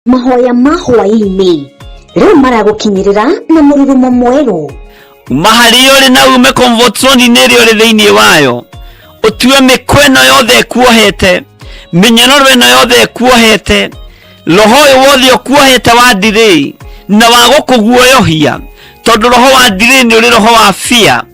Mahoya ma hwaĩ-inĩ rĩu maragũkinyĩrĩra na mũrurumo mwerũ. Uma harĩa ũrĩ na ume comfort zone-inĩ ĩrĩa ũrĩ thĩinĩ wayo, ũtue mĩkwa ĩno yothe ĩkuohete, mĩnyororo ĩno yothe ĩkuohete, roho ũyũ wothe ũkuohete wa delay na wa gũkũguoyohia, tondũ roho wa delay nĩ ũrĩ roho wa fear.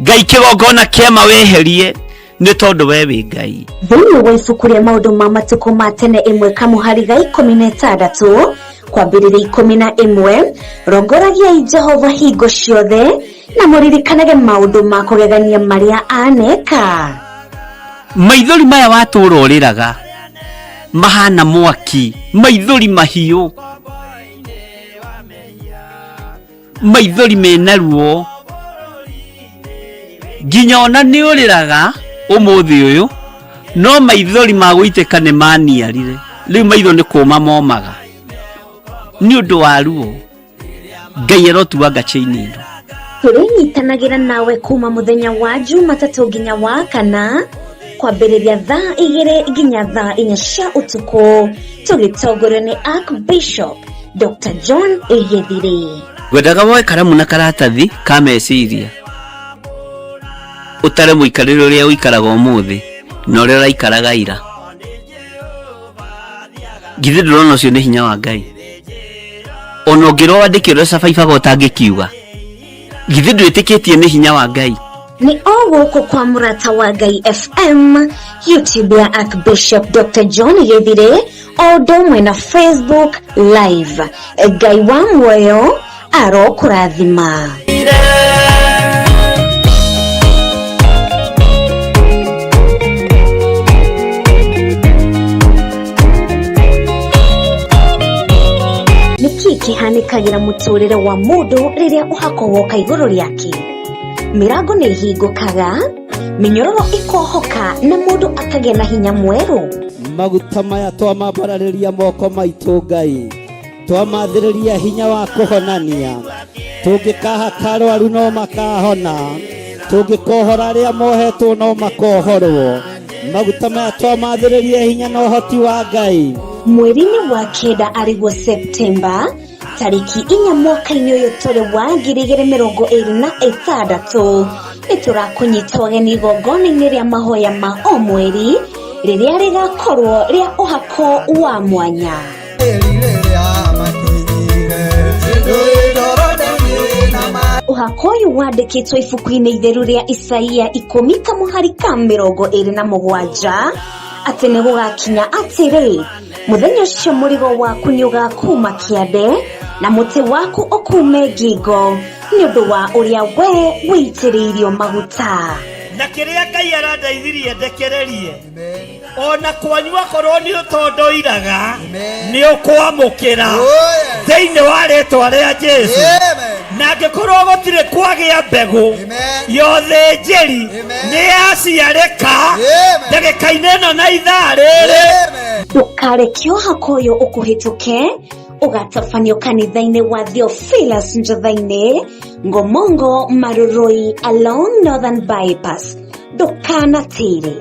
Ngai kĩgongona kĩama weherie, nĩ tondũ we wĩ Ngai. Thĩinĩ wa ibuku rĩa maũndũ ma matukũ ma tene ĩmwe kamũhari ga 16 kwambĩrĩria 11, rongoragiai Jehova hingo ciothe na mũririkanage maũndũ ma kũgegania marĩa aneka. Maithori maya watũra ũrĩraga mahana mwaki, maithori mahiũ, maithori mena ruo, nginya ona nĩ ũrĩraga ũmũthĩ ũyũ, no maithori ma gũitĩka nĩ maniarire. Rĩu maitho nĩ kũma momaga nĩ ũndũ wa ruo. Ngai arotuanga chain ĩno. Tũrĩnyitanagĩra nawe kuma mũthenya wa Jumatatũ nginya wa kana, kwambĩrĩria thaa 2 nginya thaa 4 cia ũtukũ, tũgĩtongorio nĩ Archbishop Dr. John Githiri. Ngwendaga woe karamu na karatathi ka meciria, ũtare mũikarĩre ũrĩa ũikaraga ũmũthĩ na ũrĩa ũraikaraga ira. Githĩ ndũrona ũcio nĩ hinya wa Ngai? Ona ũngĩrwo wandĩke ũrĩa cabaibaga ũtangĩkiuga, githĩ ndwĩtĩkĩtie nĩ hinya wa Ngai? Nĩ o gũkũ kwa Mũrata wa Ngai FM, YouTube ya Archbishop Dr. John Githiri, o ũndũ ũmwe na Facebook Live. Ngai wa muoyo arokũrathima. Nĩkĩ kĩhanĩkagĩra mũtũrĩre wa mũndũ rĩrĩa ũhako woka igũrũ rĩake? Mĩrango nĩ ĩhingũkaga, mĩnyororo ĩkohoka, na mũndũ akagĩa na hinya mwerũ. Maguta maya twamambararĩria moko maitũ Ngai, twamathĩrĩria hinya wa kũhonania, tũngĩkahaka arwaru no makahona, tũngĩkohora arĩa mohetwo no makohorwo. Maguta maya twamathĩrĩria hinya na ũhoti wa Ngai. Mweri-inĩ wa kenda arĩguo Septemba tarĩki 4 mwaka-inĩ ũyũ tũrĩ wa 2026, nĩ tũrakũnyita ũgeni igongona-inĩ rĩa mahoya ma o mweri rĩrĩa rĩgakorwo rĩa ũhako wa mwanya. Ũhako ũyũ wandĩkĩtwo ibuku-inĩ itheru rĩa Isaia 10 kamũhari ka 27, atĩ nĩ gũgakinya atĩrĩ, mũthenya ũcio mũrigo waku nĩ ũgakuma kĩande na mũtĩ waku ũkume ngingo, nĩ ũndũ wa ũrĩa we wĩitĩrĩirio maguta. Na kĩrĩa Ngai arandeithirie ndekererie, ona kwanyu akorwo nĩ ũtondoiraga, nĩ ũkwamũkĩra thĩinĩ wa rĩtwa rĩa Jesu. Na angĩkorwo gũtirĩ kwagĩa mbegũ ya ũthĩnjĩri nĩ yaciarĩka ndagĩka-inĩ ĩno na ithaa rĩrĩ. Ndũkareke ũhako ũyũ ũkũhĩtũke, ũgatabanio kanitha-inĩ wa Theophilus Njotha-inĩ, Ngomongo Marurui along Northern Bypass. Ndũkanatĩre.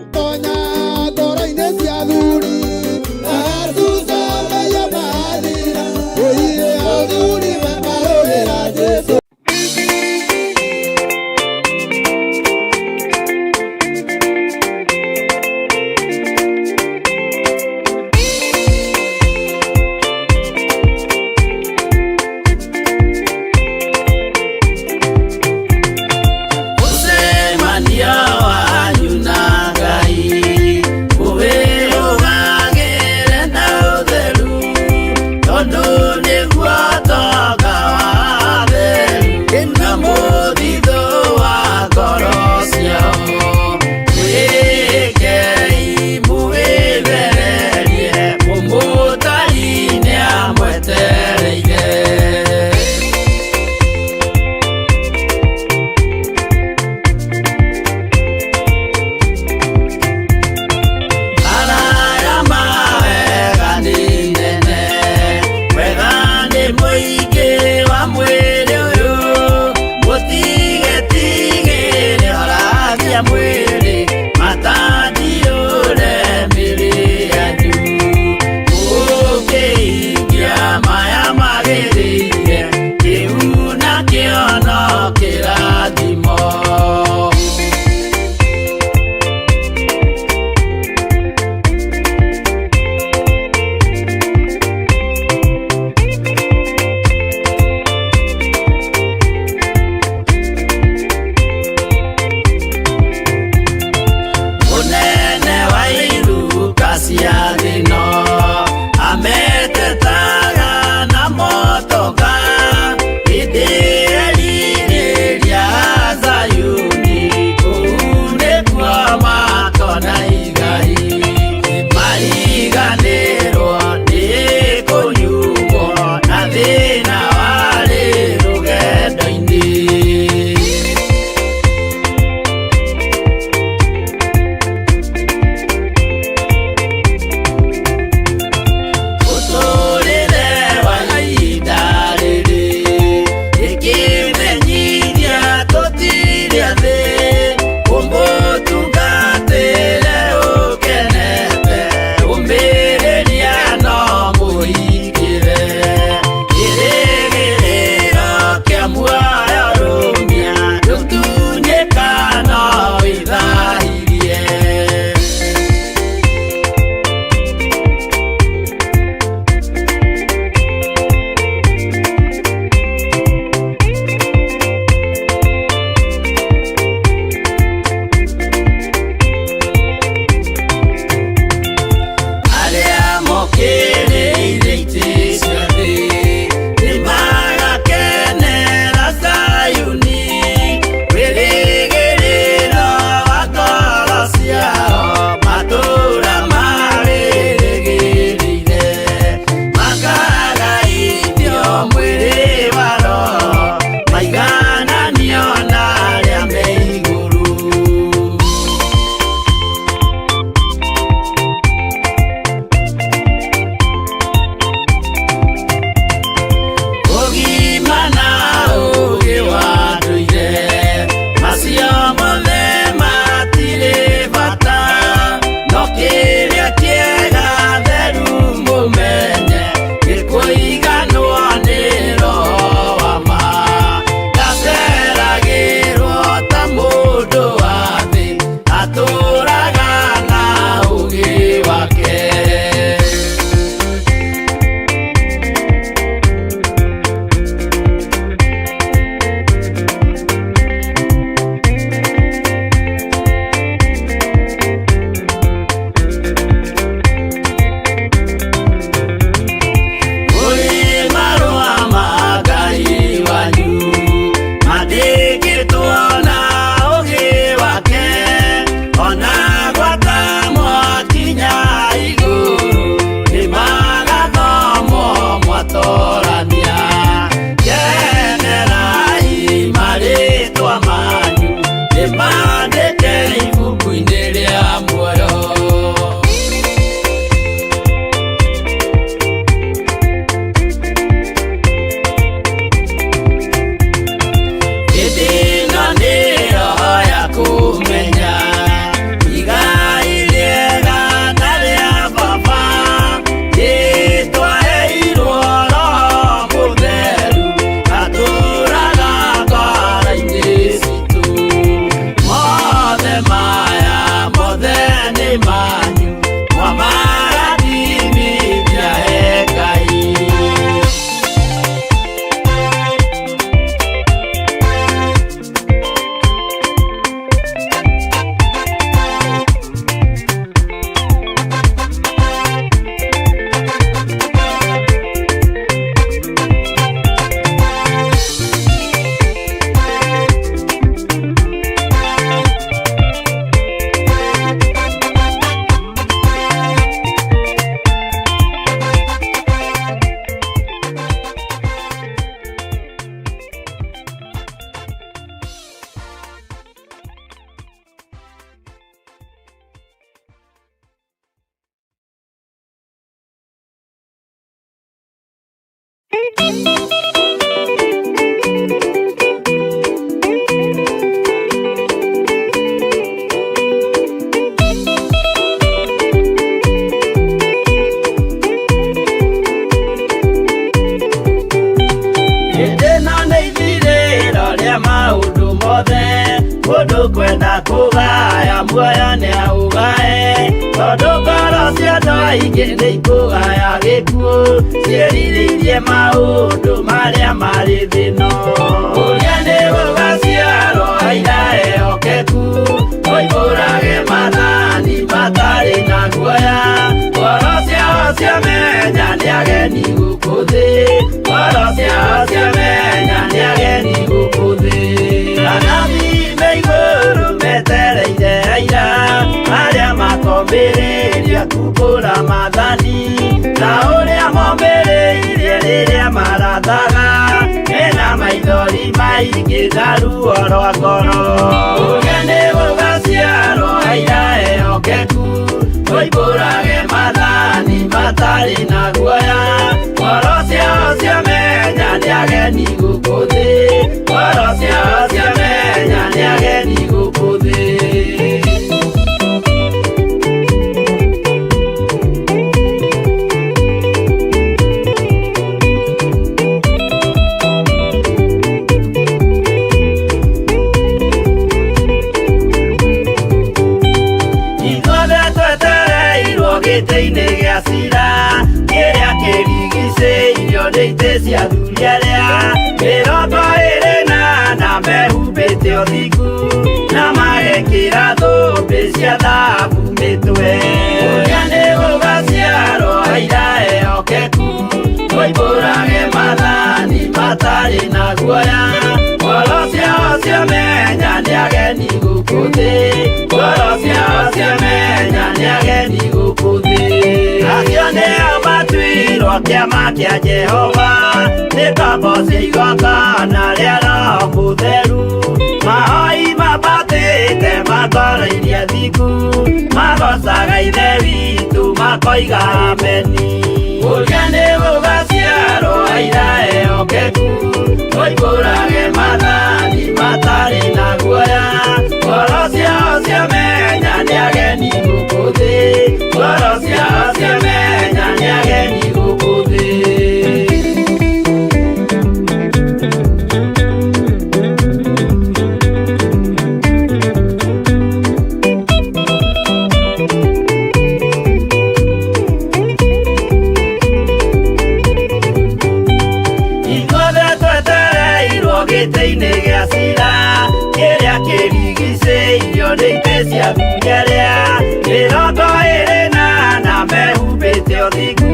Guoya nĩ aũgae tondũ ngoro cia andũ aingĩ nĩ ikũgaya gĩkuũ ciĩrirĩirie maũndũ marĩa marĩ thĩ-ĩno. Ũrĩa nĩ gũgaciarwo aira ehokeku moimbũrage maathani matarĩ na guoya. Ngoro ciao ciamenya nĩ ageni gũkũ thĩ, ngoro ciao ciamenya nĩ ageni gũkũ thĩ. Anabii me igũrũ metereire aira arĩa makombĩrĩria kumbũra maathani ta ũrĩa mombĩrĩirie rĩrĩa marathaga mena maithori maingĩ na ruo rwa ngoro. Ũrĩa nĩ gũgaciarwo aira ehokeku moimbũrage maathani matarĩ na guoya. Ngoro ciao ciamenya nĩ ageni gũkũ thĩ, ngoro ciao ciamenya nĩ ageni gũkũ thĩ. Ithuothe twetereirwo gĩtĩ-inĩ gĩa cira kĩrĩa kĩrigicĩirio nĩ itĩ cia athuri arĩa 24 mehumbĩte ũthingu na magekĩra thũmbĩ cia thahabu mĩtwe. Ũrĩa nĩ gũgaciarwo aira ehokeku moimbũrage maathani matarĩ na guoya. Ngoro ciao ciamenya nĩ ageni gũkũ thĩ, ngoro ciao ciamenya nĩ ageni gũkũ thĩ. Acio nĩo matuirwo kĩama kĩa Jehova nĩ ngombo cia igongona rĩa Roho Mũtheru. Mahoi mambatĩte matwarairie thingu magocaga Ithe witũ makoiga ameni. Ũrĩa nĩ gũgaciarwo aira ehokeku moimbũrage maathani matarĩ na guoya. Ngoro ciao ciamenya nĩ ageni gũkũ thĩ, ngoro ciao ciamenya nĩ ageni gũkũ thĩ. Ithuothe twetereirwo gĩtĩ-inĩ gĩa cira kĩrĩa kĩrigicĩirio nĩ itĩ cia athuri arĩa 24 mehumbĩte ũthingu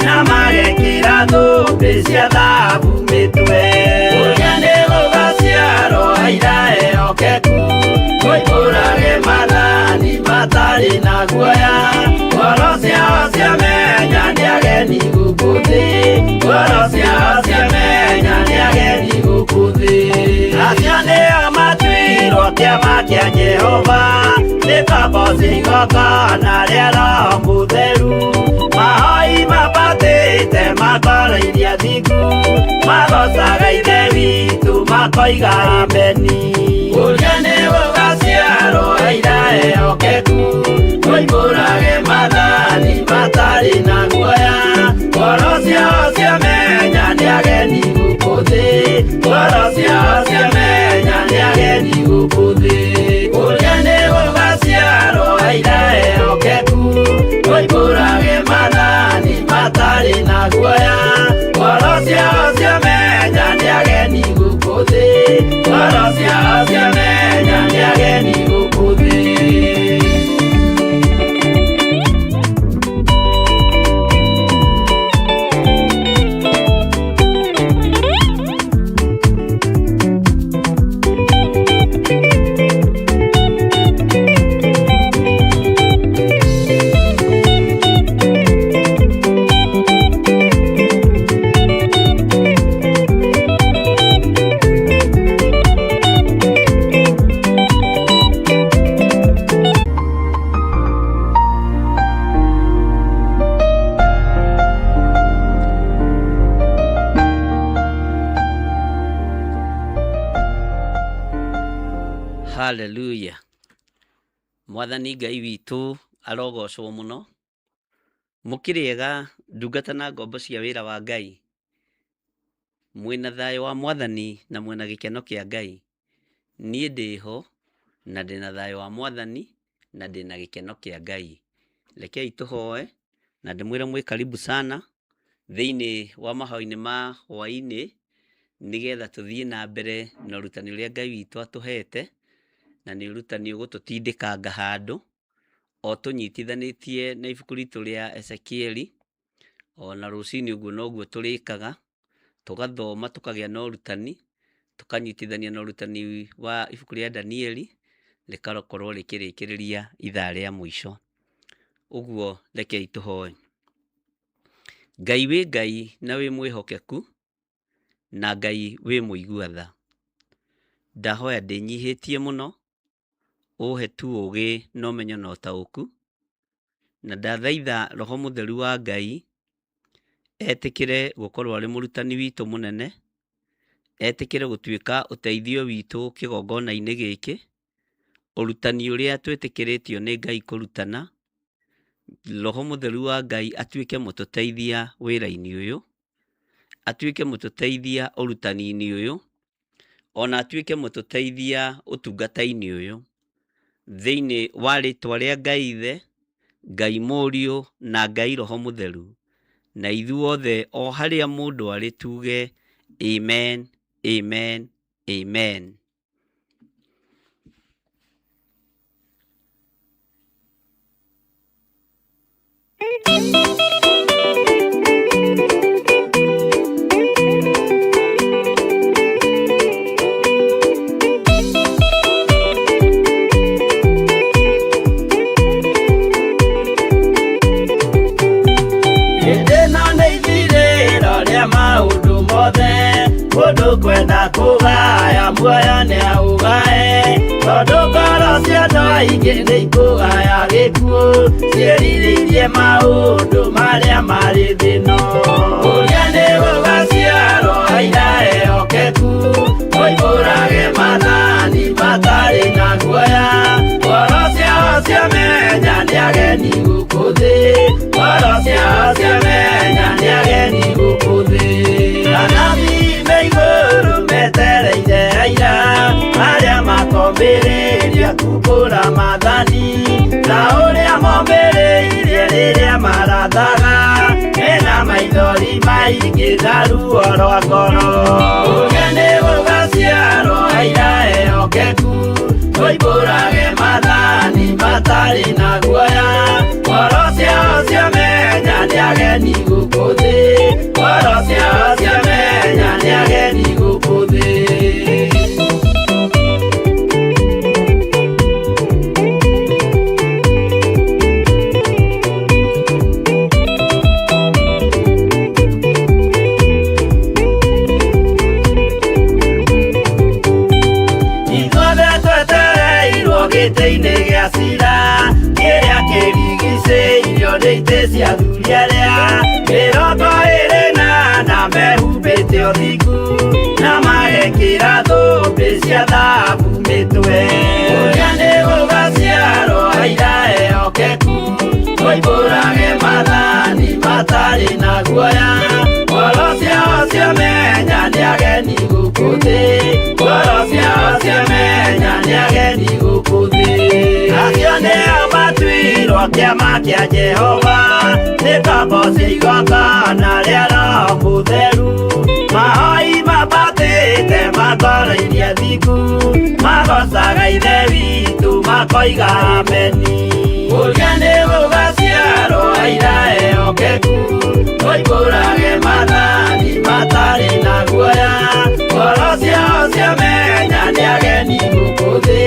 na magekĩra thũmbĩ cia thahabu mĩtwe. Ũrĩa nĩ gũgaciarwo aira ehokeku moimbũrage maathani matarĩ na guoya. Ngoro ciao ciamenya nĩ ageni gũkũ thĩ, ngoro ciao ciamenya nĩ ageni gũkũ thĩ. Acio nĩo matuirwo kĩama kĩa Jehova nĩ ngombo cia igongona rĩa Roho Mũtheru. Mahoi mambatĩte matwarairie athingu magocaga Ithe witũ makoiga ameni. Ũrĩa nĩ gũgaciarwo aira ehokeku moimbũrage maathani matarĩ na guoya. Ngoro ciao ciamenya nĩ ageni gũkũ thĩ, ngoro ciao ciamenya nĩ ageni gũkũ thĩ. Ũrĩa nĩ gũgaciarwo aira ehokeku moimbũrage maathani matarĩ na guoya. Ngoro ciao ciamenya nĩ ageni gũkũ thĩ, ngoro ciao ciamenya nĩ ageni gũkũ thĩ. Haleluya. Mwathani Ngai witũ arogocwo mũno. Mũkĩrĩega ndungata na ngombo cia wĩra wa Ngai. Mwĩna thayũ wa Mwathani na mwĩna gĩkeno kĩa Ngai. Niĩ ndĩho na ndĩna thayũ wa Mwathani Na ndĩna gĩkeno kĩa Ngai. Rekei tũhoe na ndĩmwĩre mwĩ karibu sana thĩinĩ wa mahoya-inĩ ma hwaĩ-inĩ, nĩgetha tũthiĩ na mbere na ũrutani ũrĩa Ngai witũ atũhete, na nĩ ũrutani ũgũtũtindĩkanga handũ o tũnyitithanĩtie na ibuku ritũ rĩa Ezekieli. Ona rũcinĩ ũguo noguo tũrĩkaga, tũgathoma tũkagĩa na ũrutani, tũkanyitithania na ũrutani wa ibuku rĩa Danieli, rĩgakorwo rĩkĩrĩkĩrĩria ithaa rĩa mũico. Ũguo rekei tũhoe. Ngai wĩ Ngai na wĩ mwĩhokeku, na Ngai wĩ mũigua tha. Ndahoya ndĩnyihĩtie mũno, ũhe tu ũgĩ na ũmenyo na ũtaũku, na ndathaitha Roho Mũtheru wa Ngai etĩkĩre gũkorwo arĩ mũrutani witũ mũnene, etĩkĩre gũtuĩka ũteithio witũ kĩgongona-inĩ gĩkĩ, ũrutani ũrĩa twĩtĩkĩrĩtio nĩ Ngai kũrutana, Roho Mũtheru wa Ngai atuĩke mũtũteithia wĩra-inĩ ũyũ, atuĩke mũtũteithia ũrutani-inĩ ũyũ, ona atuĩke mũtũteithia ũtungata-inĩ ũyũ, thĩinĩ wa rĩtwa rĩa Ngai Ithe, Ngai Mũriũ na Ngai Roho Mũtheru, na ithuothe o harĩa mũndũ arĩ tuge amen, amen, amen. Hĩndĩ ĩno nĩ ithirĩro rĩa maũndũ mothe, mũndũ kwenda kũgaya muoyo nĩ aũgae, tondũ ngoro cia andũ aingĩ nĩ ikũgaya gĩkuũ, ciĩrirĩirie maũndũ marĩa marĩ thĩ ĩno. Ũrĩa nĩ gũgaciarwo aira ehokeku, moimbũrage maathani matarĩ na guoya, ngoro ciao ciamenya nĩ ageni gũkũ thĩ, ngoro ciao ciamenya nĩ ageni gũkũ thĩ. Anabii me igũrũ metereire aira, arĩa makombĩrĩria kumbũra maathani, ta ũrĩa mombĩrĩirie rĩrĩa marathaga, mena maithori maingĩ na ruo rwa ngoro. Ũrĩa nĩ gũgaciarwo aira ehokeku, moimbũrage maathani matarĩ na guoya, ngoro ciao ciamenya nĩ ageni gũkũ thĩ, ngoro ciao ciamenya nĩ ageni gũkũ thĩ. Ithuothe twetereirwo gĩtĩ-inĩ gĩa cira, kĩrĩa kĩrigicĩirio nĩ itĩ cia athuri arĩa 24 mehumbĩte ũthingu, na magekĩra thũmbĩ cia thahabu mĩtwe. Ũrĩa nĩ gũgaciarwo aira ehokeku, moimbũrage maathani matarĩ na guoya, ngoro ciao ciamenya nĩ ageni gũkũ thĩ, ngoro ciao ciamenya nĩ ageni gũkũ thĩ. Acio nĩo matuirwo kĩama kĩa Jehova, nĩ ngombo cia igongona rĩa Roho Mũtheru, mahoi mambatĩte matwarairie thingu, magocaga Ithe witũ makoiga ameni. Ũrĩa nĩ gũgaciarwo aira ehokeku, moimbũrage maathani matarĩ na guoya, ngoro ciao ciamenya nĩ ageni gũkũ thĩ,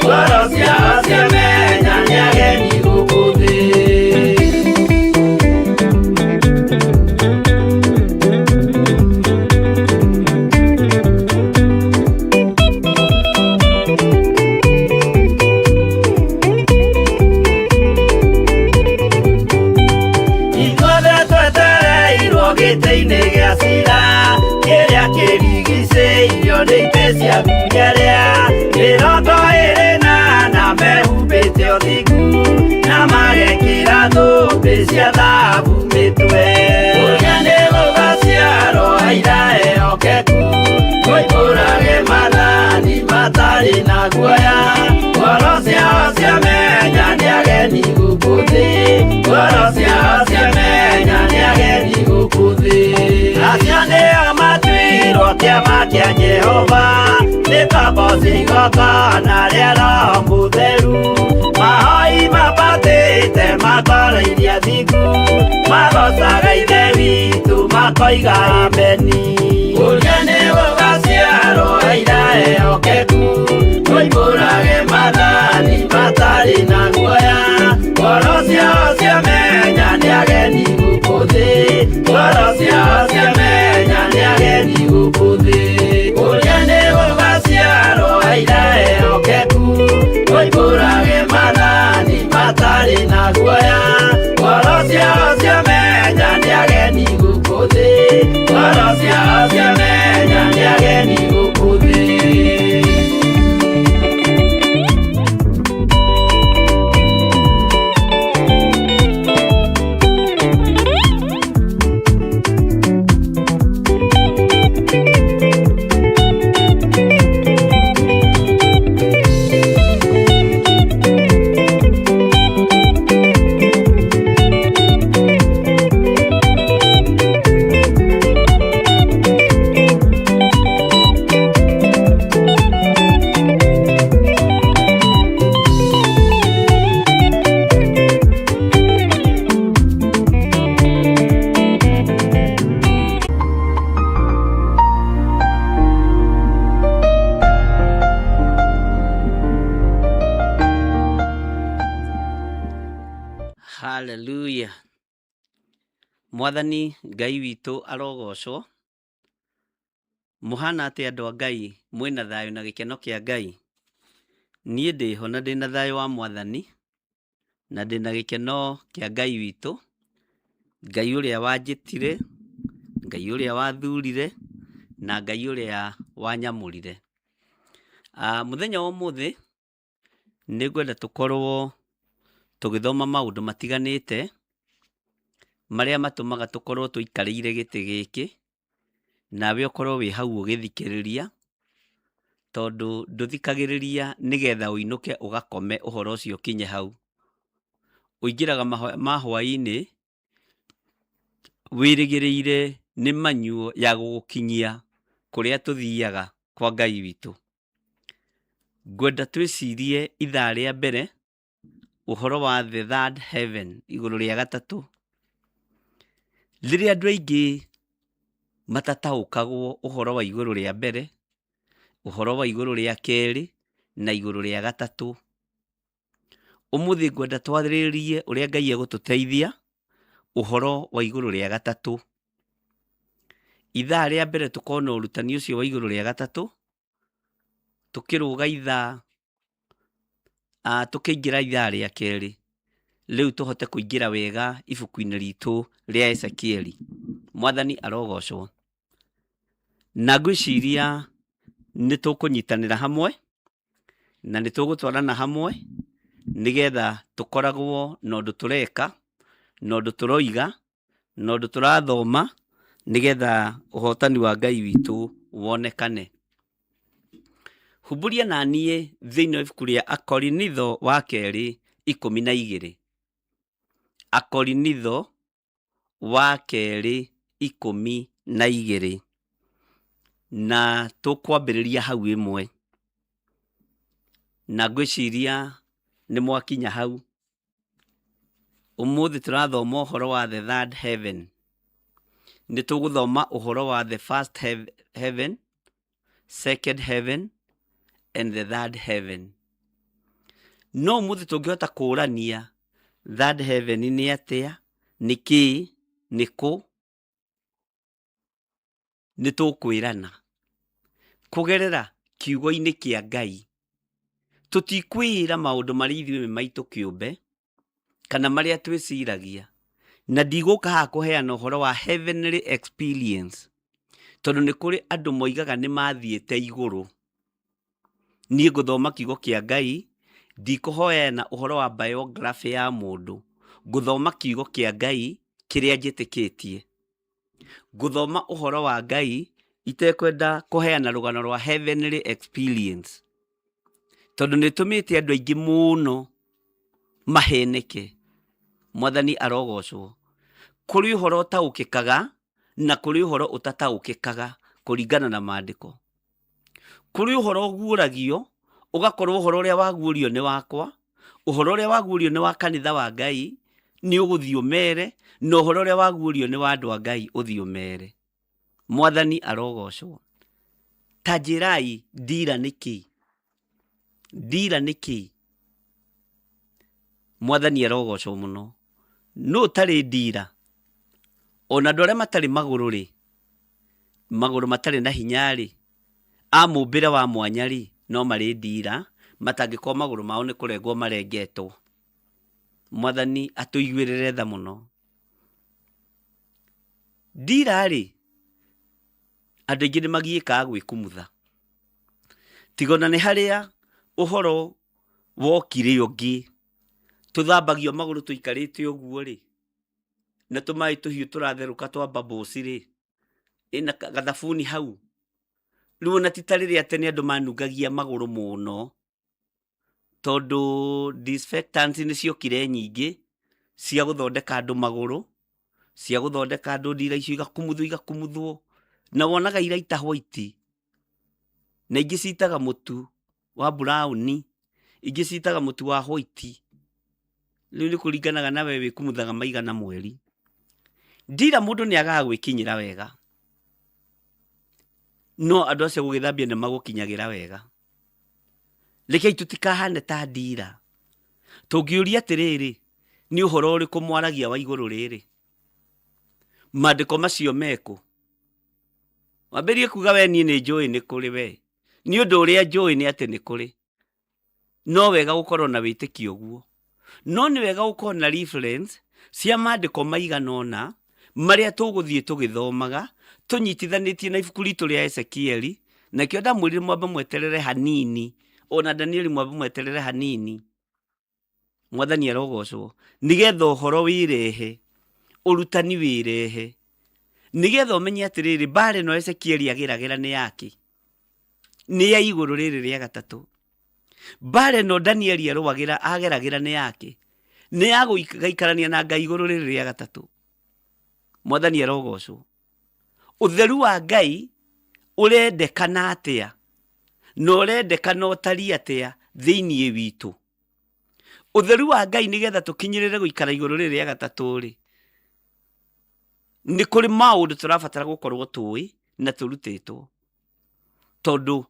ngoro ciao ciamenya nĩ ageni gũkũ thĩ. Ithuothe twetereirwo gĩtĩ-inĩ gĩa cira, kĩrĩa kĩrigicĩirio nĩ itĩ cia athuri arĩa 24 mehumbĩte ũthingu, na magekĩra thũmbĩ cia thahabu mĩtwe. Ũrĩa nĩ gũgaciarwo aira ehokeku, moimbũrage maathani matarĩ na guoya, ngoro ciao ciamenya ageni gũkũ thĩ, ngoro ciao ciamenya nĩ ageni gũkũ thĩ. Acio nĩo matuirwo kĩama kĩa Jehova, nĩ ngombo cia igongona rĩa Roho Mũtheru. Mahoi mambatĩte makoro iria thingu, magocaga Ithe witũ makoiga ameni. Kũrĩa nĩ gũgaciarwo aira ehokeku, moimbũrage maathani matarĩ na guoya. Ngoro ciao ciamenya nĩ ageni gũkũ thĩ, ngoro ciao ciamenya nĩ ageni gũkũ thĩ. Kũrĩa nĩ gũgaciarwo aira ehokeku, moimbũrage maathani matarĩ na guoya. Ngoro ciao ciamenya nĩ ageni gũkũ thĩ, ngoro ciao ciamenya nĩ ageni gũkũ thĩ. Haleluya. Mwathani Ngai witũ arogocwo. Mũhana atĩa andũ a Ngai mwĩna thayũ na gĩkeno kĩa Ngai? Niĩ ndĩho na ndĩna thayũ wa Mwathani na ndĩna gĩkeno kĩa Ngai witũ, Ngai ũrĩa wanjĩtire, Ngai ũrĩa wathurire na Ngai ũrĩa wanyamũrire. Mũthenya wa ũmũthĩ nĩ ngwenda tũkorwo tũgĩthoma maũndũ matiganĩte marĩa matũmaga tũkorwo tũikarĩire gĩtĩ gĩkĩ, nawe ũkorwo wĩ hau ũgĩthikĩrĩria, tondũ ndũthikagĩrĩria nĩgetha ũinũke ũgakome ũhoro ũcio ũkinye hau. Ũingĩraga ma hwaĩ-inĩ wĩrĩgĩrĩire nĩ manyuo ya gũgũkinyia kũrĩa tũthiaga kwa Ngai witũ. Ngwenda twĩcirie ithaa rĩa mbere ũhoro wa the third heaven, igũrũ rĩa gatatũ. Rĩrĩa andũ aingĩ matataũkagwo ũhoro wa igũrũ rĩa mbere, ũhoro wa igũrũ rĩa kerĩ na igũrũ rĩa gatatũ. Ũmũthĩ ngwenda twarĩrĩrie ũrĩa Ngai egũtũteithia ũhoro wa igũrũ rĩa gatatũ. Ithaa rĩa mbere tũkona ũrutani ũcio wa igũrũ rĩa gatatũ, tũkĩrũga ithaa, tũkĩingĩra ithaa rĩa kerĩ, rĩu tũhote kũingĩra wega ibuku-inĩ ritũ rĩa Ezekieli. Mwathani arogocwo. Na ngwĩciria nĩ tũkũnyitanĩra hamwe na nĩ tũgũtwarana hamwe nĩgetha tũkoragwo na ũndũ tũreka, na ũndũ tũroiga, na ũndũ tũrathoma, nĩgetha ũhotani wa Ngai witũ wonekane. Humbũria na niĩ thĩinĩ wa ibuku rĩa Akorinitho wa kerĩ 12. Akorinitho wa kerĩ 12. Na tũkwambĩrĩria hau ĩmwe. Na ngwĩciria nĩ mwakinya hau. Ũmũthĩ tũrathoma ũhoro wa the third heaven. Nĩ tũgũthoma ũhoro wa the first heaven, second heaven and the third heaven. No ũmũthĩ tũngĩhota kũrania third heaven nĩ atĩa, nĩ kĩĩ, nĩ kũ, nĩ tũkwĩrana kũgerera kiugo-inĩ kĩa Ngai. Tũtikwĩĩra maũndũ marĩa ithuĩ maitũ kĩũmbe kana marĩa twĩciragia, na ndigũka haha kũheana ũhoro wa heavenly experience, tondũ nĩ kũrĩ andũ moigaga nĩ mathiĩte igũrũ. Niĩ ngũthoma kiugo kĩa Ngai, ndikũhoyana ũhoro wa biography ya mũndũ, ngũthoma kiugo kĩa Ngai kĩrĩa njĩtĩkĩtie. Ngũthoma ũhoro wa Ngai itekwenda kũheana rũgano rwa heavenly experience, tondũ nĩ ĩtũmĩte andũ aingĩ mũno Maheneke. Mwathani arogocwo. Kũrĩ ũhoro ũtaũkĩkaga na kũrĩ ũhoro ũtataũkĩkaga kũringana na maandĩko. Kũrĩ ũhoro ũguũragio, ũgakorwo ũhoro ũrĩa waguũrio nĩ wakwa, ũhoro ũrĩa waguũrio nĩ wa kanitha wa Ngai, nĩ ũgũthiĩ ũmere, na ũhoro ũrĩa waguũrio nĩ wa andũ a Ngai ũthiĩ ũmere. Mwathani arogocwo. Ta njĩrai ndira nĩ kĩĩ? Ndira nĩ kĩĩ? Mwathani arogocwo mũno. Nũ ũtarĩ ndira? Ona andũ arĩa matarĩ magũrũ rĩ, magũrũ matarĩ na hinya rĩ, a mũmbĩre wa mwanya rĩ, no marĩ ndira, matangĩkorwo magũrũ mao nĩ kũrengwo marengetwo. Mwathani atũiguĩrĩre tha mũno. Ndira rĩ, andũ aingĩ nĩ magiĩkaga gwĩkumutha. Tiga ona nĩ harĩa ũhoro wokire ũngĩ, tũthambagio magũrũ tũikarĩte ũguo rĩ, na tũmaĩ tũhiũ tũratherũka twa bubbles rĩ, ĩna gathabuni hau. Rĩu ona ti ta rĩrĩa tene andũ manungagia magũrũ mũno, tondũ disinfectants nĩ ciokire nyingĩ cia gũthondeka andũ magũrũ, cia gũthondeka andũ ndira icio igakumuthwo igakumuthwo, na wonaga iraita white, na ingĩ citaga mũtu wa brown, ingĩ citaga mũtu wa white, rĩu nĩ kũringanaga na we wĩkumuthaga maigana mweri. Ndira mũndũ nĩ agaga gwĩkinyĩra wega, no andũ acio gũgĩthambia nĩ magũkinyagĩra wega. Rekei tũtikahane ta ndira. Tũngĩũria atĩrĩrĩ, nĩ ũhoro ũrĩkũ mwaragia wa igũrũ rĩrĩ? Maandĩko macio mekũ? Wambĩrĩrie kuga we niĩ nĩ njũĩ nĩ kũrĩ we. Nĩ ũndũ ũrĩa njũĩ nĩ atĩ nĩ kũrĩ. No wega gũkorwo na wĩtĩkio ũguo. No nĩ wega gũkorwo na reference cia maandĩko maigana ũna marĩa tũgũthiĩ tũgĩthomaga tũnyitithanĩtie na ibuku ritũ rĩa Ezekieli, nakĩo ndamwĩrire mwambe mweterere hanini, ona Danieli mwambe mweterere hanini. Mwathani arogocwo, nĩgetha ũhoro wĩrehe, ũrutani wĩrehe, nĩgetha ũmenye atĩrĩrĩ, mbara ĩno Ezekieli ageragĩra nĩ yakĩ? Nĩ ya igũrũ rĩrĩ rĩa gatatũ. Mbara ĩno Danieli arũagĩra ageragĩra nĩ yake? Nĩ ya gũikarania na Ngai igũrũ rĩrĩ rĩa gatatũ. Mwathani arogocwo. Ũtheru wa Ngai ũrendekana atĩa na ũrendekana ũtariĩ atĩa thĩinĩ witũ? Ũtheru wa Ngai nĩgetha tũkinyĩrĩre gũikara igũrũ rĩrĩ rĩa gatatũ rĩ, nĩ kũrĩ maũndũ tũrabatara gũkorwo tũĩ na tũrutĩtwo. Tondũ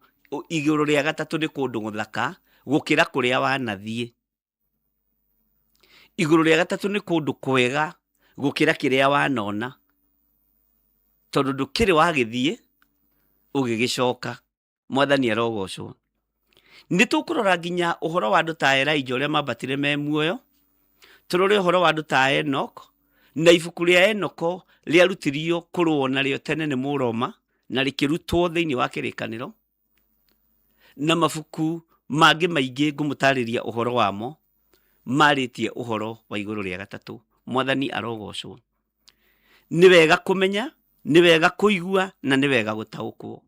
igũrũ rĩa gatatũ nĩ kũndũ gũthaka gũkĩra kũrĩa wanathiĩ. Igũrũ rĩa gatatũ nĩ kũndũ kwega gũkĩra kĩrĩa wanona, tondũ ndũkĩrĩ wagĩthiĩ ũgĩgĩcoka. Mwathani arogocwo. Nĩ tũkũrora nginya ũhoro wa andũ ta Elijah ũrĩa mambatire me muoyo, tũrore ũhoro wa andũ ta Enoch, na ibuku rĩa Enoko rĩarutirio kũrũo narĩo tene nĩ Mũroma na rĩkĩrutwo thĩinĩ wa kĩrĩkanĩro. na mabuku mangĩ maingĩ ngũmũtarĩria ũhoro wamo marĩtie ũhoro wa igũrũ rĩa gatatũ. Mwathani arogocwo. Nĩ wega kũmenya, nĩ wega kũigua na nĩ wega gũtaũkwo.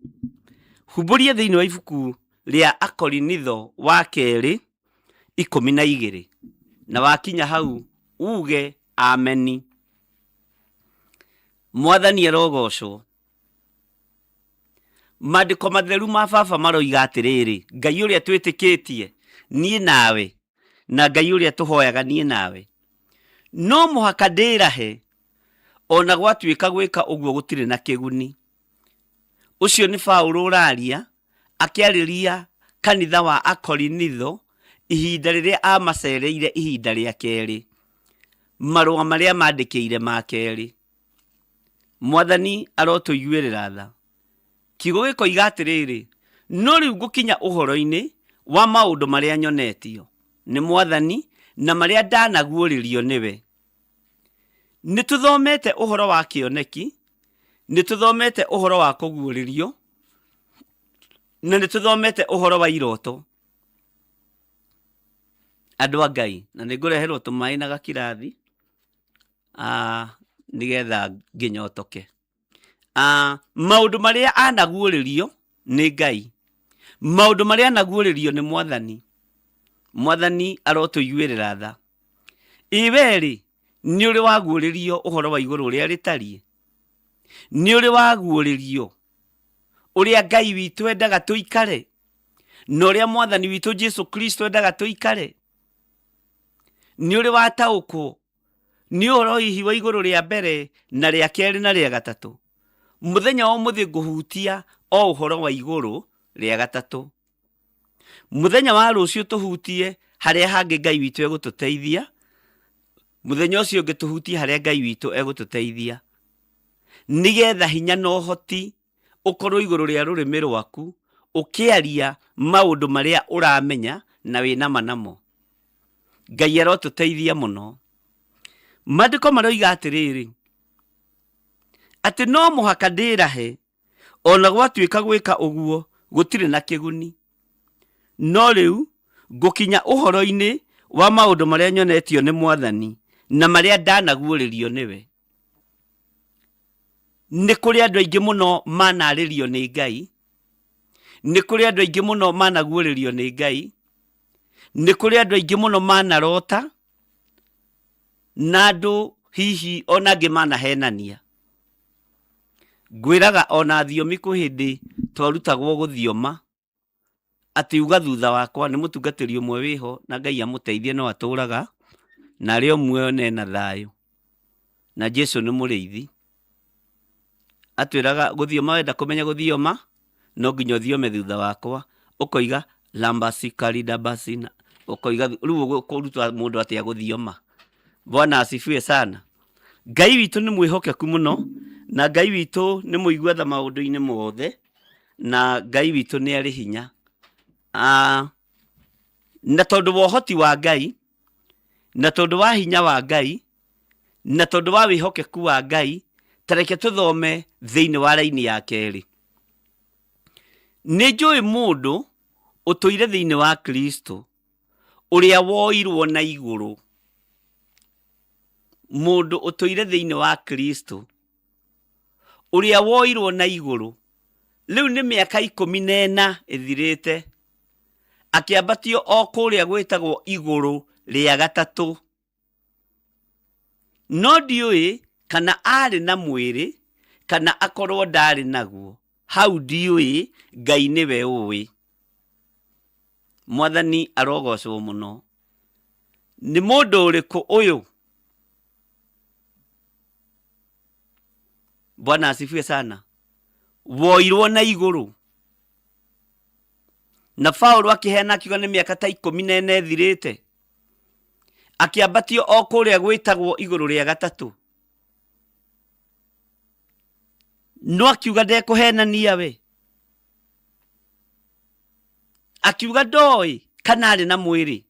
Humbũria thĩinĩ wa ibuku rĩa Akorinitho wa kerĩ 12 na wakinya hau uge ameni. Mwathani arogocwo. Maandĩko matheru ma baba maroiga atĩrĩrĩ, Ngai ũrĩa twĩtĩkĩtie niĩ nawe, na Ngai ũrĩa tũhoyaga niĩ nawe, no mũhaka ndĩrahe, o na gwatuĩka gwĩka ũguo gũtirĩ na kĩguni. Ũcio nĩ Paũlũ ũraria, akĩarĩria kanitha wa Akorinitho ihinda rĩrĩa amacereire ihinda rĩa kerĩ, marũa marĩa mandĩkĩire ma kerĩ. Mwathani arotũiguĩrĩra tha. Kiugo gĩkoiga atĩrĩrĩ, no rĩu ngũkinya ũhoro-inĩ wa maũndũ marĩa nyonetio nĩ Mwathani na marĩa ndanaguũrĩrio nĩwe. Nĩ tũthomete ũhoro wa kĩoneki, nĩ tũthomete ũhoro wa kũguũrĩrio, na nĩ tũthomete ũhoro wa iroto. Andũ a Ngai, na nĩ ngũreherwo tũmaĩ na gakirathi. Nĩgetha ngĩnyotoke. Maũndũ marĩa anaguũrĩrio nĩ Ngai, maũndũ marĩa anaguũrĩrio nĩ Mwathani, Mwathani arotũiguĩrĩra tha. Ĩ we-rĩ, nĩ ũrĩ waguũrĩrio ũhoro wa igũrũ ũrĩa rĩtariĩ? Nĩ ũrĩ waguũrĩrio ũrĩa Ngai witũ endaga tũikare na ũrĩa Mwathani witũ Jesu Kristo endaga tũikare? Nĩ ũrĩ wataũkwo nĩ ũhoro hihi wa igũrũ rĩa mbere na rĩa kerĩ na rĩa gatatũ? Mũthenya wa ũmũthĩ ngũhutia o ũhoro wa igũrũ rĩa gatatũ. Mũthenya wa rũciũ tũhutie harĩa hangĩ Ngai witũ egũtũteithia, mũthenya ũcio ũngĩ tũhutie harĩa Ngai witũ egũtũteithia, nĩgetha hinya na ũhoti ũkorwo igũrũ rĩa rũrĩmĩ rwaku ũkĩaria maũndũ marĩa ũramenya na wĩna ma namo. Ngai arotũteithia mũno. Maandĩko maroiga atĩrĩrĩ, atĩ no mũhaka ndĩrahe ona gwatuĩka gwĩka ũguo gũtirĩ na kĩguni. No rĩu ngũkinya ũhoro-inĩ wa maũndũ marĩa nyonetio nĩ Mwathani na marĩa ndanaguũrĩrio nĩwe. Nĩ kũrĩ andũ aingĩ mũno manarĩrio nĩ Ngai, nĩ kũrĩ andũ aingĩ mũno managuũrĩrio nĩ Ngai, nĩ kũrĩ andũ aingĩ mũno manarota, na andũ hihi ona angĩ manahenania. Ngwĩraga ona thiomi kwĩ hĩndĩ twarutagwo gũthioma, atĩ uga thutha wakwa nĩ mũtungatĩri ũmwe wĩho na Ngai amũteithie no atũraga na arĩ o muoyo na ena thayũ, na Jesu nĩ mũrĩithi. Atwĩraga gũthioma wenda kũmenya gũthioma no nginya ũthiome thutha wakwa, ũkoiga lambasikaridabasina, ũkoiga rĩu ũkũruta mũndũ atĩa gũthioma? Bwana asifiwe sana. Ngai witũ nĩ mwĩhokeku mũno na Ngai witũ nĩ mũigua tha maũndũ-inĩ mothe na Ngai witũ nĩ arĩ hinya. Ah, na tondũ wa ũhoti wa Ngai na tondũ wa hinya wa Ngai na tondũ wa wĩhokeku wa Ngai, ta reke tũthome thĩinĩ wa raini ya kerĩ. Nĩ njũĩ mũndũ ũtũire thĩinĩ wa Kristo ũrĩa woirwo na igũrũ. Mũndũ ũtũire thĩinĩ wa Kristo ũrĩa woirwo na igũrũ, rĩu nĩ mĩaka 14 ĩthirĩte, akĩambatio o kũrĩa gwĩtagwo igũrũ rĩa gatatũ. No ndiũĩ kana aarĩ na mwĩrĩ kana akorwo ndaarĩ naguo, hau ndiũĩ, Ngai nĩwe ũĩ. Mwathani arogocwo mũno. Nĩ mũndũ ũrĩkũ ũyũ? Bwana asifiwe sana. Woirwo na igũrũ. Na Paulo akĩheana akiuga nĩ mĩaka ta 14 ĩthirĩte. Akĩambatio o kũrĩa gwĩtagwo igũrũ rĩa gatatũ. No akiuga ndekũhenania we. Akiuga ndoĩ kana arĩ na mwĩrĩ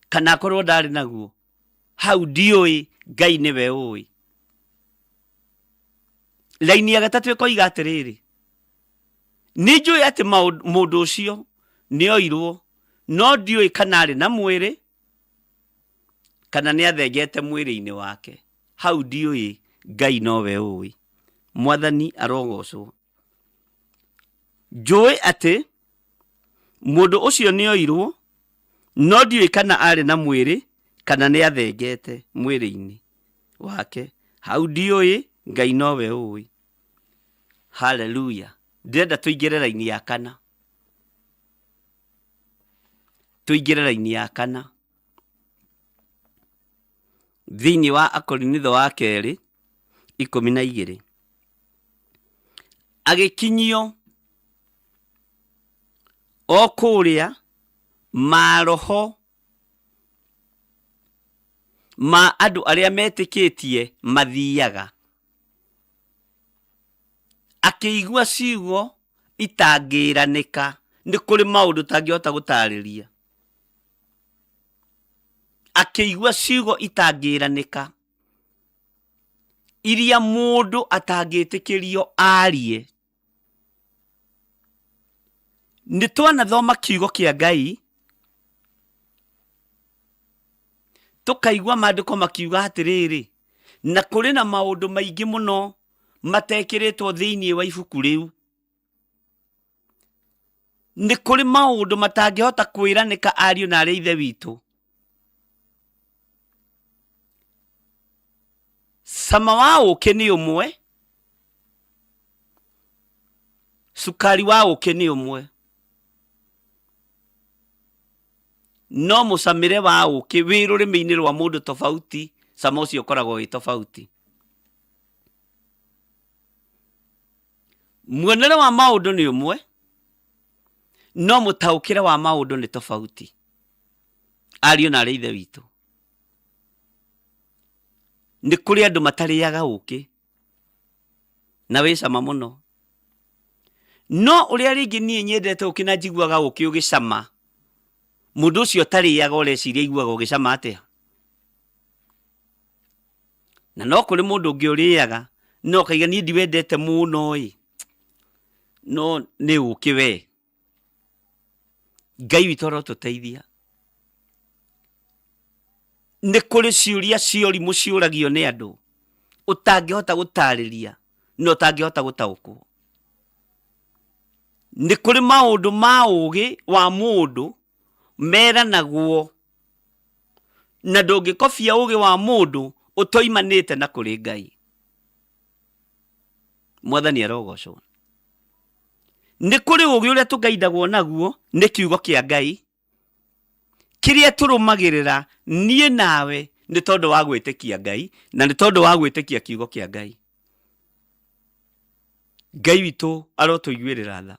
kana akorwo ndarĩ naguo. Hau ndiũĩ, Ngai nĩwe ũĩ. Raini ya gatatũ ĩkoiga atĩrĩrĩ, nĩ njũĩ atĩ mũndũ ũcio nĩ oirwo, no ndiũĩ kana arĩ na mwĩrĩ kana nĩ athengete mwĩrĩ-inĩ wake. Hau ndiũĩ, Ngai nowe ũĩ. Mwathani arogocwo. Njũĩ atĩ mũndũ ũcio nĩ oirwo, no ndiũĩ kana arĩ na mwĩrĩ kana nĩ athengete mwĩrĩ-inĩ wake. Hau ndiũĩ, Ngai nowe ũĩ. Haleluya. Ndĩrenda tũingĩre raini ya kana. Tũingĩre raini ya kana. Thĩinĩ wa Akorinitho wa kerĩ 12. Agĩkinyio o kũrĩa maroho ma andũ arĩa metĩkĩtie mathiaga. Akĩigua ciugo itangĩranĩka. Nĩ kũrĩ maũndũ ũtangĩhota gũtarĩria. Akĩigua ciugo itangĩranĩka iria mũndũ atangĩtĩkĩrio arie. Nĩ twanathoma kiugo kĩa Ngai tũkaigua maandĩko makiuga atĩrĩrĩ, na kũrĩ na maũndũ maingĩ mũno matekĩrĩtwo thĩinĩ wa ibuku rĩu. Nĩ kũrĩ maũndũ matangĩhota kwĩranĩka ariũ na arĩ ithe witũ. Cama wa ũkĩ nĩ ũmwe, cukari wa ũkĩ nĩ ũmwe, no mũcamĩre wa ũkĩ wĩ rũrĩmĩ-inĩ rwa mũndũ tofauti, cama ũcio ũkoragwo wĩ tofauti. Muonere wa maũndũ nĩ ũmwe, no mũtaũkĩre wa maũndũ nĩ tofauti. Ariũ na arĩ ithe witũ, nĩ kũrĩ andũ matarĩaga ũkĩ na wĩ cama mũno, no ũrĩa rĩngĩ niĩ nyendete ũkĩ na njiguaga ũkĩ ũgĩcama, mũndũ ũcio ũtarĩaga ũreciria aiguaga ũgĩcama atĩa? Na no kũrĩ mũndũ ũngĩ ũrĩaga no akaiga niĩ ndiwendete mũno ĩ, no nĩ ũkĩ we. Ngai witũ arotũteithia. Nĩ kũrĩ ciũria cia ũrimũ ciũragio nĩ andũ ũtangĩhota gũtarĩria na ũtangĩhota gũtaũkwo. Nĩ kũrĩ maũndũ ma ũgĩ wa mũndũ meranagwo na ndũngĩkobia ũgĩ wa mũndũ ũtoimanĩte na kũrĩ Ngai. Mwathani arogocwo. Nĩ kũrĩ ũgĩ ũrĩa tũgaindagwo naguo nĩ kiugo kĩa Ngai kĩrĩa tũrũmagĩrĩra niĩ nawe nĩ tondũ wa gwĩtĩkia Ngai na nĩ tondũ wa gwĩtĩkia kiugo kĩa Ngai. Ngai witũ arotũiguĩrĩra tha.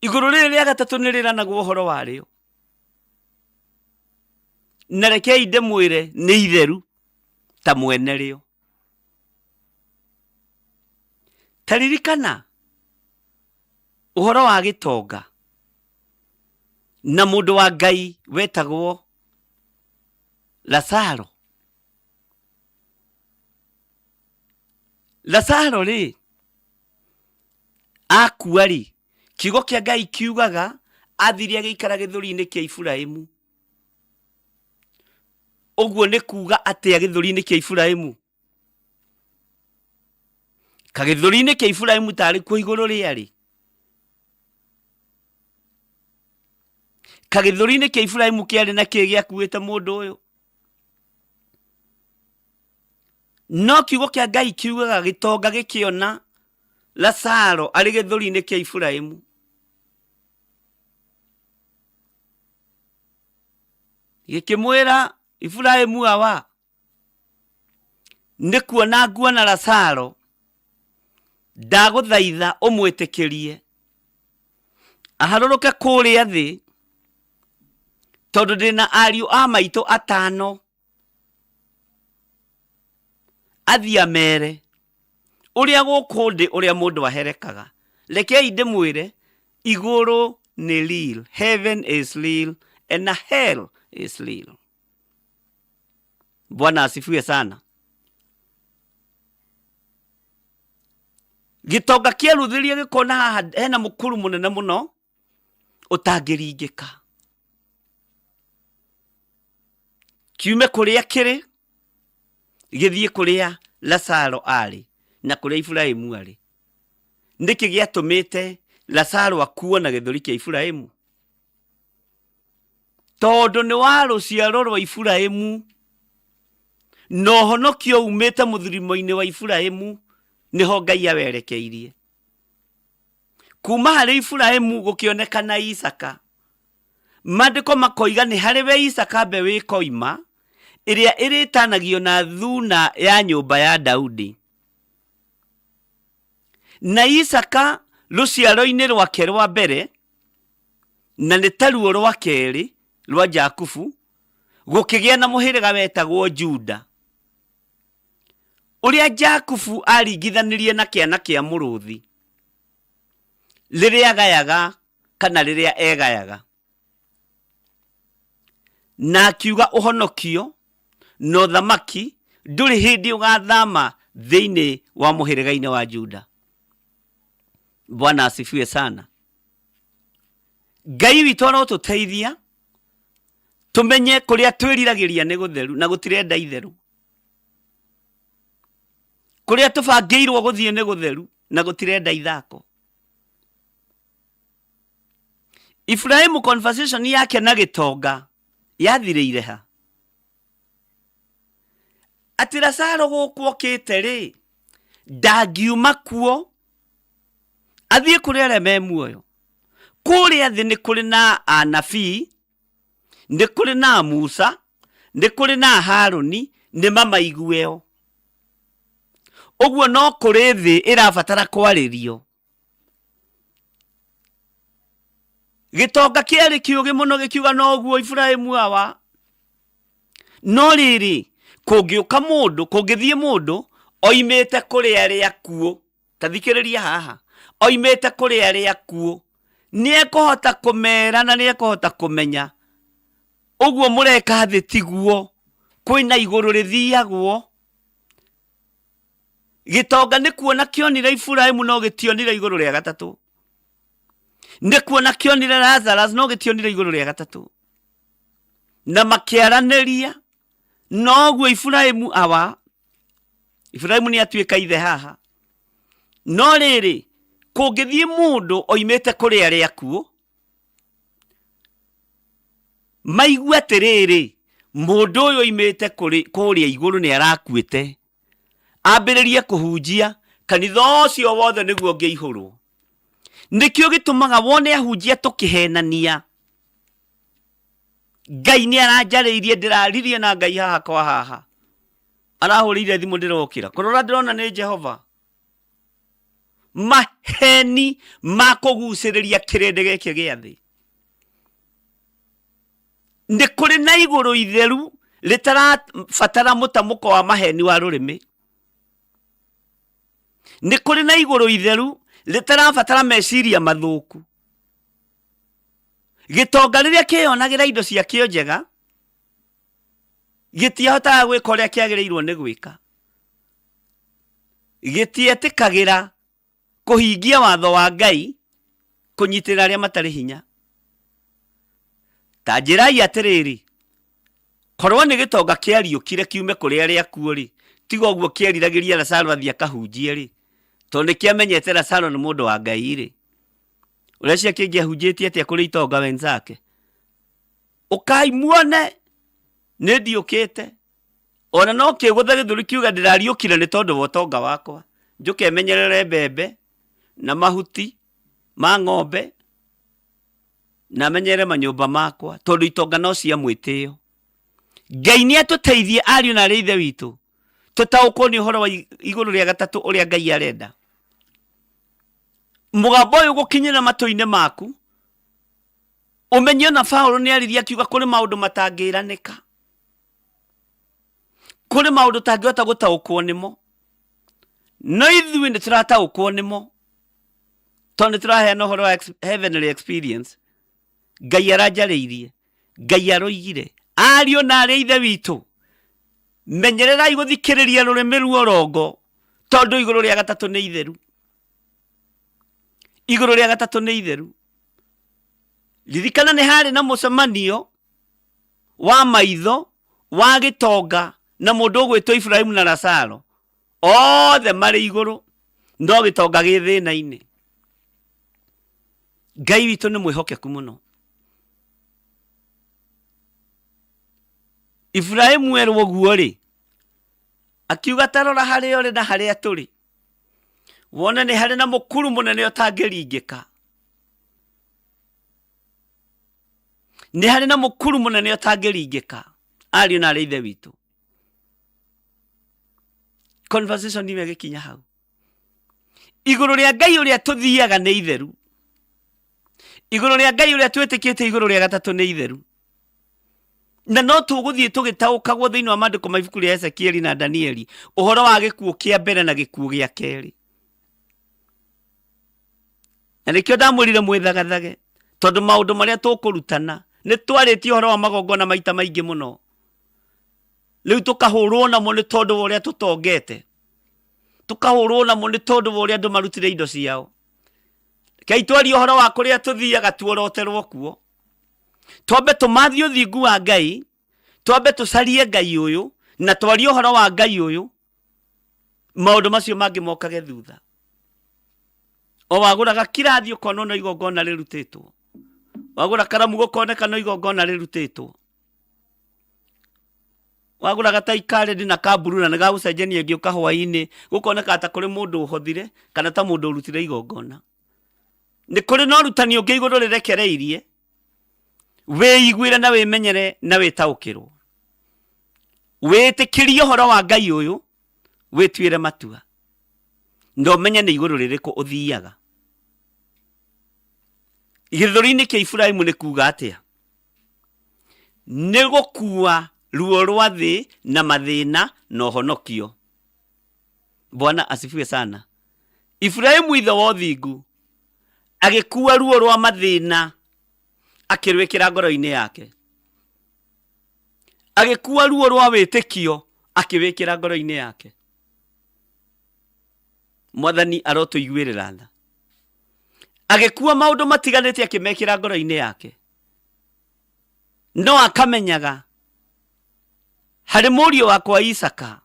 Igũrũ rĩrĩ rĩa gatatũ nĩ rĩranagwo ũhoro warĩo, na rekei ndĩmwĩre nĩ itheru ta mwene rĩo. Ta ririkana ũhoro wa gĩtonga na mũndũ wa Ngai wetagwo Lazaro. Lazaro rĩ, akua rĩ, kiugo kĩa Ngai kiugaga athire agĩikara gĩthũri-inĩ kĩa Iburahimu. Ũguo nĩ kuga atĩa gĩthũri-inĩ kĩa Iburahimu? Kagĩthũri-inĩ kĩa Iburahimu tarĩ kuo igũrũ rĩarĩ. Kagĩthũri-inĩ kĩa Iburahimu kĩarĩ na kĩĩ gĩakuĩte mũndũ ũyũ? No kiugo kĩa Ngai kiugaga gĩtonga gĩkĩona Lazaro arĩ gĩthũri-inĩ kĩa Iburahimu. Gĩkĩmwĩra Iburahimu awa, nĩ kuona nguona Lazaro, ndagũthaitha ũmwĩtĩkĩrie aharũrũke kũrĩa thĩ, tondũ ndĩna ariũ a maitũ atano, athiĩ amere ũrĩa gũkũ ndĩ ũrĩa mũndũ aherekaga. Rekei ndĩmwĩre, igũrũ nĩ real, heaven is real and hell is real. Bwana asifiwe sana. Gĩtonga kĩeruthirie gĩkona haha hena mũkuru mũnene mũno ũtangĩringĩka, kiume kũrĩa kĩrĩ gĩthiĩ kũrĩa Lazaro arĩ na kũrĩa Iburahimu arĩ. Nĩkĩ gĩatũmĩte Lazaro akuo na gĩthũri kĩa Iburahimu? Tondũ nĩ wa rũciaro rwa Iburahimu na ũhonokio umĩte mũthirimo-inĩ wa Iburahimu nĩho Ngai awerekeirie. Kuma harĩ Iburahimu gũkĩonekana Isaka. Maandĩko makoiga nĩ harĩ we Isaka mbeũ ĩkoima ĩrĩa ĩrĩtanagio na thuna ya nyũmba ya Daudi. Na Isaka rũciaro-inĩ rwake rwa mbere na nĩ taruo rwa kerĩ rwa Jakubu gũkĩgĩa na mũhĩrĩga wetagwo Juda, ũrĩa Jakubu aringithanirie na kĩana kĩa mũrũthi rĩrĩa agayaga kana rĩrĩa egayaga, na akiuga ũhonokio na ũthamaki ndũrĩ hĩndĩ ũgathama thĩinĩ wa mũhĩrĩga-inĩ wa Juda. Bwana asifiwe sana. Ngai witũ arotũteithia tũmenye kũrĩa twĩriragĩria nĩ gũtheru na gũtirenda itheru, kũrĩa tũbangĩirwo gũthiĩ nĩ gũtheru na gũtirenda ithako. Ibrahimu conversation yake na gĩtonga yathirĩire ha? Atĩ Lazaro gũkũ okĩte rĩ, ndangiuma kuo athiĩ kũrĩ arĩa me muoyo. Kũrĩa thĩ nĩ kũrĩ na anabii, nĩ kũrĩ na Musa, nĩ kũrĩ na Harũni, nĩ mamaigue o. Ũguo no kũrĩ thĩ ĩrabatara kwarĩrio. Gĩtonga kĩarĩ kĩũgĩ mũno gĩkiuga noguo Iburahĩmu awa. No rĩrĩ, kũngĩũka mũndũ, kũngĩthiĩ mũndũ oimĩte kũrĩ arĩa akuũ, ta thikĩrĩria haha, oimĩte kũrĩ arĩa akuũ, nĩ ekũhota kũmera na nĩ ekũhota kũmenya ũguo mũreka thĩ tiguo, kwĩna igũrũ rĩthiagwo. Gĩtonga nĩ kuona kĩonire Iburahimu no gĩtionire igũrũ rĩa gatatũ. Nĩ kuona kĩonire Lazarus no gĩtionire igũrũ rĩa gatatũ. Na makĩaranĩria noguo Iburahimu awa, Iburahimu nĩ atuĩka ithe haha. No rĩrĩ, kũngĩthiĩ mũndũ oimĩte kũrĩ arĩa akuũ, maigue atĩrĩrĩ, mũndũ ũyũ oimĩte kũrĩa igũrũ nĩ arakuĩte, ambĩrĩrie kũhunjia, kanitha ũcio wothe nĩguo ũngĩihũrwo. Nĩkĩo gĩtũmaga wone ahunjia tũkĩhenania. Ngai nĩ aranjarĩirie, ndĩraririe na Ngai haha kwa haha, arahũrĩire thimũ ndĩrokĩra, kũrora ndĩrona nĩ Jehova. Maheni ma kũgucĩrĩria kĩrĩndĩ gĩkĩ gĩa thĩ. Nĩ kũrĩ na igũrũ itheru rĩtarabatara mũtamũko wa maheni wa rũrĩmĩ. Nĩ kũrĩ na igũrũ itheru rĩtarabatara meciria mathũku. Gĩtonga rĩrĩa kĩyonagĩra indo ciakĩo njega, gĩtiahotaga gwĩka ũrĩa kĩagĩrĩirwo nĩ gwĩka. Gĩtietĩkagĩra kũhingia watho wa Ngai kũnyitĩrĩra arĩa matarĩ hinya. Ta njĩrai atĩrĩrĩ, korwo nĩ gĩtonga kĩariũkire kiume kũrĩ arĩa akuũ-rĩ, tiga ũguo kĩeriragĩria Lazaro athiĩ akahunjie-rĩ, tondũ nĩ kĩamenyete Lazaro nĩ mũndũ wa Ngai-rĩ, ũreciria kĩngĩahunjĩtie atĩa kũrĩ itonga wenzake? Ũkai muone nĩ ndiũkĩte. Ona no kĩgũthe gĩthũri kiuge ndĩrariũkire nĩ tondũ wa ũtonga wakwa. Njũke menyerere mbembe na mahuti ma ng'ombe na menyerere manyũmba makwa tondũ itonga no cia mwĩtĩo. Ngai nĩ atũteithie ariũ na arĩ ithe witũ tũtaũkwo nĩ ũhoro wa igũrũ rĩa gatatũ ũrĩa Ngai arenda. Mũgambo ũyũ gũkinyĩra matũ-inĩ maku ũmenye ona Paũlũ nĩ aririe akiuga kũrĩ maũndũ matangĩranĩka, kũrĩ maũndũ tangĩhota gũtaũkwo nĩmo, no ithuĩ nĩ tũrataũkwo nĩmo tondũ nĩ tũraheana ũhoro wa heavenly experience. Ngai aranjarĩirie, Ngai aroigire, ariũ na arĩ a ithe witũ, menyererai gũthikĩrĩria rũrĩmĩ ruorongo, tondũ igũrũ rĩa gatatũ nĩ itheru. Igũrũ rĩa gatatũ nĩ itheru. Ririkana nĩ harĩ na mũcemanio wa maitho wa gĩtonga na mũndũ ũgwĩtwo Iburahĩmu na Lazaro, othe marĩ igũrũ, no gĩtonga gĩ thĩna-inĩ. Ngai witũ nĩ mwĩhokeku mũno. Iburahĩmu erwo ũguo rĩ, akiuga ta rora harĩa ũrĩ na harĩa tũrĩ, wone nĩ harĩ na mũkuru mũnene ũtangĩringĩka. Nĩ harĩ na mũkuru mũnene ũtangĩringĩka, ariũ na arĩ ithe witũ. Conversation ĩyo ĩgĩkinya hau. Igũrũ rĩa Ngai ũrĩa tũthiaga nĩ itheru. Igũrũ rĩa Ngai ũrĩa twĩtĩkĩtie igũrũ rĩa gatatũ nĩ itheru. Na no tũgũthiĩ tũgĩtaũkagwo thĩinĩ wa maandĩko ma ibuku rĩa Ezekieli na Danieli ũhoro wa gĩkuũ kĩa mbere na gĩkuũ gĩa kerĩ. Na nĩkĩo ndamwĩrire mwĩthagathage, tondũ maũndũ marĩa tũkũrutana nĩ twarĩtie ũhoro wa magongona maita maingĩ mũno. Rĩu tũkahũrwo namo nĩ tondũ wa ũrĩa tũtongete, tũkahũrwo namo nĩ tondũ wa ũrĩa andũ marutire indo ciao. Rekei twarie ũhoro wa kũrĩa tũthiaga tuoroterwo kuo. Twambe tũmathie ũthingu wa Ngai, twambe tũcarie Ngai ũyũ, na twarie ũhoro wa Ngai ũyũ, maũndũ macio mangĩ mokage thutha. O wagũraga kirathi ũkona no igongona rĩrutĩtwo, wagũra karamu gũkoneka no igongona rĩrutĩtwo, Wagũra gatai ka red na ka blue na nĩ gagũcenjania ngĩũka hwaĩ-inĩ, gũkoneka ta kũrĩ mũndũ ũhothire kana ta mũndũ ũrutire igongona. Nĩ kũrĩ na ũrutani ũngĩ igũrũ rĩrekereirie, wĩiguĩre na wĩmenyere na wĩtaũkĩrwo. Wĩtĩkĩrie ũhoro wa Ngai ũyũ, wĩtuĩre matua na ũmenye nĩ igũrũ rĩrĩkũ ũthiaga. Gĩthũri-inĩ kĩa Iburahimu nĩ kuga atĩa? Nĩ gũkua ruo rwa thĩ na mathĩna na ũhonokio. Bwana asifiwe sana. Iburahimu ithe wa ũthingu agĩkua ruo rwa mathĩna akĩrwĩkĩra ngoro-inĩ yake. Agĩkua ruo rwa wĩtĩkio akĩwĩkĩra ngoro-inĩ yake. Mwathani arotũiguĩrĩra tha. Agĩkua maũndũ matiganĩte akĩmekĩra ngoro-inĩ yake. No akamenyaga harĩ mũriũ wakwa Isaka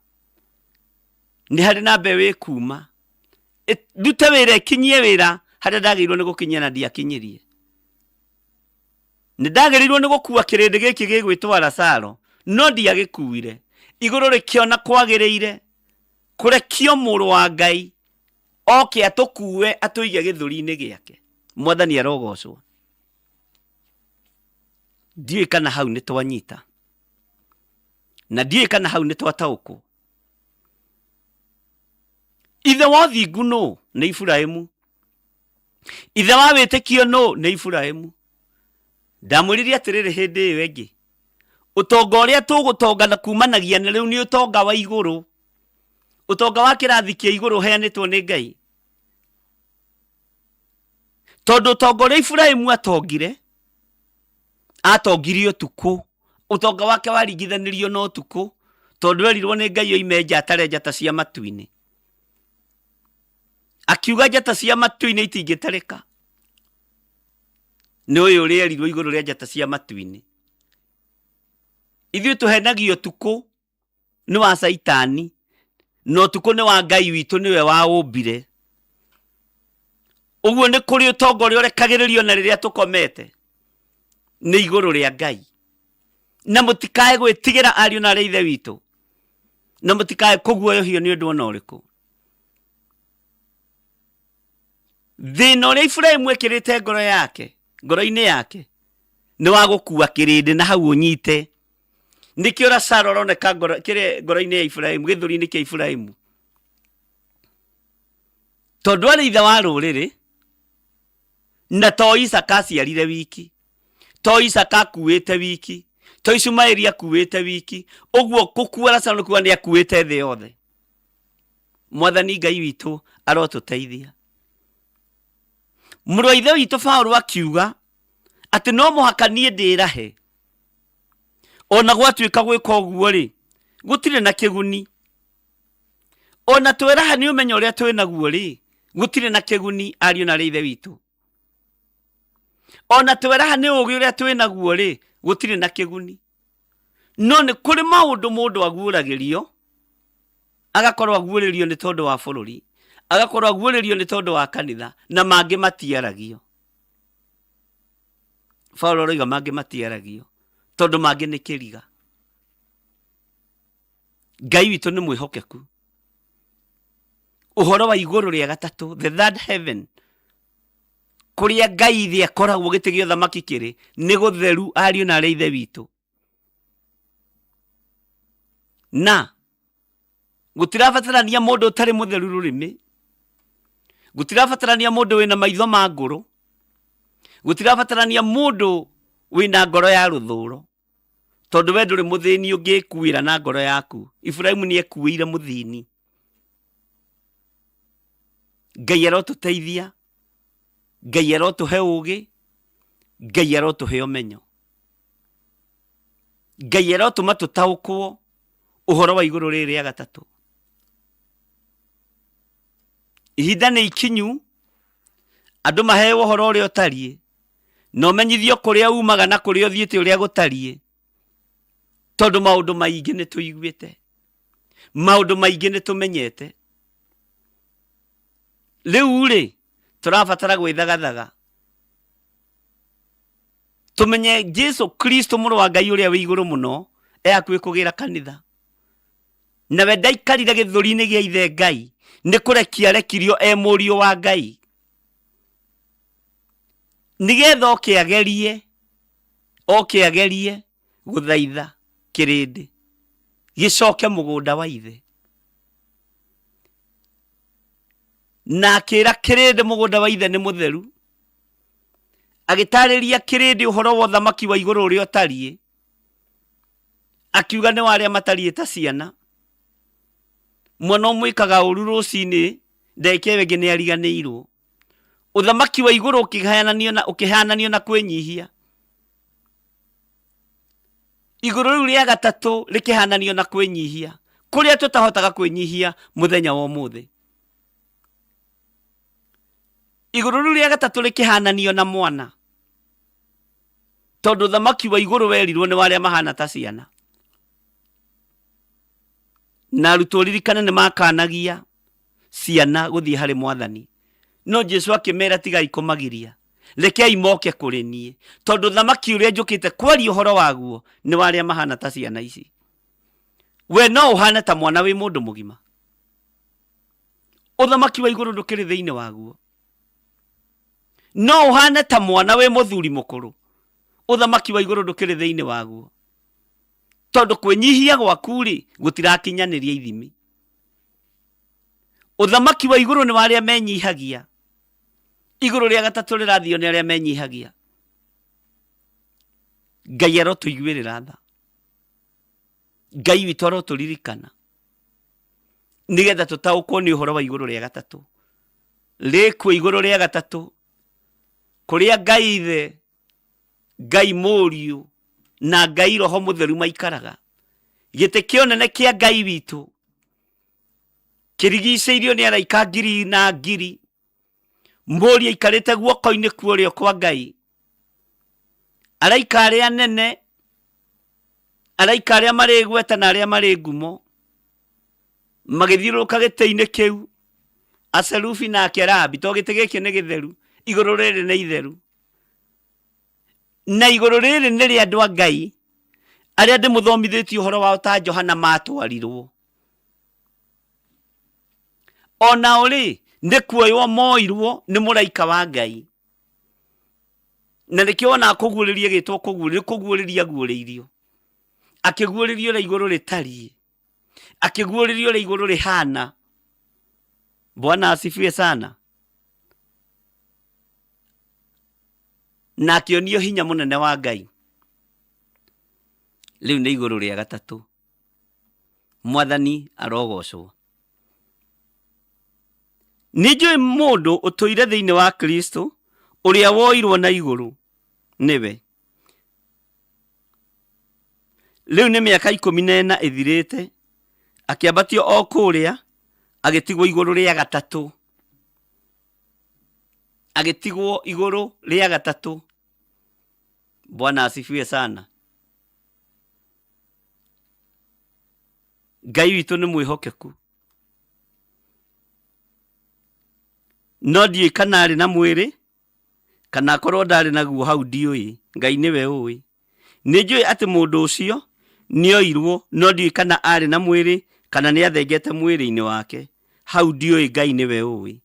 nĩ harĩ na mbeũ ĩkuma ndute wĩra ĩkinyie wĩra harĩa ndagĩrĩirwo nĩ gũkinyia na ndiakinyirie. Nĩ ndagĩrĩirwo nĩ gũkua kĩrĩndĩ gĩkĩ gĩgwĩtwo Lazaro, no ndiagĩkuire. Igũrũ rĩkĩona kwagĩrĩire kũrekio mũrũ wa Ngai oke atũkue atũige gĩthũri-inĩ gĩake. Mwathani arogocwo. Ndiũĩ kana hau nĩ twanyita, na ndiũĩ kana hau nĩ twataũkwo. Ithe wa ũthingu nũ? Nĩ Iburahimu. Ithe wa wĩtĩkio nũ? Nĩ Iburahimu. Ndamwĩrire atĩrĩrĩ hĩndĩ ĩyo ĩngĩ, ũtonga ũrĩa tũgũtonga na kumanagia na rĩu nĩ ũtonga wa igũrũ, ũtonga wa kĩrathi kĩa igũrũ ũheanĩtwo nĩ Ngai. Tondũ ũtonga ũrĩa Iburahimu atongire, atongire ũtukũ. Ũtonga wake waringithanirio na ũtukũ, tondũ erirwo nĩ Ngai oime nja atare njata cia matu-inĩ. Akiuga njata cia matu-inĩ itingĩtarĩka. Nĩ ũyũ ũrĩa erirwo igũrũ rĩa njata cia matu-inĩ. Ithuĩ tũhenagio ũtukũ nĩ wa Caitani, na ũtukũ nĩ wa Ngai witũ nĩwe waũmbire. Ũguo nĩ kũrĩ ũtonga ũrĩa ũrekagĩrĩrio na rĩrĩa tũkomete nĩ igũrũ rĩa Ngai. Na mũtikae gwĩtigĩra ariũ na arĩ ithe witũ, na mũtikae kũguoyohio nĩ ũndũ ona ũrĩkũ. Thĩna ũrĩa Iburahimu ekĩrĩte ngoro yake, ngoro-inĩ yake, nĩ wa gũkua kĩrĩndĩ na hau ũnyite. Nĩkĩo Lazaro aroneka kĩrĩa ngoro-inĩ ya Iburahimu, gĩthũri-inĩ kĩa Iburahimu. Tondũ arĩ ithe wa rũrĩrĩ, na to Isaka aciarire wiki, to Isaka akuĩte wiki, to Ishumaeli akuĩte wiki, ũguo gũkua Lazaro nĩ kuga nĩ akuĩte thĩ yothe. Mwathani Ngai witũ arotũteithia. Mũrũ wa ithe witũ Paũlũ akiuga atĩ no mũhaka niĩ ndĩrahe, ona gwatuĩka gwĩka ũguo rĩ, gũtirĩ na kĩguni. Ona tweraha nĩ ũmenyo ũrĩa twĩ naguo rĩ, gũtirĩ na kĩguni ariũ na arĩ ithe witũ. Ona tweraha nĩ ũgĩ ũrĩa twĩ naguo rĩ, gũtirĩ na kĩguni. No nĩ kũrĩ maũndũ mũndũ aguũragĩrio, agakorwo aguũrĩrio nĩ tondũ wa bũrũri, agakorwo aguũrĩrio nĩ tondũ wa kanitha, na mangĩ matiaragio. Paulo aroiga mangĩ matiaragio, tondũ mangĩ nĩ kĩriga. Ngai witũ nĩ mwĩhokeku. Ũhoro wa igũrũ rĩa gatatũ, the third heaven, kũrĩa Ngai ithe akoragwo gĩtĩ gĩa ũthamaki kĩrĩ, nĩ gũtheru ariũ na arĩa ithe witũ. Na gũtirabatarania mũndũ ũtarĩ mũtheru rũrĩmĩ, gũtirabatarania mũndũ wĩna maitho ma ngũrũ, gũtirabatarania mũndũ wĩna ngoro ya rũthũro, tondũ we ndũrĩ mũthĩni ũngĩkuĩra na ngoro yaku. Iburahimu nĩ ekuĩire mũthĩni. Ngai arotũteithia, Ngai arotũhe ũgĩ, Ngai arotũhe ũmenyo, Ngai arotũma tũtaũkwo ũhoro wa igũrũ rĩrĩ rĩa gatatũ. Ihinda nĩ ikinyu andũ maheo ũhoro ũrĩa ũtariĩ, na ũmenyithio kũrĩa umaga na kũrĩa ũthiĩte ũrĩa gũtariĩ, tondũ maũndũ maingĩ nĩ tũiguĩte, maũndũ maingĩ nĩ tũmenyete. Rĩu rĩ, tũrabatara gwĩthagathaga tũmenye Jesu Kristo mũrũ wa Ngai ũrĩa wĩ igũrũ mũno e hakuhĩ kũgĩra kanitha. Nawe ndaikarire gĩthũri-inĩ gĩa ithe Ngai, nĩ kũrekia arekirio e mũriũ wa Ngai, nĩgetha oke agerie, oke agerie gũthaitha kĩrĩndĩ gĩcoke mũgũnda wa ithe. Na akĩra kĩrĩndĩ mũgũnda wa ithe nĩ mũtheru, agĩtarĩria kĩrĩndĩ ũhoro wa ũthamaki wa igũrũ ũrĩa ũtariĩ, akiuga nĩ wa arĩa matariĩ ta ciana. Mwana ũmwĩkaga ũru rũcinĩ, ndagĩka ĩyo ĩngĩ nĩ ariganĩirwo. Ũthamaki wa igũrũ ũkĩhaananio na, ũkĩhaananio na kwĩnyihia. Igũrũ rĩu rĩa gatatũ rĩkĩhananio na kwĩnyihia, kũrĩa tũtahotaga kwĩnyihia mũthenya wa ũmũthĩ. Igũrũ rĩu rĩa gatatũ rĩkĩhananio na mwana, tondũ ũthamaki wa igũrũ werirwo nĩ wa arĩa mahana ta ciana. Na arutwo ririkana nĩ makanagia ciana gũthiĩ harĩ mwathani, no Jesu akĩmera tigai kũmagiria, rekei moke kũrĩ niĩ, tondũ thamaki ũrĩa njũkĩte kwaria ũhoro waguo nĩ wa arĩa mahana ta ciana ici. We no ũhane ta mwana wĩ mũndũ mũgima, ũthamaki wa igũrũ ndũkĩrĩ thĩinĩ waguo. No ũhane ta mwana wĩ mũthuri mũkũrũ, ũthamaki wa igũrũ ndũkĩrĩ thĩinĩ waguo, tondũ kwĩnyihia gwaku-rĩ gũtirakinyanĩria ithimi. Ũthamaki wa igũrũ nĩ wa arĩa menyihagia. Igũrũ rĩa gatatũ rĩrathio nĩ arĩa menyihagia. Ngai arotũiguĩrĩra tha, Ngai witũ arotũririkana, nĩgetha tũtaũkwo nĩ ũhoro wa igũrũ rĩa gatatũ. Rĩkuo igũrũ rĩa gatatũ, kũrĩa Ngai Ithe, Ngai Mũriũ na Ngai Roho Mũtheru maikaraga. Gĩtĩ kĩa ũnene kĩa Ngai witũ kĩrigicĩirio nĩ araika ngiri na ngiri. Mũriũ aikarĩte guoko-inĩ kwa ũrĩo kwa Ngai. Araika arĩa anene, araika arĩa marĩ igweta na arĩa marĩ ngumo magĩthiũrũrũka gĩtĩ-inĩ kĩu, acerubi na akerabi, tondũ gĩtĩ gĩkĩ nĩ gĩtheru, igũrũ rĩrĩ nĩ itheru. Na igũrũ rĩrĩ nĩ rĩa andũ a Ngai arĩa ndĩmũthomithĩtie ũhoro wao ta Johana matwarirwo. O nao rĩ, nĩ kuoywo moirwo nĩ mũraika wa Ngai. Na nĩkĩo wonaga kũguũrĩria gĩtwo kũguũrĩrio, kũguũrĩria aguũrĩirio. Akĩguũrĩrio ũrĩa igũrũ rĩtariĩ, akĩguũrĩrio ũrĩa igũrũ rĩhana. Bwana asifiwe sana. Na akĩonio hinya mũnene wa Ngai. Rĩu nĩ igũrũ rĩa gatatũ. Mwathani arogocwo. Nĩ njũĩ mũndũ ũtũire thĩinĩ wa Kristo ũrĩa woirwo na igũrũ nĩwe. Rĩu nĩ mĩaka 14 ĩthirĩte, akĩambatio o kũrĩa, agĩtigwo igũrũ rĩa gatatũ. Agĩtigwo igũrũ rĩa gatatũ. Bwana asifiwe sana. Ngai witũ nĩ mwĩhokeku. No ndiũĩ kana arĩ na mwĩrĩ kana akorwo ndarĩ naguo hau ndiũĩ, Ngai nĩwe ũĩ. Nĩ njũĩ atĩ mũndũ ũcio nĩoirwo no ndiũĩ kana arĩ na mwĩrĩ kana nĩathengete mwĩrĩ-inĩ wake, hau ndiũĩ Ngai nĩwe ũĩ.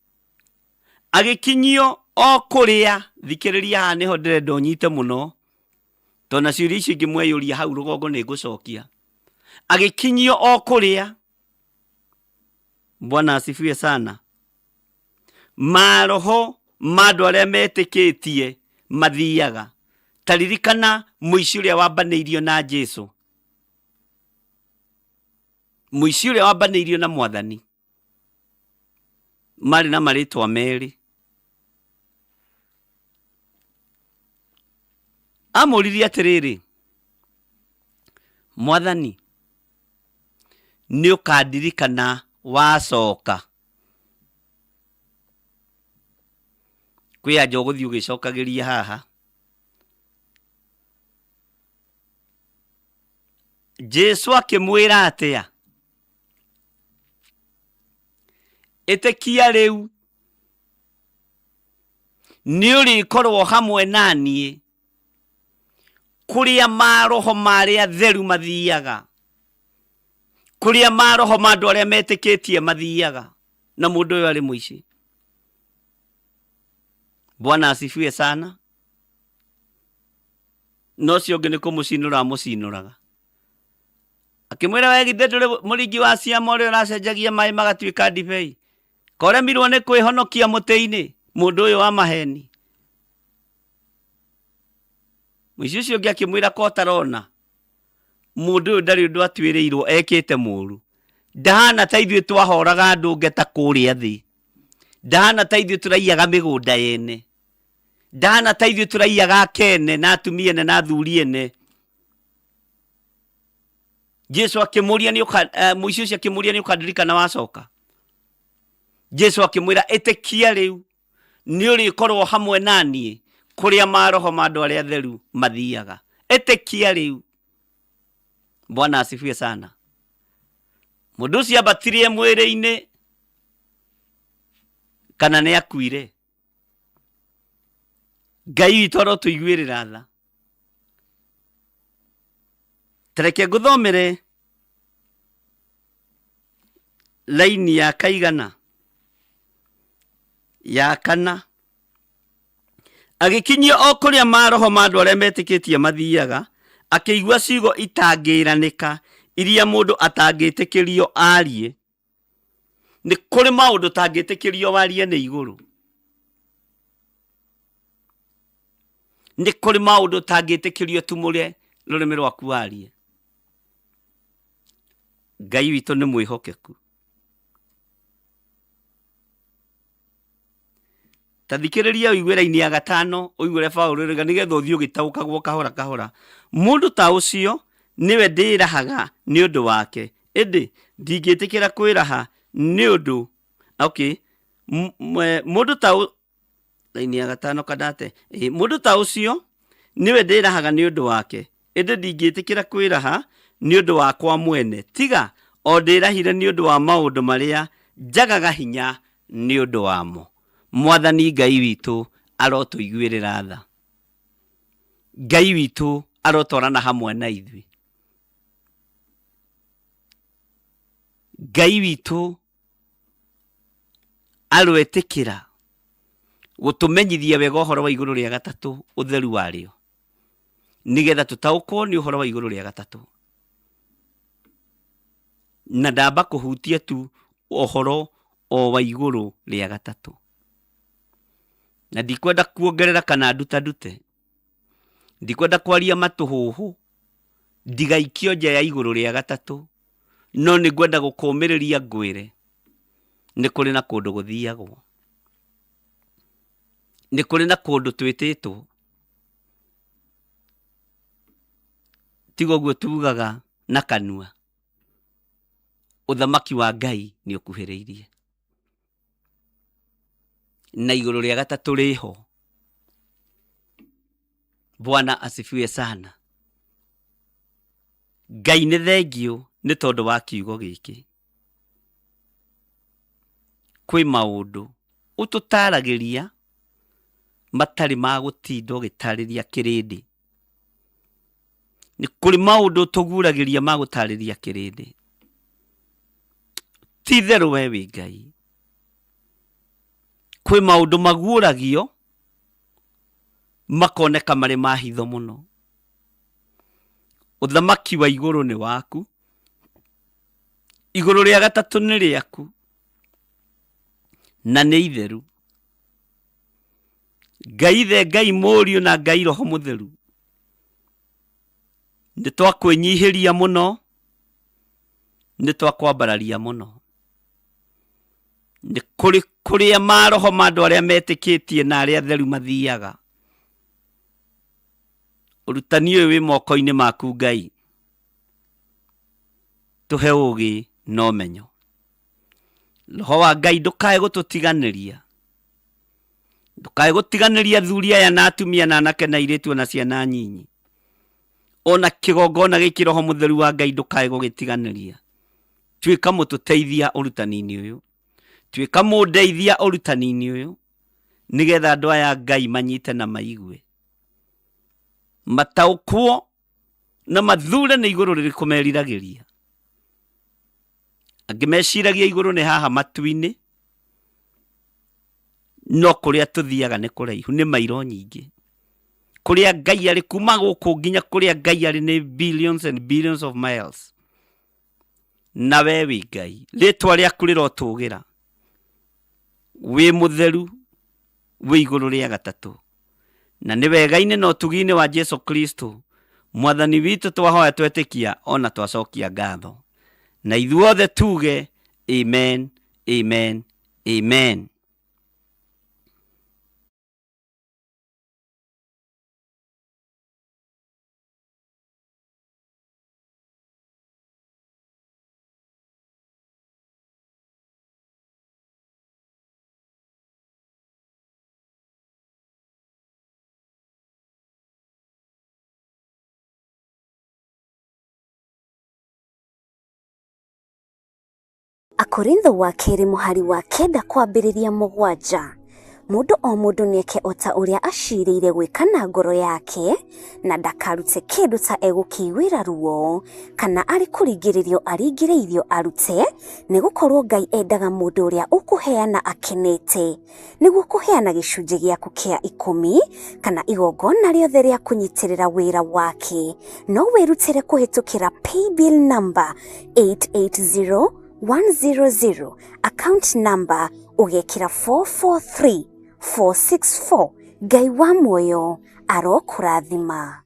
Agĩkinyio o kũrĩa, thikĩrĩria haha nĩho ndĩrenda ũnyite mũno, tondũ na ciũria icio ingĩ mweyũria hau rũgongo nĩ ngũcokia. Agĩkinyio o kũrĩa, Bwana asifiwe sana, maroho ma andũ arĩa metĩkĩtie mathiaga. Ta ririkana mũici ũrĩa wambanĩirio na Jesu, mũici ũrĩa wambanĩirio na Mwathani, marĩ na marĩtwa merĩ. Amũririe atĩrĩrĩ, Mwathani, nĩ ũkandirikana wacoka? Kwĩ anja ũgũthiĩ ũgĩcokagĩria haha. Jesu akĩmwĩra atĩa? Ĩtĩkia rĩu nĩ ũrĩkorwo hamwe na niĩ kũrĩa maroho ma arĩa atheru mathiaga, Kũrĩa maroho ma andũ arĩa metĩkĩtie mathiaga, na mũndũ ũyũ arĩ mũici. Bwana asifiwe sana. Na ũcio ũngĩ nĩ kũmũcinũra amũcinũraga. Akĩmwĩra, we githĩ ndũrĩ mũringi wa ciama ũrĩa ũracenjagia maĩ magatuĩka ndibei? Koremirwo nĩ kwĩhonokia mũtĩ-inĩ, mũndũ ũyũ wa maheni. Mũici ũcio ũngĩ akĩmwĩra, ko ũtarona mũndũ ũyũ ndarĩ ũndũ atuĩrĩirwo ekĩte mũru. Ndahana ta ithuĩ twahoraga andũ ngeta kũrĩa thĩ. Ndahana ta ithuĩ tũraiyaga mĩgũnda yene. Ndahana ta ithuĩ tũraiyaga akene na atumia ene na athuri ene. Jesu akĩmũria nĩ ũka mũici ũcio akĩmũria nĩ ũkandirikana wacoka. Jesu akĩmwĩra, ĩtĩkia rĩu nĩ ũrĩkorwo hamwe na niĩ kũrĩa maroho ma andũ arĩa atheru mathiaga. Ĩtĩkia rĩu. Bwana asifiwe sana. Mũndũ ũcio ambatirie mwĩrĩ-inĩ kana nĩ akuire? Ngai witũ arotũiguĩrĩra tha. Tareke ngũthomere laini ya kaigana ya kana. Agĩkinyio o kũrĩa maroho ma andũ arĩa metĩkĩtie mathiaga, akĩigua ciugo itangĩĩranĩka iria mũndũ atangĩtĩkĩrio aarie. Nĩ kũrĩ maũndũ ũtangĩtĩkĩrio warie nĩ igũrũ. Nĩ kũrĩ maũndũ ũtangĩtĩkĩrio tumũre rũrĩmĩ rwaku warie. Ngai witũ nĩ mwĩhokeku. Ta thikĩrĩria ũigue raini ya gatano, ũigue ũrĩa Paũlũ oiga nĩgetha ũthiĩ ũgĩtaũkagwo kahora kahora. Mũndũ ta ũcio nĩwe ndĩĩrahaga nĩ ũndũ wake, ĩndĩ ndingĩtĩkĩra kwĩraha nĩ ũndũ okay, mũndũ ta raini ya gatano kandate, mũndũ ta ũcio nĩwe ndĩĩrahaga nĩ ũndũ wake, ĩndĩ ndingĩtĩkĩra kwĩraha nĩ ũndũ wakwa mwene, tiga o ndĩrahire nĩ ũndũ wa maũndũ marĩa njagaga hinya nĩ ũndũ wamo. Mwathani Ngai witũ arotũiguĩrĩra tha. Ngai witũ arotwarana hamwe na ithuĩ. Ngai witũ aroetĩkĩra gũtũmenyithia wega ũhoro wa igũrũ rĩa gatatũ, ũtheru warĩo, nĩgetha tũtaũkwo nĩ ũhoro wa igũrũ rĩa gatatũ. Na ndamba kũhutia tu ũhoro o wa igũrũ rĩa gatatũ, na ndikwenda kuongerera kana ndutandute, ndikwenda kwaria matũhũhũ ndigaikio nja ya igũrũ rĩa gatatũ, no nĩ ngwenda gũkũmĩrĩria ngwĩre nĩ kũrĩ na kũndũ gũthiagwo, nĩ kũrĩ na kũndũ twĩtĩtwo. Tiga ũguo tugaga na kanua, ũthamaki wa Ngai nĩ ũkuhĩrĩirie, na igũrũ rĩa gatatũ rĩho. Bwana asifiwe sana. Ngai nĩ thengiũ nĩ tondũ wa kiugo gĩkĩ. Kwĩ maũndũ ũtũtaragĩria matarĩ ma gũtinda ũgĩtarĩria kĩrĩndĩ. Nĩ kũrĩ maũndũ ũtũguragĩria ma gũtarĩria kĩrĩndĩ. Ti itherũ we wĩ Ngai. Kwĩ maũndũ maguũragio makoneka marĩ ma hitho mũno. Ũthamaki wa igũrũ nĩ waku, igũrũ rĩa gatatũ nĩ rĩaku, na nĩ itheru. Ngai Ithe, Ngai Mũriũ na Ngai Roho Mũtheru, nĩ twakwĩnyihĩria mũno, nĩ twakwambararia mũno. Nĩ kũrĩ kũrĩa maroho ma andũ arĩa metĩkĩtie na arĩa atheru mathiaga. Ũrutani ũyũ wĩ moko-inĩ maku Ngai, tũhe ũgĩ na ũmenyo. Roho wa Ngai ndũkae gũtũtiganĩria, ndũkae gũtiganĩria athuri aya na atumia na anake na airĩtu ona ciana nyinyi. Ona kĩgongona gĩkĩ Roho Mũtheru wa Ngai ndũkae gũgĩtiganĩria. Tuĩka mũtũteithia ũrutani-inĩ ũyũ, tuĩka mũndeithia ũrutani-inĩ ũyũ, nĩgetha andũ aya Ngai manyite na maigue, mataũkwo na mathure nĩ igũrũ rĩrĩkũ meriragĩria. Angĩ meciragia igũrũ nĩ haha matu-inĩ, no kũrĩa tũthiaga nĩ kũraihu, nĩ mairo nyingĩ. Kũrĩa Ngai arĩ, kuma gũkũ nginya kũrĩa Ngai arĩ nĩ billions and billions of miles. Na we wĩ Ngai, rĩtwa rĩaku rĩrotũgĩra, wĩ mũtheru, wĩ igũrũ rĩa gatatũ. Na nĩ wega-inĩ na ũtugi-inĩ wa Jesu Kristo mwathani witũ twahoya twetĩkia ona twacokia ngatho. Na ithuothe tuge amen, amen, amen. Akorintho wa kerĩ mũhari wa kenda kwambĩrĩria mũgwanja. Mũndũ o mũndũ nĩeke o ta ũrĩa acirĩire gwĩka na ngoro yake, na ndakarute kĩndũ ta egũkĩiguĩra ruo, kana arĩ kũringĩrĩrio aringĩrĩirio arute, nĩgũkorwo Ngai endaga mũndũ ũrĩa ũkũheana akenete. Nĩguo kũheana gĩcunjĩ gĩaku kĩa ikũmi kana igongona rĩothe rĩa kũnyitĩrĩra wĩra wake, no wĩrutĩre kũhĩtũkĩra paybill number 880100, account number ũgekĩra 443464. Ngai wa muoyo arokũrathima.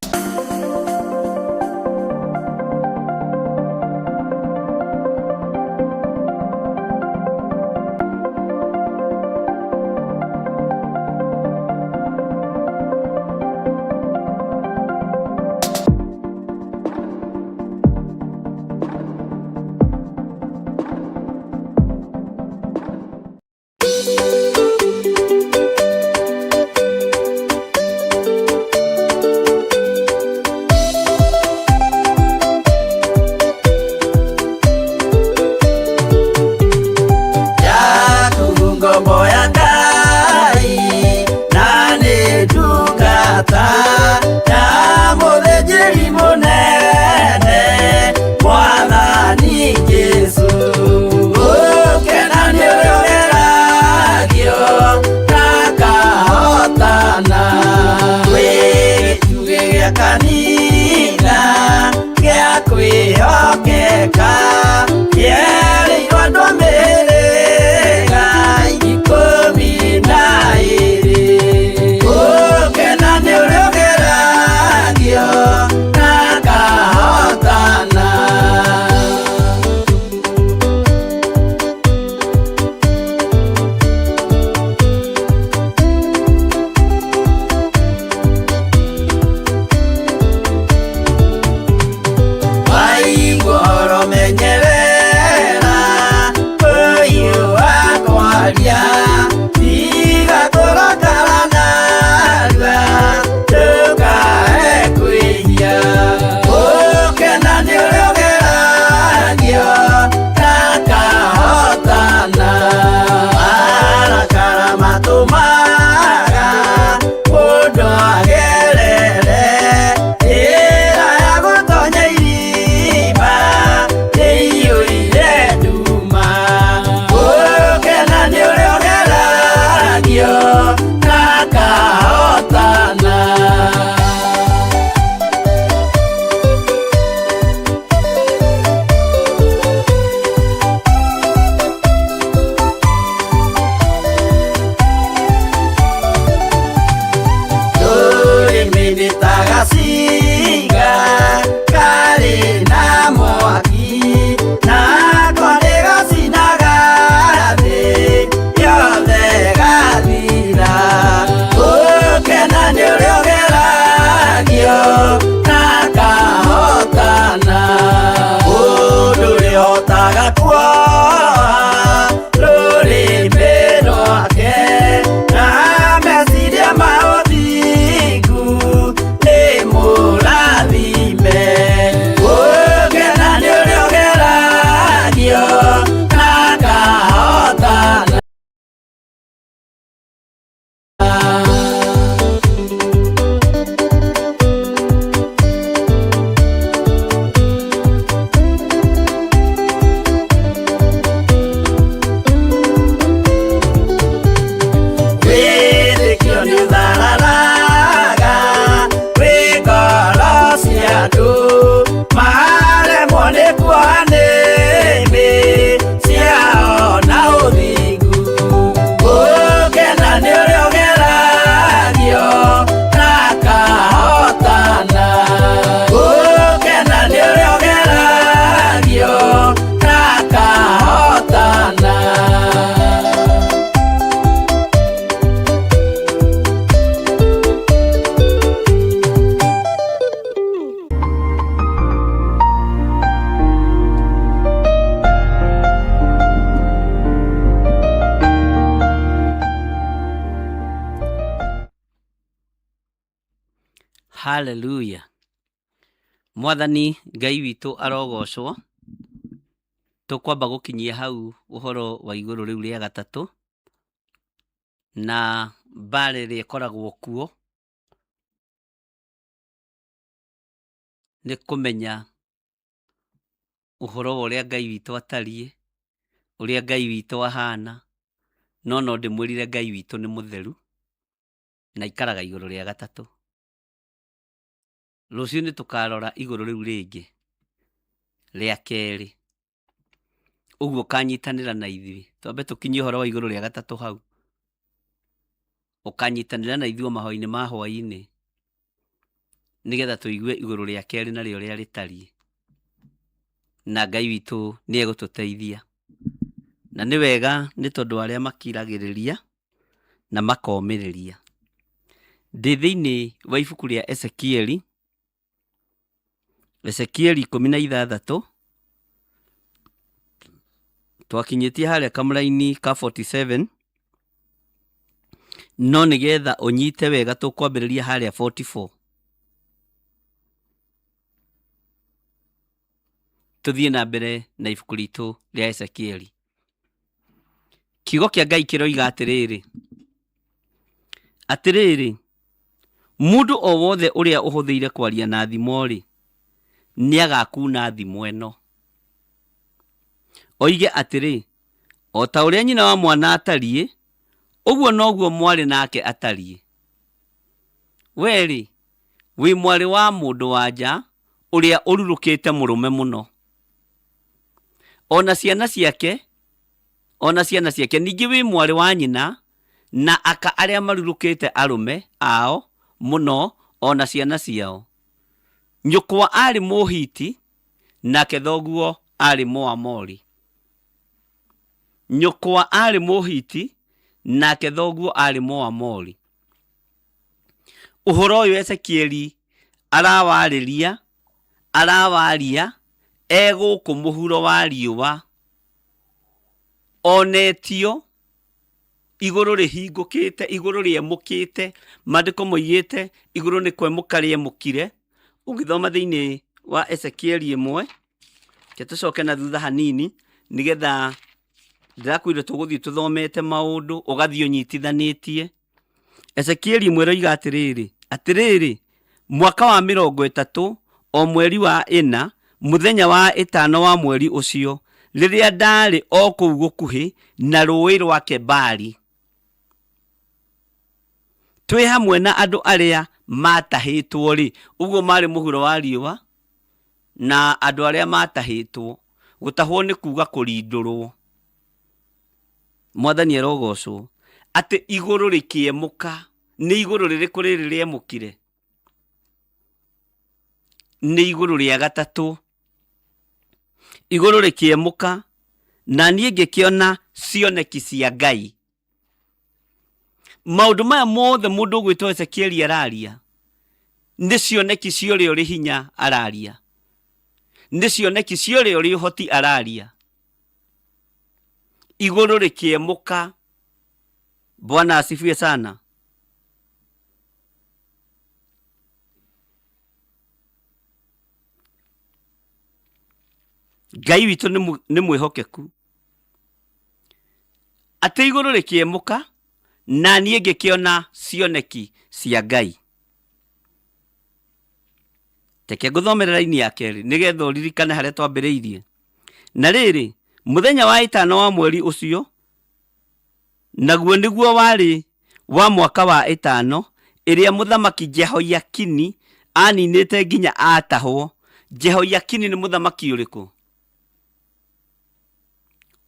Haleluya. Mwathani Ngai witũ arogocwo. Tũkwamba gũkinyia hau ũhoro wa igũrũ rĩu rĩa gatatũ na mbara ĩrĩa ĩkoragwo kuo nĩ kũmenya ũhoro wa ũrĩa Ngai witũ atariĩ, ũrĩa Ngai witũ ahana, no no ndĩmwĩrire Ngai witũ nĩ mũtheru na aikaraga igũrũ rĩa gatatũ. Rũciũ nĩ tũkarora igũrũ rĩu rĩngĩ rĩa kerĩ, ũguo ũkanyitanĩra na ithuĩ. Twambe tũkinyie ũhoro wa igũrũ rĩa gatatũ hau, ũkanyitanĩra na ithuĩ o mahoya-inĩ ma hwaĩ-inĩ, nĩgetha tũigue igũrũ rĩa kerĩ narĩo ũrĩa rĩtariĩ, na Ngai witũ nĩ egũtũteithia. Na nĩ wega nĩ tondũ arĩa makiragĩrĩria na makomĩrĩria. Ndĩ thĩinĩ wa ibuku rĩa Ezekieli, Ezekieli 16, twakinyĩtie harĩa kamũraini ka 47, no nĩgetha ũnyite wega tũkwambĩrĩria harĩa 44. Tũthiĩ na mbere na ibuku ritũ rĩa Ezekieli. Kiugo kĩa Ngai kĩroiga atĩrĩrĩ, atĩrĩrĩ, mũndũ o wothe ũrĩa ũhũthĩire kwaria na thimo-rĩ, nĩagakuna thimo ĩno. Oige atĩrĩ, o ta ũrĩa nyina wa mwana atariĩ, ũguo noguo mwarĩ nake atariĩ. Wee-rĩ, wĩ mwarĩ wa mũndũ-wa-nja ũrĩa ũrurũkĩte mũrũme mũno. Ona ciana ciake, ona ciana ciake, ningĩ wĩ mwarĩ wa nyina na aka arĩa marurũkĩte arũme ao mũno ona ciana ciao. Nyũkwa aarĩ Mũhiti, nake thoguo aarĩ Mũamori. Nyũkwa aarĩ Mũhiti, nake thoguo aarĩ Mũamori. Ũhoro ũyũ Ezekieli arawarĩria, arawaria e gũkũ mũhuro wa riũa, onetio igũrũ rĩhingũkĩte, igũrũ rĩemũkĩte, maandĩko moigĩte igũrũ nĩ kwemũka rĩemũkire. Ũngĩthoma thĩinĩ wa Ezekieli 1, reke tũcoke na thutha hanini nĩgetha ndĩrakwĩrire tũgũthiĩ tũthomete maũndũ ũgathiĩ ũnyitithanĩtie. Ezekieli 1 ĩroiga atĩrĩrĩ, atĩrĩrĩ, mwaka wa 30, o mweri wa 4, mũthenya wa 5 wa mweri ũcio, rĩrĩa ndaarĩ o kũu gũkuhĩ na rũũĩ rwa Kebari, twĩ hamwe na andũ arĩa maatahĩtwo-rĩ, ũguo maarĩ mũhuro wa riũa, na andũ arĩa maatahĩtwo. Gũtahwo nĩ kuuga kũrindũrwo. Mwathani arogocwo. Atĩ igũrũ rĩkĩemũka. Nĩ igũrũ rĩrĩkũ rĩrĩ rĩemũkire? Nĩ igũrũ rĩa gatatũ. Igũrũ rĩkĩemũka, na niĩ ngĩkĩona cioneki cia Ngai. Maũndũ maya mothe mũndũ ũgwĩtwo Ezekieli araria, nĩ cioneki cia ũrĩa ũrĩ hinya araria. Nĩ cioneki cia ũrĩa ũrĩ ũhoti araria. Igũrũ rĩkĩemũka. Bwana asifiwe sana. Ngai witũ nĩ mwĩhokeku. Atĩ igũrũ rĩkĩemũka, na niĩ ngĩkĩona cioneki cia Ngai. Reke ngũthomere raini ya kerĩ nĩgetha ũririkane harĩa twambĩrĩirie. Na rĩrĩ, mũthenya wa 5 wa mweri ũcio, naguo nĩguo warĩ wa mwaka wa 5 ĩrĩa mũthamaki Jehoiakini aninĩte nginya atahwo. Jehoiakini nĩ mũthamaki ũrĩkũ?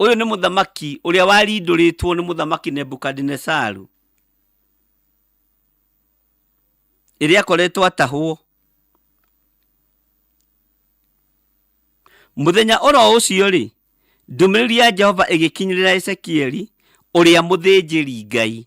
Ũyũ nĩ mũthamaki ũrĩa warindũrĩtwo nĩ mũthamaki Nebukadinesaru, ĩrĩa akoretwo atahwo. Mũthenya oro ũcio-rĩ, ndũmĩrĩri ya Jehova ĩgĩkinyĩrĩra Ezekieli ũrĩa mũthĩnjĩri-Ngai,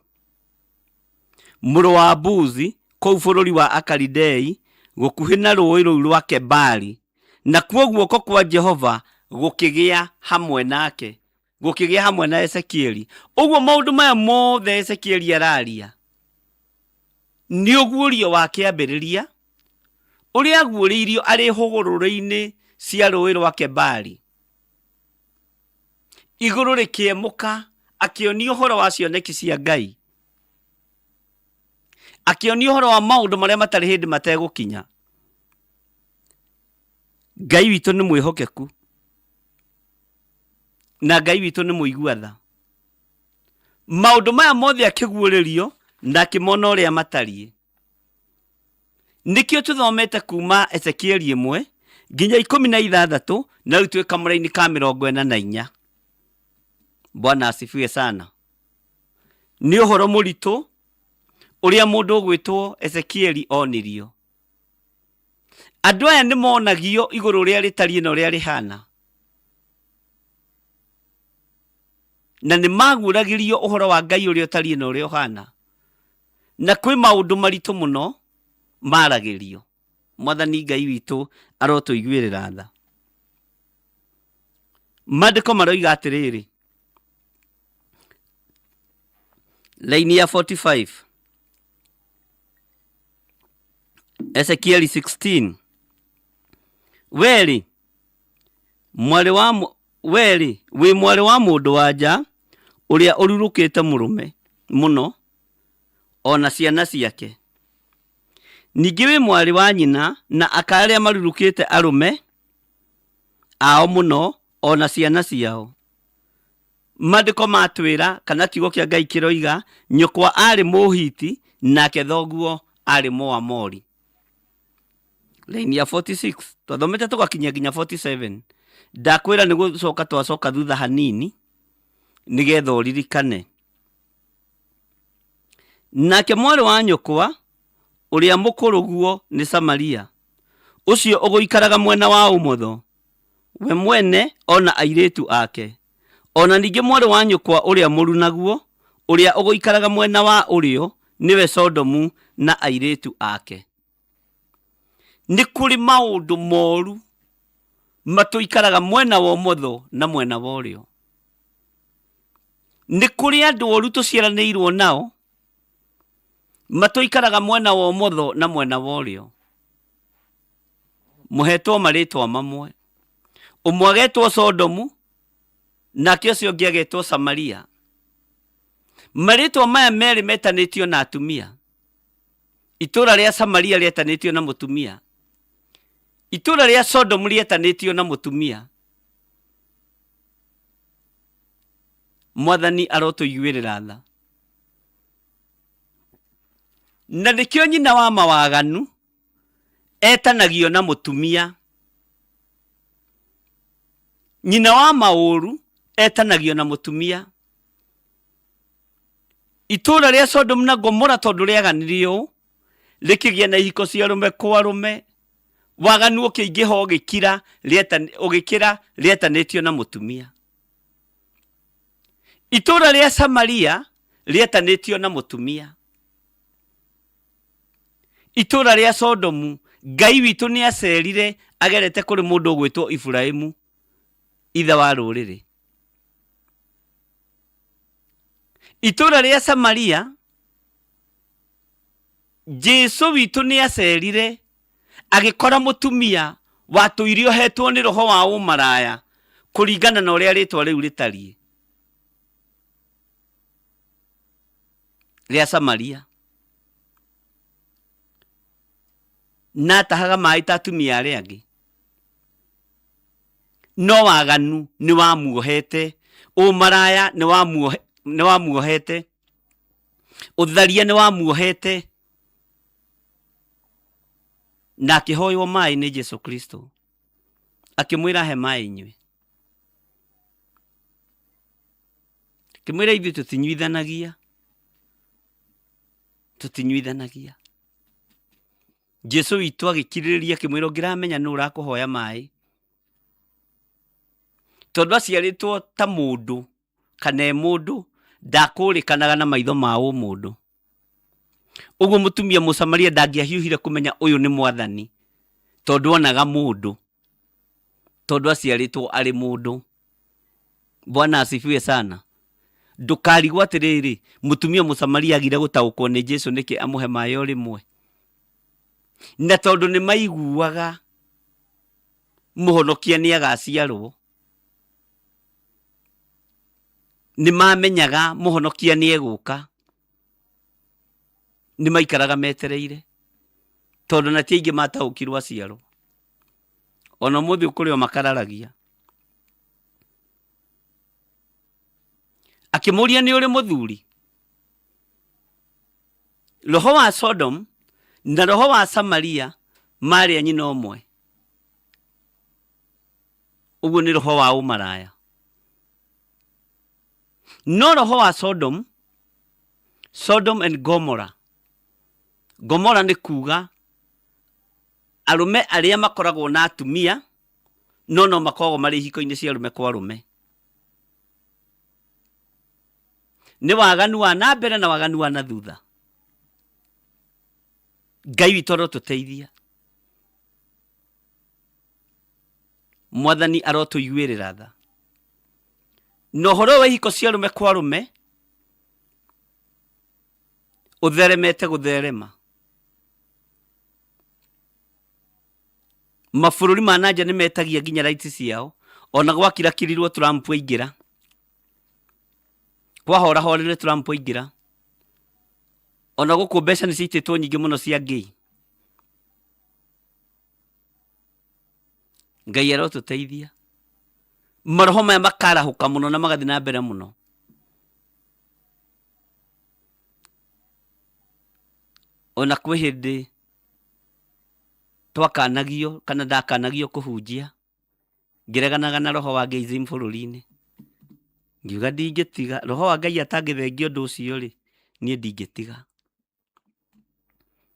mũrũ wa Buzi, kũu bũrũri wa Akalidei, gũkuhĩ na rũũĩ rũu rwa Kebari, nakuo guoko kwa Jehova gũkĩgĩa hamwe nake, gũkĩgĩa hamwe na Ezekieli. Ũguo maũndũ maya mothe Ezekieli araria nĩ ũguũrio wa kĩambĩrĩria. Ũrĩa aguũrĩirio arĩ hũgũrũrũ-inĩ cia rũũĩ rwa Kebari. Igũrũ rĩkĩemũka, akĩonio ũhoro wa cioneki cia Ngai. Akĩonio ũhoro wa maũndũ marĩa matarĩ hĩndĩ mategũkinya. Ngai witũ nĩ mwĩhokeku na Ngai witũ nĩ mũigua tha. Maũndũ maya mothe akĩguũrĩrio na akĩmona ũrĩa matariĩ. Nĩkĩo tũthomete kuma Ezekieli ĩmwe nginya 16 na rĩu twĩ kamũra-inĩ ka 44. Bwana asifiwe sana. Nĩ ũhoro mũritũ ũrĩa mũndũ ũgwĩtwo Ezekieli onirio. Andũ aya nĩ monagio igũrũ ũrĩa rĩtariĩ na ũrĩa rĩhana. Na nĩ maguũragĩrio ũhoro wa Ngai ũrĩa ũtariĩ na ũrĩa ũhana. Na kwĩ maũndũ maritũ mũno maragĩrio. Mwathani Ngai witũ arotũiguĩrĩra tha. Maandĩko maroiga atĩrĩrĩ, laini ya 45 Ezekieli 16 werĩ mwarĩ wa werĩ wĩ mwarĩ wa mũndũ wa nja ũrĩa ũrurũkĩte mũrũme mũno o na ciana ciake. Ningĩ wĩ mwarĩ wa nyina na aka arĩa marurũkĩte arũme ao mũno o na ciana ciao. Maandĩko matwĩra kana kiugo kĩa Ngai kĩroiga nyũkwa arĩ Mũhiti nake thoguo arĩ Mũamori. Laini ya 46 twathomete tũgakinya nginya 47. Ndakwĩra nĩ gũcoka twacoka thutha hanini nĩgetha ũririkane. Nake mwarĩ wa nyũkwa ũrĩa mũkũrũ guo nĩ Samaria, ũcio ũgũikaraga mwena wa ũmotho, we mwene o na airĩtu ake. O na ningĩ mwarĩ wa nyũkwa ũrĩa mũrunaguo, ũrĩa ũgũikaraga mwena wa ũrĩo, nĩwe Sodomu na airĩtu ake. Nĩ kũrĩ maũndũ moru matũikaraga mwena wa ũmotho na mwena wa ũrĩo. Nĩ kũrĩ andũ oru tũciaranĩirwo nao matũikaraga mwena wa ũmotho na mwena wa ũrĩo. Mũhetwo marĩtwa mamwe. Ũmwe agetwo Sodomu nake ũcio ũngĩ agetwo Samaria. Marĩtwa maya merĩ metanĩtio na atumia. Itũũra rĩa Samaria rĩetanĩtio na mũtumia. Itũũra rĩa Sodomu rĩetanĩtio na mũtumia. Mwathani arotũiguĩrĩra tha. Na nĩkĩo nyina wa mawaganu etanagio na mũtumia. Nyina wa maũru etanagio na mũtumia. Itũũra rĩa Sodomu na Gomora tondũ rĩaganirie ũũ, rĩkĩgĩa na ihiko cia arũme kwa arũme, waganu ũkĩingĩha ũgĩkira, ũgĩkĩra rĩetanĩtio na mũtumia. Itũũra rĩa Samaria rĩetanĩtio na mũtumia. Itũũra rĩa Sodomu, Ngai witũ nĩ acerire agerete kũrĩ mũndũ ũgwĩtwo Iburahimu, ithe wa rũrĩrĩ. Itũũra rĩa Samaria, Jesu witũ nĩ acerire agĩkora mũtumia watũire ohetwo nĩ roho wa ũmaraya kũringana na ũrĩa rĩtwa rĩu rĩtariĩ rĩa Samaria. Na atahaga maĩ ta atumia arĩa angĩ. No waganu nĩ wamuohete, ũmaraya nĩ wamuohete, ũtharia nĩ wamuohete, na akĩhoywo maĩ nĩ Jesu Kristo, akĩmwĩra he maĩ nyue. Akĩmwĩra ithuĩ tũtinyuithanagia, tũtinyuithanagia. Jesu witũ agĩkirĩrĩria akĩmwĩra ũngĩramenya nũ ũrakũhoya maĩ, tondũ aciarĩtwo ta mũndũ kana e mũndũ ndakũrĩkanaga na maitho ma ũmũndũ. Ũguo mũtumia Mũsamaria ndangĩahiũhire kũmenya ũyũ nĩ mwathani, tondũ onaga mũndũ, tondũ aciarĩtwo arĩ mũndũ. Bwana asifiwe sana. Ndũkarigwo atĩrĩrĩ, mũtumia Mũsamaria agire gũtaũkwo nĩ Jesu nĩkĩ amũhe maĩ o rĩmwe. Na tondũ nĩ maiguaga mũhonokia nĩ agaciarwo, nĩ mamenyaga mũhonokia nĩ egũka, nĩ maikaraga metereire, tondũ na ti aingĩ mataũkirwo aciarwo. Ona ũmũthĩ kũrĩ o makararagia. Akĩmũria nĩ ũrĩ mũthuri? Roho wa Sodom na roho wa Samaria marĩ a nyina ũmwe. Ũguo nĩ roho wa ũmaraya. No roho wa Sodom, Sodom and Gomorrah. Gomorrah nĩ kuga arũme arĩa makoragwo na atumia no no makoragwo marĩ ihiko-inĩ cia arũme kwa arũme. Nĩ waganu wa na mbere na waganu wa na thutha. Ngai witũ arotũteithia. Mwathani arotũiguĩrĩra tha. Na ũhoro wa ihiko cia arũme kwa arũme ũtheremete gũtherema. Mabũrũri ma nanja nĩ metagia nginya rights ciao, ona gwakirakirirwo Trump aingĩra, kwahorahorire Trump aingĩra, ona gũkũ mbeca nĩ ciitĩtwo nyingĩ mũno cia ngei. Ngai arotũteithia. Maroho maya makarahũka mũno na magathiĩ na mbere mũno. Ona kwĩ hĩndĩ twakanagio kana ndakanagio kũhunjia ngĩreganaga na roho wa gayism bũrũri-inĩ, ngiuga ndingĩtiga, roho wa Ngai atangĩthengia ũndũ ũcio rĩ, niĩ ndingĩtiga.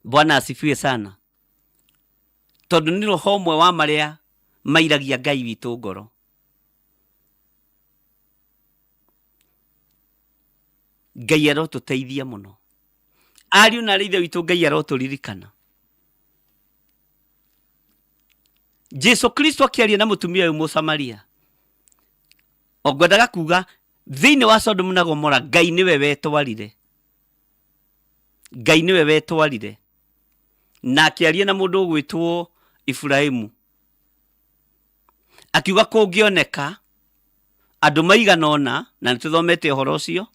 Bwana asifiwe sana. Tondũ nĩ roho ũmwe wa marĩa mairagia Ngai witũ ngoro. Ngai arotũteithia mũno. Ariũ na aarĩ a Ithe witũ, Ngai arotũririkana. Jesu Kristo akĩaria na mũtumia ũyũ Mũsamaria, o ngwendaga kuga thĩinĩ wa Sodomu na Gomora, Ngai nĩwe wetwarire. Ngai nĩwe wetwarire na akĩaria na mũndũ ũgwĩtwo Iburahimu, akiuga kũngĩoneka andũ maigana ũna, na nĩ tũthomete ũhoro ũcio,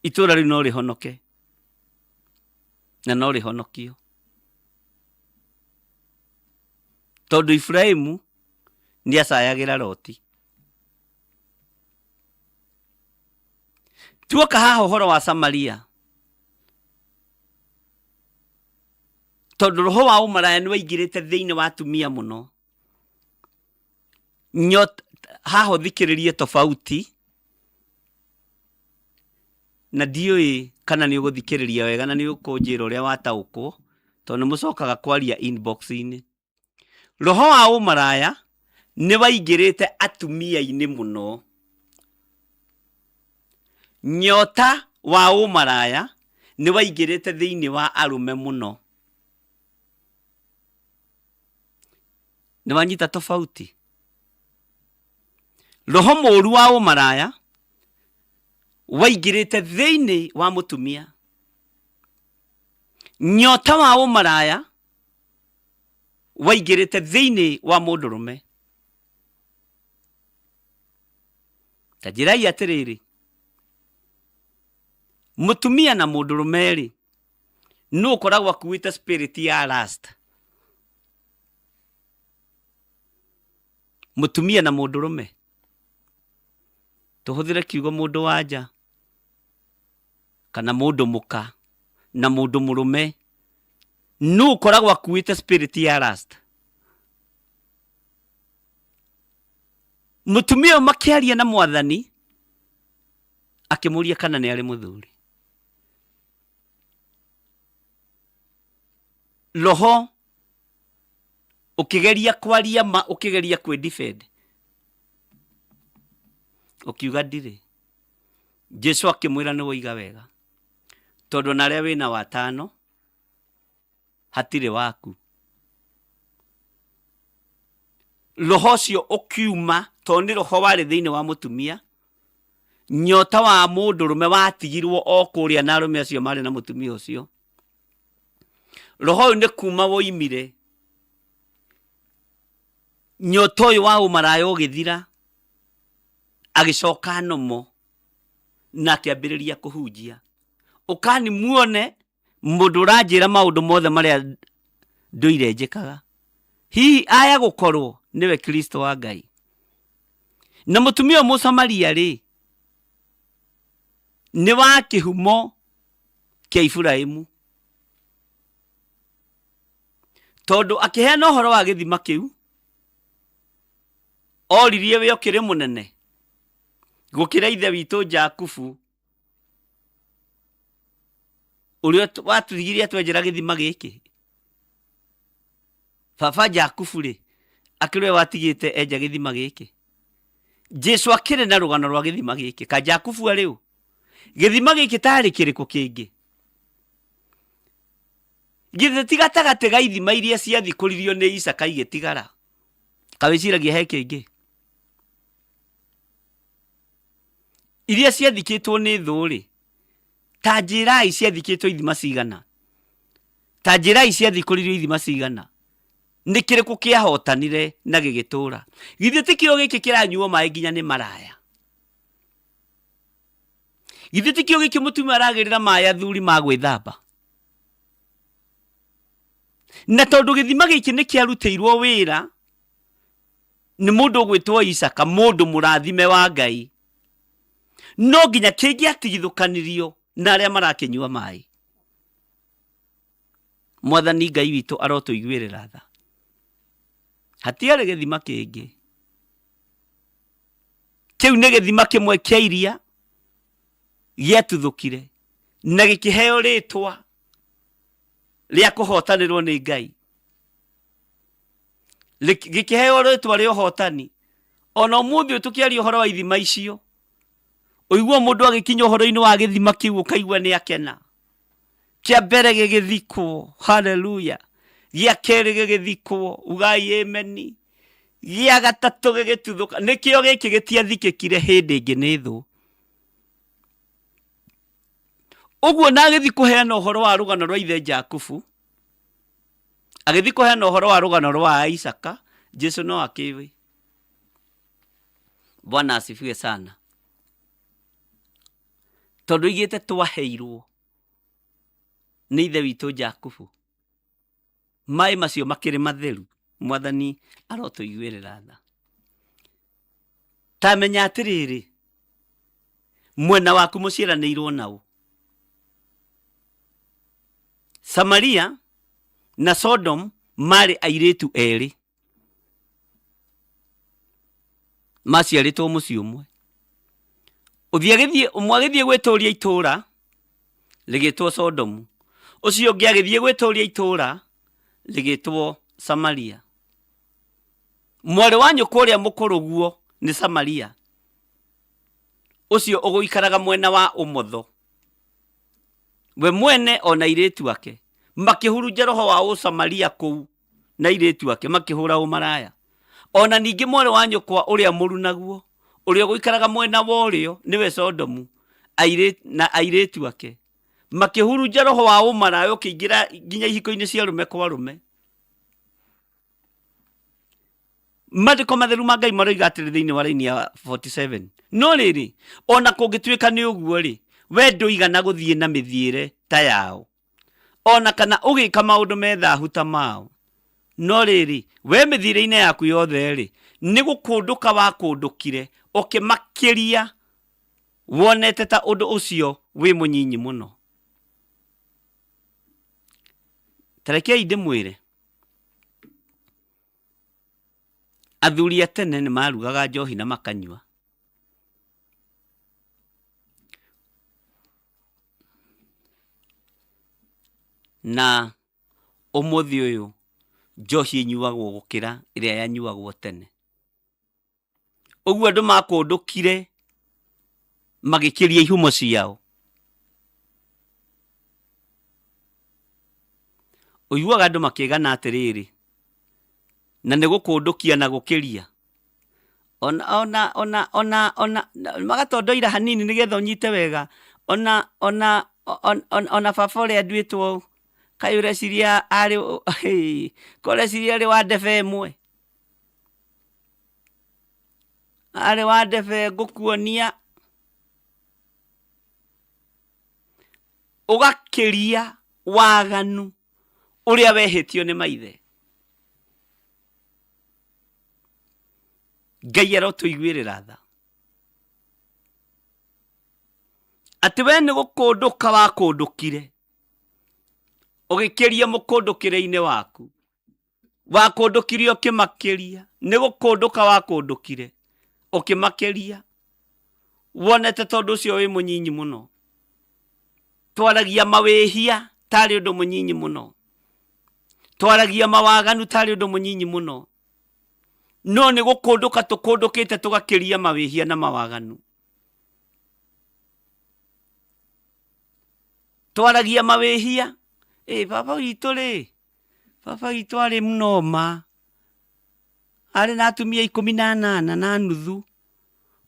itũũra rĩu no rĩhonoke na no rĩhonokio, tondũ Iburahimu nĩ acayagĩra Loti. Tuoka haha ũhoro wa Samaria, tondũ roho wa ũmaraya nĩ waingĩrĩte thĩinĩ wa atumia mũno. Nyot, haha ũthikĩrĩrie tofauti, na ndiũĩ kana nĩ ũgũthikĩrĩria wega na nĩ ũkũnjĩra ũrĩa wataũkwo, tondũ nĩ mũcokaga kwaria inbox-inĩ. Roho wa ũmaraya nĩ waingĩrĩte atumia-inĩ mũno. Nyota wa ũmaraya nĩ waingĩrĩte thĩinĩ wa arũme mũno. Nĩ wanyita tofauti? Roho mũru wa ũmaraya waingĩrĩte thĩinĩ wa mũtumia. Nyota wa ũmaraya waingĩrĩte thĩinĩ wa mũndũrũme. Ta njĩrai atĩrĩrĩ, mũtumia na mũndũrũme-rĩ, nũ ũkoragwo akuĩte spirit ya lust? Mũtumia na mũndũrũme, tũhũthĩre kiugo mũndũ wa nja kana mũndũ mũka na mũndũ mũrũme, nũ ũkoragwo akuĩte spirit ya lust? Mũtumia ũyũ makĩaria na mwathani akĩmũria kana nĩ arĩ mũthuri. Roho ũkĩgeria kwaria ma, ũkĩgeria kwĩ defend, ũkiuga ndirĩ. Jesu akĩmwĩra nĩ woiga wega, tondũ ona arĩa wĩna watano hatirĩ waku. Roho ũcio ũkiuma, tondũ nĩ roho warĩ thĩinĩ wa mũtumia, nyota wa mũndũrũme watigirwo o kũrĩa na arũme acio marĩ na mũtumia ũcio. Roho ũyũ nĩ kuma woimire, nyota ũyũ wa ũmaraya ũgĩthira, agĩcoka nomo na akĩambĩrĩria kũhunjia. Ũkani muone mũndũ ũranjĩra maũndũ mothe marĩa ndũire njĩkaga. Hihi aya gũkorwo nĩwe Kristo wa Ngai. Na mũtumia ũyũ Mũsamaria rĩ, nĩ wa kĩhumo kĩa Iburahimu, tondũ akĩheana ũhoro wa gĩthima kĩu oririe we ũkĩrĩ mũnene gũkĩra ithe witũ Jakubu ũrĩa watũrigirie atwenjera gĩthima gĩkĩ. Baba Jakubu rĩ, akĩrĩ we watigĩte enja gĩthima gĩkĩ. Jesu akĩrĩ na rũgano rwa gĩthima gĩkĩ. Ka Jakubu arĩ ũ? Gĩthima gĩkĩ tarĩ kĩrĩkũ kĩngĩ? Githĩ ti gatagatĩ ga ithima iria ciathikũririo nĩ Isaka igĩtigara? Kawĩciragia he kĩngĩ? Iria ciathikĩtwo nĩ thũ rĩ, ta njĩrai ciathikĩtwo ithima cigana? Ta njĩrai ciathikũririo ithima cigana? Nĩ kĩrĩkũ kĩahotanire na gĩgĩtũra? Githĩ ti kĩo gĩkĩ kĩranyuo maĩ nginya nĩ maraya? Githĩ ti kĩo gĩkĩ mũtumia aragĩrĩra maĩ athuri ma gwĩthamba? Na tondũ gĩthima gĩkĩ nĩ kĩarutĩirwo wĩra nĩ mũndũ ũgwĩtwo Isaka, mũndũ mũrathime wa Ngai, no nginya kĩngĩatigithũkanirio na arĩa marakĩnyua maĩ. Mwathani Ngai witũ arotũiguĩrĩra tha. Hatiarĩ gĩthima kĩngĩ. Kĩu nĩ gĩthima kĩmwe kĩa iria gĩatuthũkire na gĩkĩheo rĩtwa rĩa kũhotanĩrwo nĩ Ngai. Gĩkĩheo rĩtwa rĩa ũhotani. Ona ũmũthĩ ũyũ tũkĩaria ũhoro wa ithima icio, ũigua mũndũ agĩkinya ũhoro-inĩ wa gĩthima kĩu ũkaigua nĩ akena. Kĩa mbere gĩgĩthikwo, haleluya. Gĩa kerĩ gĩgĩthikwo, ugai ameni. Gĩa gatatũ gĩgĩtuthũka. Nĩkĩo gĩkĩ gĩtiathikĩkire hĩndĩ ĩngĩ nĩ thũ. Ũguo na agĩthiĩ kũheana ũhoro wa rũgano rwa ithe Jakubu, agĩthiĩ kũheana ũhoro wa rũgano rwa Isaka, Jesu no akĩũĩ. Bwana asifiwe sana. Tondũ oigĩte twaheirwo nĩ ithe witũ Jakubu. Maĩ macio makĩrĩ matheru. Mwathani arotũiguĩrĩra tha. Ta menya atĩrĩrĩ, mwena waku mũciaranĩirwo naũ. Samaria na Sodom marĩ airĩtu erĩ maciarĩtwo mũciĩ ũmwe. Ũthiĩ agĩthiĩ, ũmwe agĩthiĩ gwĩtũria itũra rĩgĩtwo Sodomu, ũcio ũngĩ agĩthiĩ gwĩtũria itũra rĩgĩtwo Samaria. Mwarĩ wa nyũkwa ũrĩa mũkũrũ guo nĩ Samaria, ũcio ũgũikaraga mwena wa ũmotho. We mwene ona airĩtu ake makĩhurunja roho wa Ũsamaria kũu na airĩtu ake makĩhũra ũmaraya. Ona ningĩ mwarĩ wa nyũkwa ũrĩa mũrunaguo, ũrĩa ũgũikaraga mwena wa ũrĩo, nĩwe Sodomu, na airĩtu ake makĩhurunja roho wa ũmaraya ũkĩingĩra nginya ihiko-inĩ cia arũme kwa arũme. Maandĩko matheru ma Ngai maroiga atĩrĩ thĩinĩ wa raini ya 47, no rĩrĩ, ona kũngĩtuĩka nĩ ũguo-rĩ, we ndũigana gũthiĩ na mĩthiĩre ta yao, ona kana ũgĩka maũndũ me thahu ta mao. No rĩrĩ, we mĩthiĩre-inĩ yaku yothe-rĩ, nĩ gũkũndũka wakũndũkire, ũkĩmakĩria wonete ta ũndũ ũcio wĩ mũnyinyi mũno. Ta rekei ndĩmwĩre, Athuri a tene nĩ marugaga njohi na makanyua. Na ũmũthĩ ũyũ njohi ĩnyuagwo gũkĩra ĩrĩa yanyuagwo tene. Ũguo andũ makũndũkire magĩkĩria ihumo ciao. Ũiguaga andũ makĩgana atĩrĩrĩ, na nĩ gũkũndũkia na gũkĩria. Ona, ona, ona, ona, ona, magatondoira hanini nĩgetha ũnyite wega. Ona, ona, ona, ona baba ũrĩa nduĩtwo Kaĩ ũreciria arĩ ko ũreciria arĩ wa ndebe ĩmwe? Arĩ wa ndebe ngũkuonia ũgakĩria waganu ũrĩa wehĩtio nĩ maithe. Ngai arotũiguĩrĩra tha. Atĩ we nĩ gũkũndũka wakũndũkire, ũgĩkĩria mũkũndũkĩre-inĩ waku. Wakũndũkire ũkĩmakĩria, nĩ gũkũndũka wakũndũkire ũkĩmakĩria. Wonete tondũ ũcio wĩ mũnyinyi mũno. Twaragia mawĩhia tarĩ ũndũ mũnyinyi mũno. Twaragia mawaganu tarĩ ũndũ mũnyinyi mũno. No nĩ gũkũndũka tũkũndũkĩte tũgakĩria mawĩhia na mawaganu. Twaragia mawĩhia, ĩ baba witũ rĩ, baba witũ arĩ mnoma, arĩ na atumia 18 na nuthu,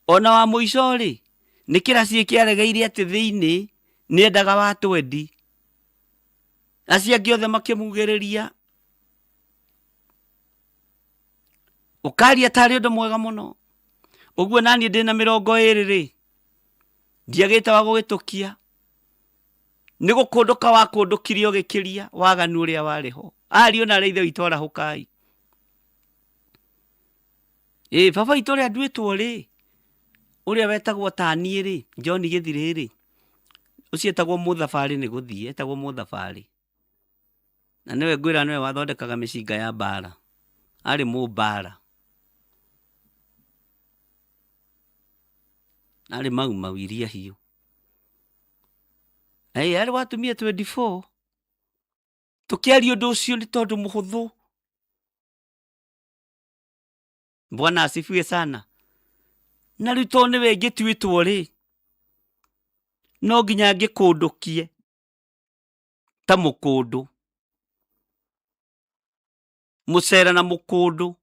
ona wa mũico rĩ, nĩ kĩraciĩ kĩaregeire atĩ thĩinĩ nĩendaga wa twendi, acio angĩ othe makĩmugĩrĩria. Ũkaria tarĩ ũndũ mwega mũno. Ũguo naniĩ ndĩna 20 rĩ, ndiagĩte wa gũgĩtũkia. Nĩ gũkũndũka wakũndũkire ũgĩkĩria waganu ũrĩa warĩ ho. Ariũ na arĩ ithe witũ arahũkai. Ĩ baba witũ ũrĩa nduĩtwo rĩ, ũrĩa wetagwo taniĩ rĩ, John Gĩthirĩ rĩ, ũcio etagwo mũthabarĩ nĩ gũthiĩ, etagwo mũthabarĩ. Na nĩwe ngwĩra nĩwe wathondekaga mĩcinga ya mbara. Arĩ mũmbara. Arĩ mau mau iria hiũ. Ĩĩ arĩ wa atumia 24. Tũkĩaria ũndũ ũcio nĩ tondũ mũhũthũ. Bwana asifiwe sana. Na rĩu tondũ nĩwe ngĩtuĩtwo rĩ, no nginya ngĩkũndũkie ta mũkũndũ. Mũcera na mũkũndũ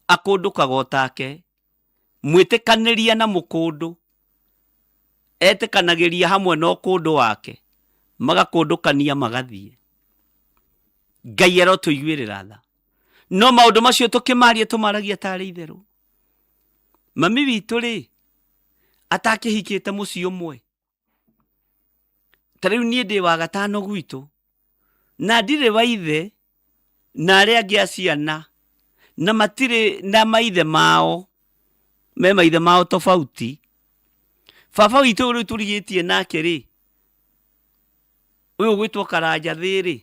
akũndũkaga o take. Mwĩtĩkanĩria na mũkũndũ etĩkanagĩria hamwe na ũkũndũ wake, magakũndũkania magathiĩ. Ngai arotũiguĩrĩra tha. No maũndũ macio tũkĩmaria tũmaragia tarĩ itherũ. Mami witũ rĩ, atakĩhikĩte mũciĩ ũmwe? Ta rĩu niĩ ndĩ wa gatano gwitũ, na ndirĩ wa ithe na arĩa angĩ a ciana, na matirĩ na maithe mao, me maithe mao tofauti. Baba witũ ũyũ rĩu tũrigĩtie nake rĩ, ũyũ ũgwĩtwo Karanjathĩ rĩ,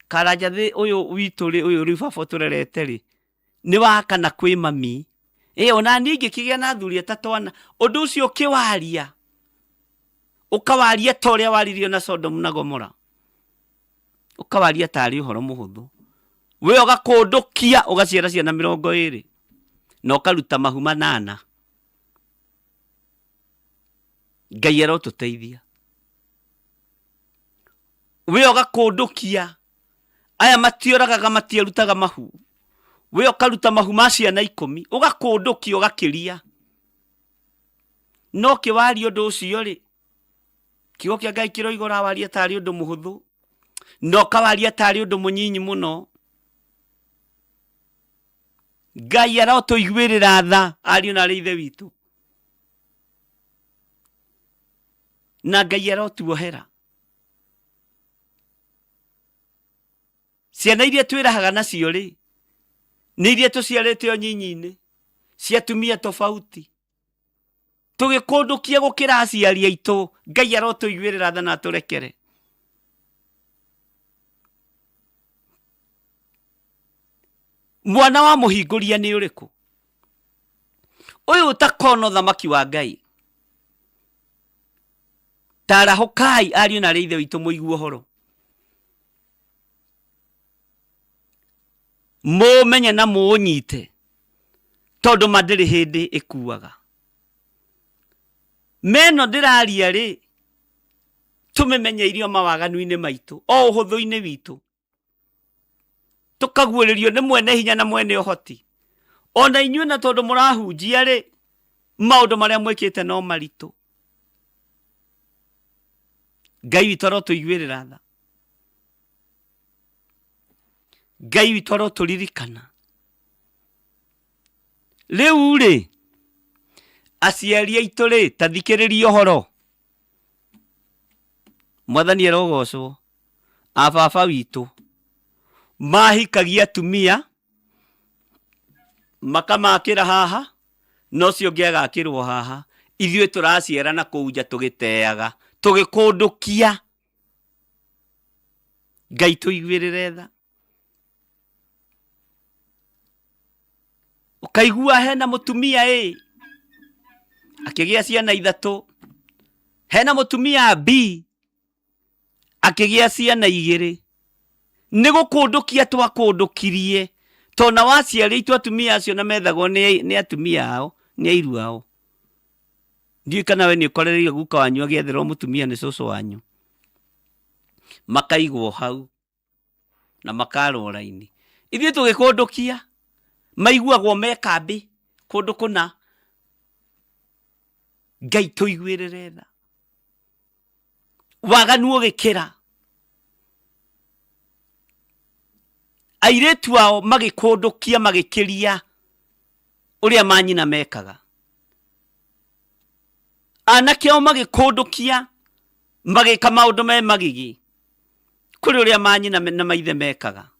Karanjathĩ ũyũ witũ rĩ, ũyũ rĩu baba ũtũrerete rĩ, nĩ wa kana kwĩ mami. Ĩ ona niĩ ingĩkĩgĩa na athuri atatũ ana, ũndũ ũcio ũkĩwaria, ũkawaria ta ũrĩa waririo na Sodomu na Gomora, ũkawaria tarĩ ũhoro mũhũthũ. We ũgakũndũkia ũgaciara ciana 20 na ũkaruta mahu 8. Ngai arotũteithia. We ũgakũndũkia aya matioragaga matiarutaga mahu we ũkaruta mahu ma ciana 10 ũgakũndũkia ũgakĩria. No kĩwaria ũndũ ũcio rĩ, kiugo kĩa Ngai kĩroiga ũrawaria tarĩ ũndũ mũhũthũ na ũkawaria tarĩ ũndũ mũnyinyi mũno. Ngai arotũiguĩrĩra tha ariũ na arĩ ithe witũ, na Ngai arotuohera. Ciana iria twĩrahaga nacio rĩ, nĩ iria tũciarĩte o nyinyi-inĩ cia atumia tofauti, tũgĩkũndũkia gũkĩra aciari aitũ. Ngai arotũiguĩrĩra tha na atũrekere. Mwana wa mũhingũria nĩ ũrĩkũ? Ũyũ ũtakona ũthamaki wa Ngai. Tarahũkai ariũ na arĩ ithe witũ mũigue ũhoro. Mũũmenye na mũũnyite, tondũ ma ndĩrĩ hĩndĩ ĩkuaga. Meno ndĩraria rĩ, tũmĩmenye irio mawaganu-inĩ maitũ, o ũhũthũ-inĩ witũ. Tũkaguũrĩrio nĩ mwene hinya na mwene ũhoti. Ona inyuĩ na tondũ mũrahunjia rĩ, maũndũ marĩa mwĩkĩte no maritũ. Ngai witũ arotũiguĩrĩra tha. Ngai witũ arotũririkana. Rĩu rĩ, aciari aitũ rĩ, ta thikĩrĩria ũhoro. Mwathani arogocwo. A baba witũ mahikagia atumia makamakĩra haha na ũcio ũngĩ agakĩrwo haha. Ithuĩ tũraciara na kũu nja tũgĩteaga, tũgĩkũndũkia. Ngai tũiguĩrĩre tha. Ũkaigua hena mũtumia ĩ akĩgĩa ciana ithatũ, hena mũtumia B akĩgĩa ciana igĩrĩ. Nĩ gũkũndũkia twakũndũkirie, tondũ waciarĩ itũ atumia acio na methagwo nĩ atumia ao, nĩ airu ao. Ndiũĩ kana we nĩ ũkorereire guka wanyu agĩetherwo mũtumia nĩ cũcũ wanyu. Makaigwo hau na makarwo raini. Ithuĩ tũgĩkũndũkia, maiguagwo me kambĩ kũndũ kũna. Ngai tũiguĩrĩre tha. Waganu ũgĩkĩra. Airĩtu ao magĩkũndũkia magĩkĩria ũrĩa manyina mekaga. Anake ao magĩkũndũkia magĩka maũndũ me magigi kũrĩ ũrĩa manyina na maithe mekaga.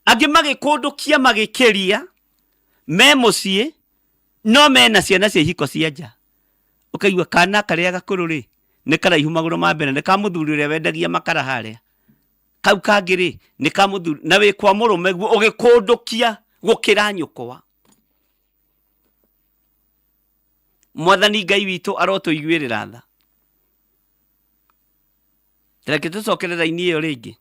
Angĩ magĩkũndũkia magĩkĩria me mũciĩ no mena ciana cia ihiko cia nja. Ũkaigua kana karĩa gakũrũ rĩ nĩ karaihu magũrũ ma mbere nĩ ka mũthuri ũrĩa wendagia makara harĩa. Kau kangĩ rĩ nĩ ka mũthuri na wĩ kwa mũrũme guo ũgĩkũndũkia gũkĩra nyũkwa. Mwathani Ngai witũ arotũiguĩrĩra tha. Reke tũcokere raini ĩyo rĩngĩ.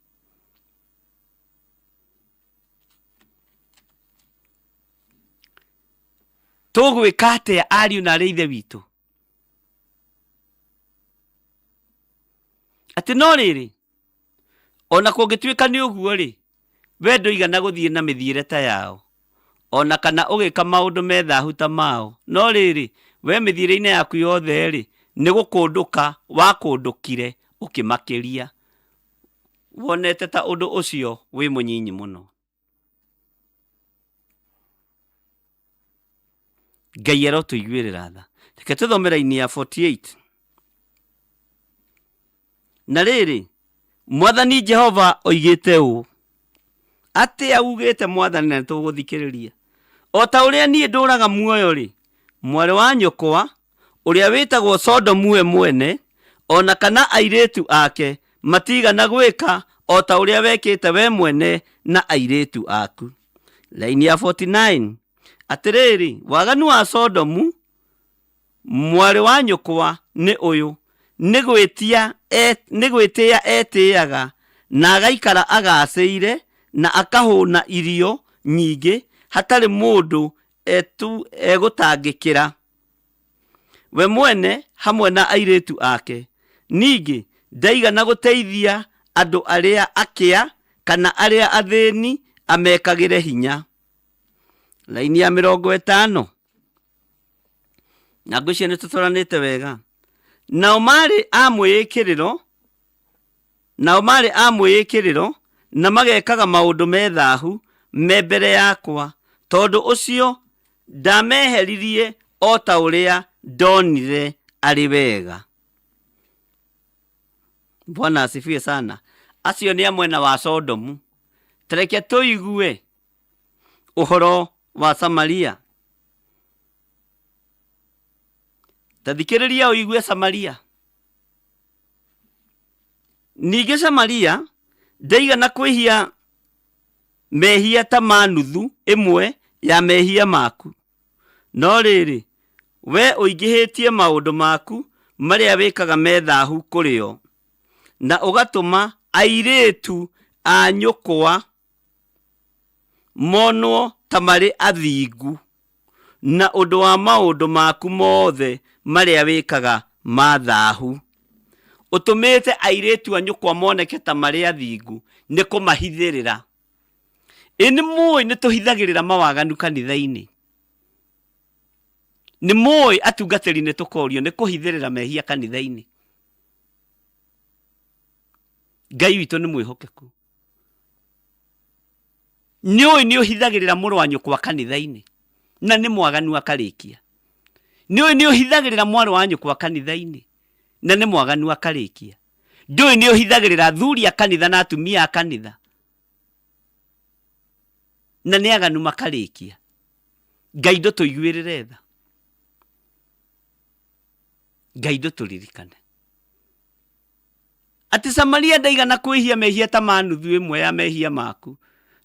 Tũgwĩka atĩa ariũ na arĩ ithe witũ? Atĩ no rĩrĩ, ona kũngĩtuĩka nĩ ũguo-rĩ, we ndũigana gũthiĩ na mĩthiĩre ta yao, o na kana ũgĩka maũndũ me thahu ta mao, no rĩrĩ, we mĩthiĩre-inĩ yaku yothe-rĩ, nĩ gũkũndũka wakũndũkire ũkĩmakĩria, wonete ta ũndũ ũcio wĩ mũnyinyi mũno. Ngai arotũiguĩrĩra tha. Reke tũthome raini ya 48. Na rĩrĩ, Mwathani Jehova oigĩte ũũ, atĩa ugĩte Mwathani na nĩtũgũthikĩrĩria? O ta ũrĩa niĩ ndũraga muoyo-rĩ, mwarĩ wa nyũkwa ũrĩa wĩtagwo Sodomu we mwene, o na kana airĩtu ake matiigana gwĩka o ta ũrĩa wekĩte we mwene na airĩtu aku. Laini ya 49, atĩrĩrĩ, waganu wa Sodomu mwarĩ wa nyũkwa nĩ ũyũ, nĩ gwĩtia nĩ gwĩtĩa etĩaga, na agaikara agacĩire, na akahũna irio nyingĩ, hatarĩ mũndũ egũtangĩkĩra, we mwene hamwe na airĩtu ake. Ningĩ ndaigana gũteithia andũ arĩa akĩa kana arĩa athĩni amekagĩre hinya. Laini ya 50 na ngwĩciria nĩ tũtwaranĩte wega. Nao marĩ a mwĩĩkĩrĩro, nao marĩ a mwĩĩkĩrĩro na magekaga maũndũ me thahu me mbere yakwa, tondũ ũcio ndameheririe o ta ũrĩa ndonire arĩ wega. Bwana asifiwe sana. Acio nĩ a mwena wa Sodomu. Tareke tũigue ũhoro wa Samaria. Ta thikĩrĩria ũigue Samaria. Ningĩ Samaria ndaigana kwĩhia mehia ta ma nuthu ĩmwe ya mehia maku. No rĩrĩ, wee ũingĩhĩtie maũndũ maku marĩa wĩkaga me thahu kũrĩ o, na ũgatũma airĩtu a nyũkwa monwo ta marĩ athingu na ũndũ wa maũndũ maku mothe marĩa wĩkaga ma thahu. Ũtũmĩte airĩtu a nyũkwa moneke ta marĩ athingu nĩ kũmahithĩrĩra. Ĩ nĩ mũĩ nĩ tũhithagĩrĩra mawaganu kanitha-inĩ? Nĩ mũĩ atungatĩri nĩ tũkorio nĩ kũhithĩrĩra mehia kanitha-inĩ? Ngai witũ nĩ mwĩhokeku. Nĩ ũĩ nĩ ũhithagĩrĩra mũrũ wa nyũkwa kanitha-inĩ na nĩ mwaganu akarĩkia. Nĩ ũĩ nĩ ũhithagĩrĩra mwarĩ wa nyũkwa kanitha-inĩ na nĩ mwaganu akarĩkia. Ndũĩ nĩ ũhithagĩrĩra athuri a kanitha na atumia a kanitha na nĩ aganu makarĩkia. Ngai ndũtũiguĩrĩre tha. Ngai ndũtũririkane. Atĩ Samaria ndaigana kwĩhia mehia ta ma nuthu ĩmwe ya mehia maku.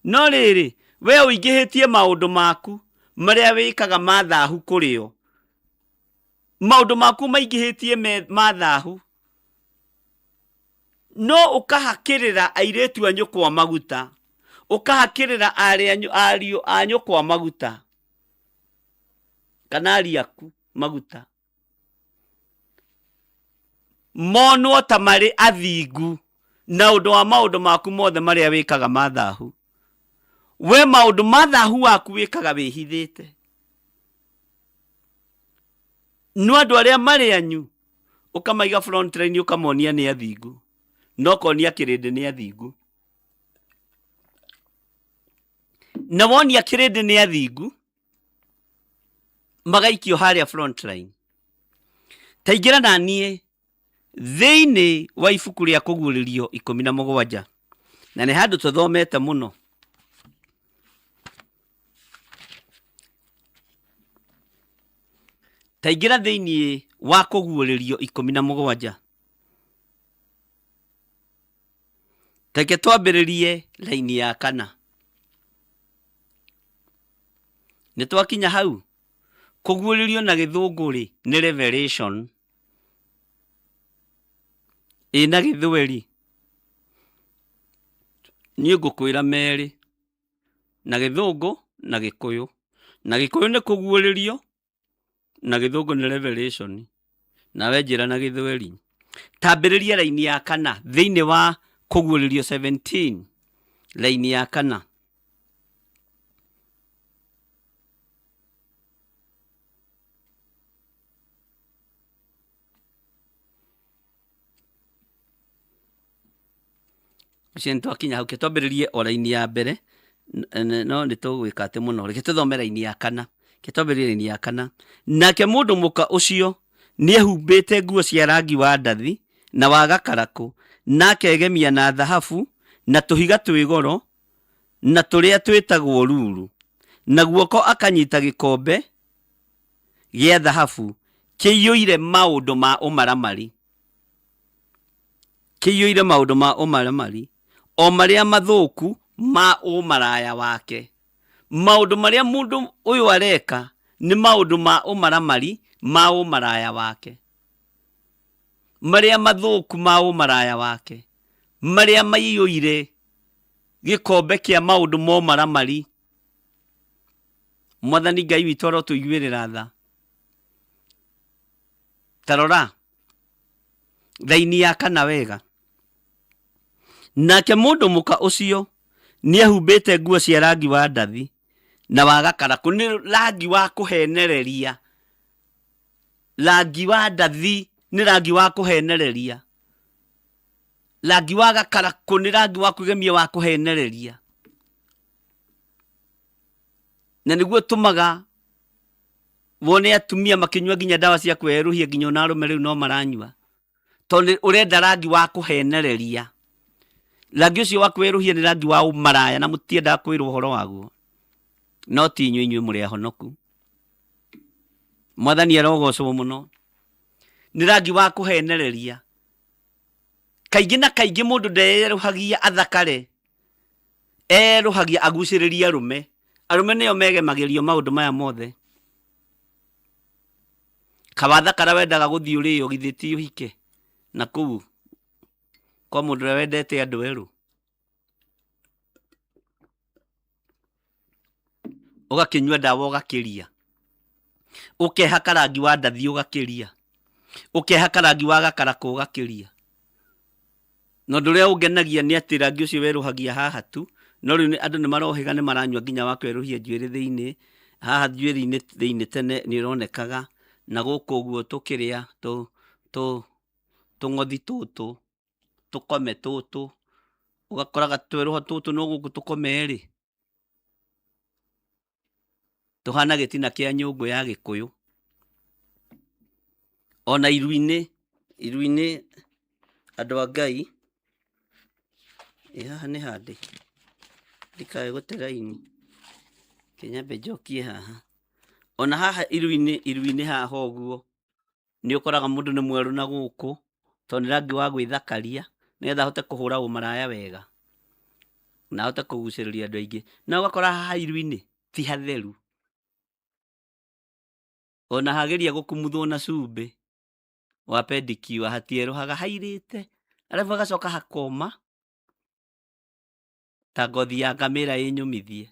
No rĩrĩ, wee ũingĩhĩtie maũndũ maku marĩa wĩkaga ma thahu kũrĩ o. Maũndũ maku maingĩhĩtie ma thahu. No ũkahakĩrĩra airĩtu a nyũkwa maguta, ũkahakĩrĩra ariũ a nyũkwa maguta, kana ariũ aku maguta. Monwo ta marĩ athingu na ũndũ wa maũndũ maku mothe marĩa wĩkaga ma thahu. We maũndũ ma thahu waku wĩkaga wĩhithĩte. No andũ arĩa marĩ anyu ũkamaiga front line ũkamonia nĩ athingu, na ũkonia kĩrĩndĩ nĩ athingu. Na wonia kĩrĩndĩ nĩ athingu, magaikio harĩa front line. Ta ingĩra na niĩ thĩinĩ wa ibuku rĩa kũguũrĩrio 17, na nĩ handũ tũthomete mũno. Ta ingĩra thĩinĩ wa kũguũrĩrio 17. Reke twambĩrĩrie raini ya kana. Nĩ twakinya hau? Kũguũrĩrio na gĩthũngũ rĩ, nĩ revelation. Ĩ na gĩthweri? Niĩ ngũkwĩra merĩ, na gĩthũngũ na gĩkũyũ. Na gĩkũyũ nĩ kũguũrĩrio, na gĩthũngũ nĩ revelation. Nawe njĩra na gĩthweri. Tambĩrĩria raini ya kana thĩinĩ wa kũguũrĩrio 17, raini ya kana. Ũcio nĩ twakinya hau, reke twambĩrĩrie o raini ya mbere, no nĩ tũgwĩka atĩ mũno, reke tũthome raini ya kana, reke twambĩrĩrie raini ya kana. Nake mũndũ mũka ũcio nĩ ehumbĩte nguo cia rangi wa ndathi na wa gakarakũ, na akegemia na thahabu na tũhiga twĩ goro na tũrĩa twĩtagwo ruru, na guoko akanyita gĩkombe gĩa thahabu kĩiyũire maũndũ ma ũmaramari. Kĩiyũire maũndũ ma ũmaramari, o marĩa mathũku ma ũmaraya wake. Maũndũ marĩa mũndũ ũyũ areka nĩ maũndũ ma ũmaramari ma ũmaraya wake. Marĩa mathũku ma ũmaraya wake, marĩa maiyũire gĩkombe kĩa maũndũ ma ũmaramari. Mwathani Ngai witũ arotũiguĩrĩra tha. Ta rora raini ya kana wega. Nake mũndũ mũka ũcio nĩehumbĩte nguo cia rangi wa ndathi na wa gakarakũ, nĩ rangi wa kũhenereria. Rangi wa ndathi nĩ rangi wa kũhenereria. Rangi wa gakarakũ nĩ rangi wa kwĩgemia wa kũhenereria. Na nĩguo ũtũmaga wone atumia makĩnyua nginya ndawa cia kwĩerũhia, nginya ona arũme rĩu no maranyua, tondũ ũrenda rangi wa kũhenereria. Rangi ũcio wa kwĩerũhia nĩ rangi wa ũmaraya na mũtiendaga kwĩrwo ũhoro waguo. No ti inyuĩ, inyuĩ mũrĩ ahonoku. Mwathani arogocwo mũno. Nĩ rangi wa kũhenereria. Kaingĩ na kaingĩ mũndũ ndeyerũhagia athakare, erũhagia agucĩrĩrie arũme. Arũme nĩo megemagĩrio maũndũ maya mothe. Kawathakara wendaga gũthiĩ ũrĩo githĩ ti ũhike na kũu kwa mũndũ ũrĩa wendete andũ erũ. Ũgakĩnyua ndawa ũgakĩria, ũkehaka rangi wa ndathi ũgakĩria, ũkehaka rangi wa gakarakũ ũgakĩria. Na ũndũ ũrĩa ũngenagia nĩ atĩ rangi ũcio werũhagia haha tu, no rĩu andũ nĩ marohĩga nĩ maranyua nginya wa kwerũhia njuĩrĩ thĩinĩ, haha njuĩrĩ-inĩ thĩinĩ tene nĩ ũronekaga, na gũkũ ũguo tũkĩrĩa tũng'othi tũtũ. Tũkome tũtũ ũgakoraga twerũha tũtũ no gũkũ tũkome rĩ tũhana gĩtina kĩa nyũngũ ya gĩkũyũ. Ona iru-inĩ, iru-inĩ andũ a Ngai, ĩ haha nĩ handĩ ndikae gũte raini, reke nyambe njokie haha. Ona haha iru-inĩ, iru-inĩ haha ũguo, nĩ ũkoraga mũndũ nĩ mwerũ na gũkũ, tondũ nĩ rangi wa gwĩthakaria, nĩgetha ahote kũhũra ũmaraya wega, na ahote kũgucĩrĩria andũ aingĩ. Na ũgakora haha iru-inĩ ti hatheru. Ona hageria gũkumuthwo na cumbĩ wa pedicure hatierũhaga hairĩte, arabu hagacoka hakoma ta ngothi ya ngamĩra ĩ nyũmithie.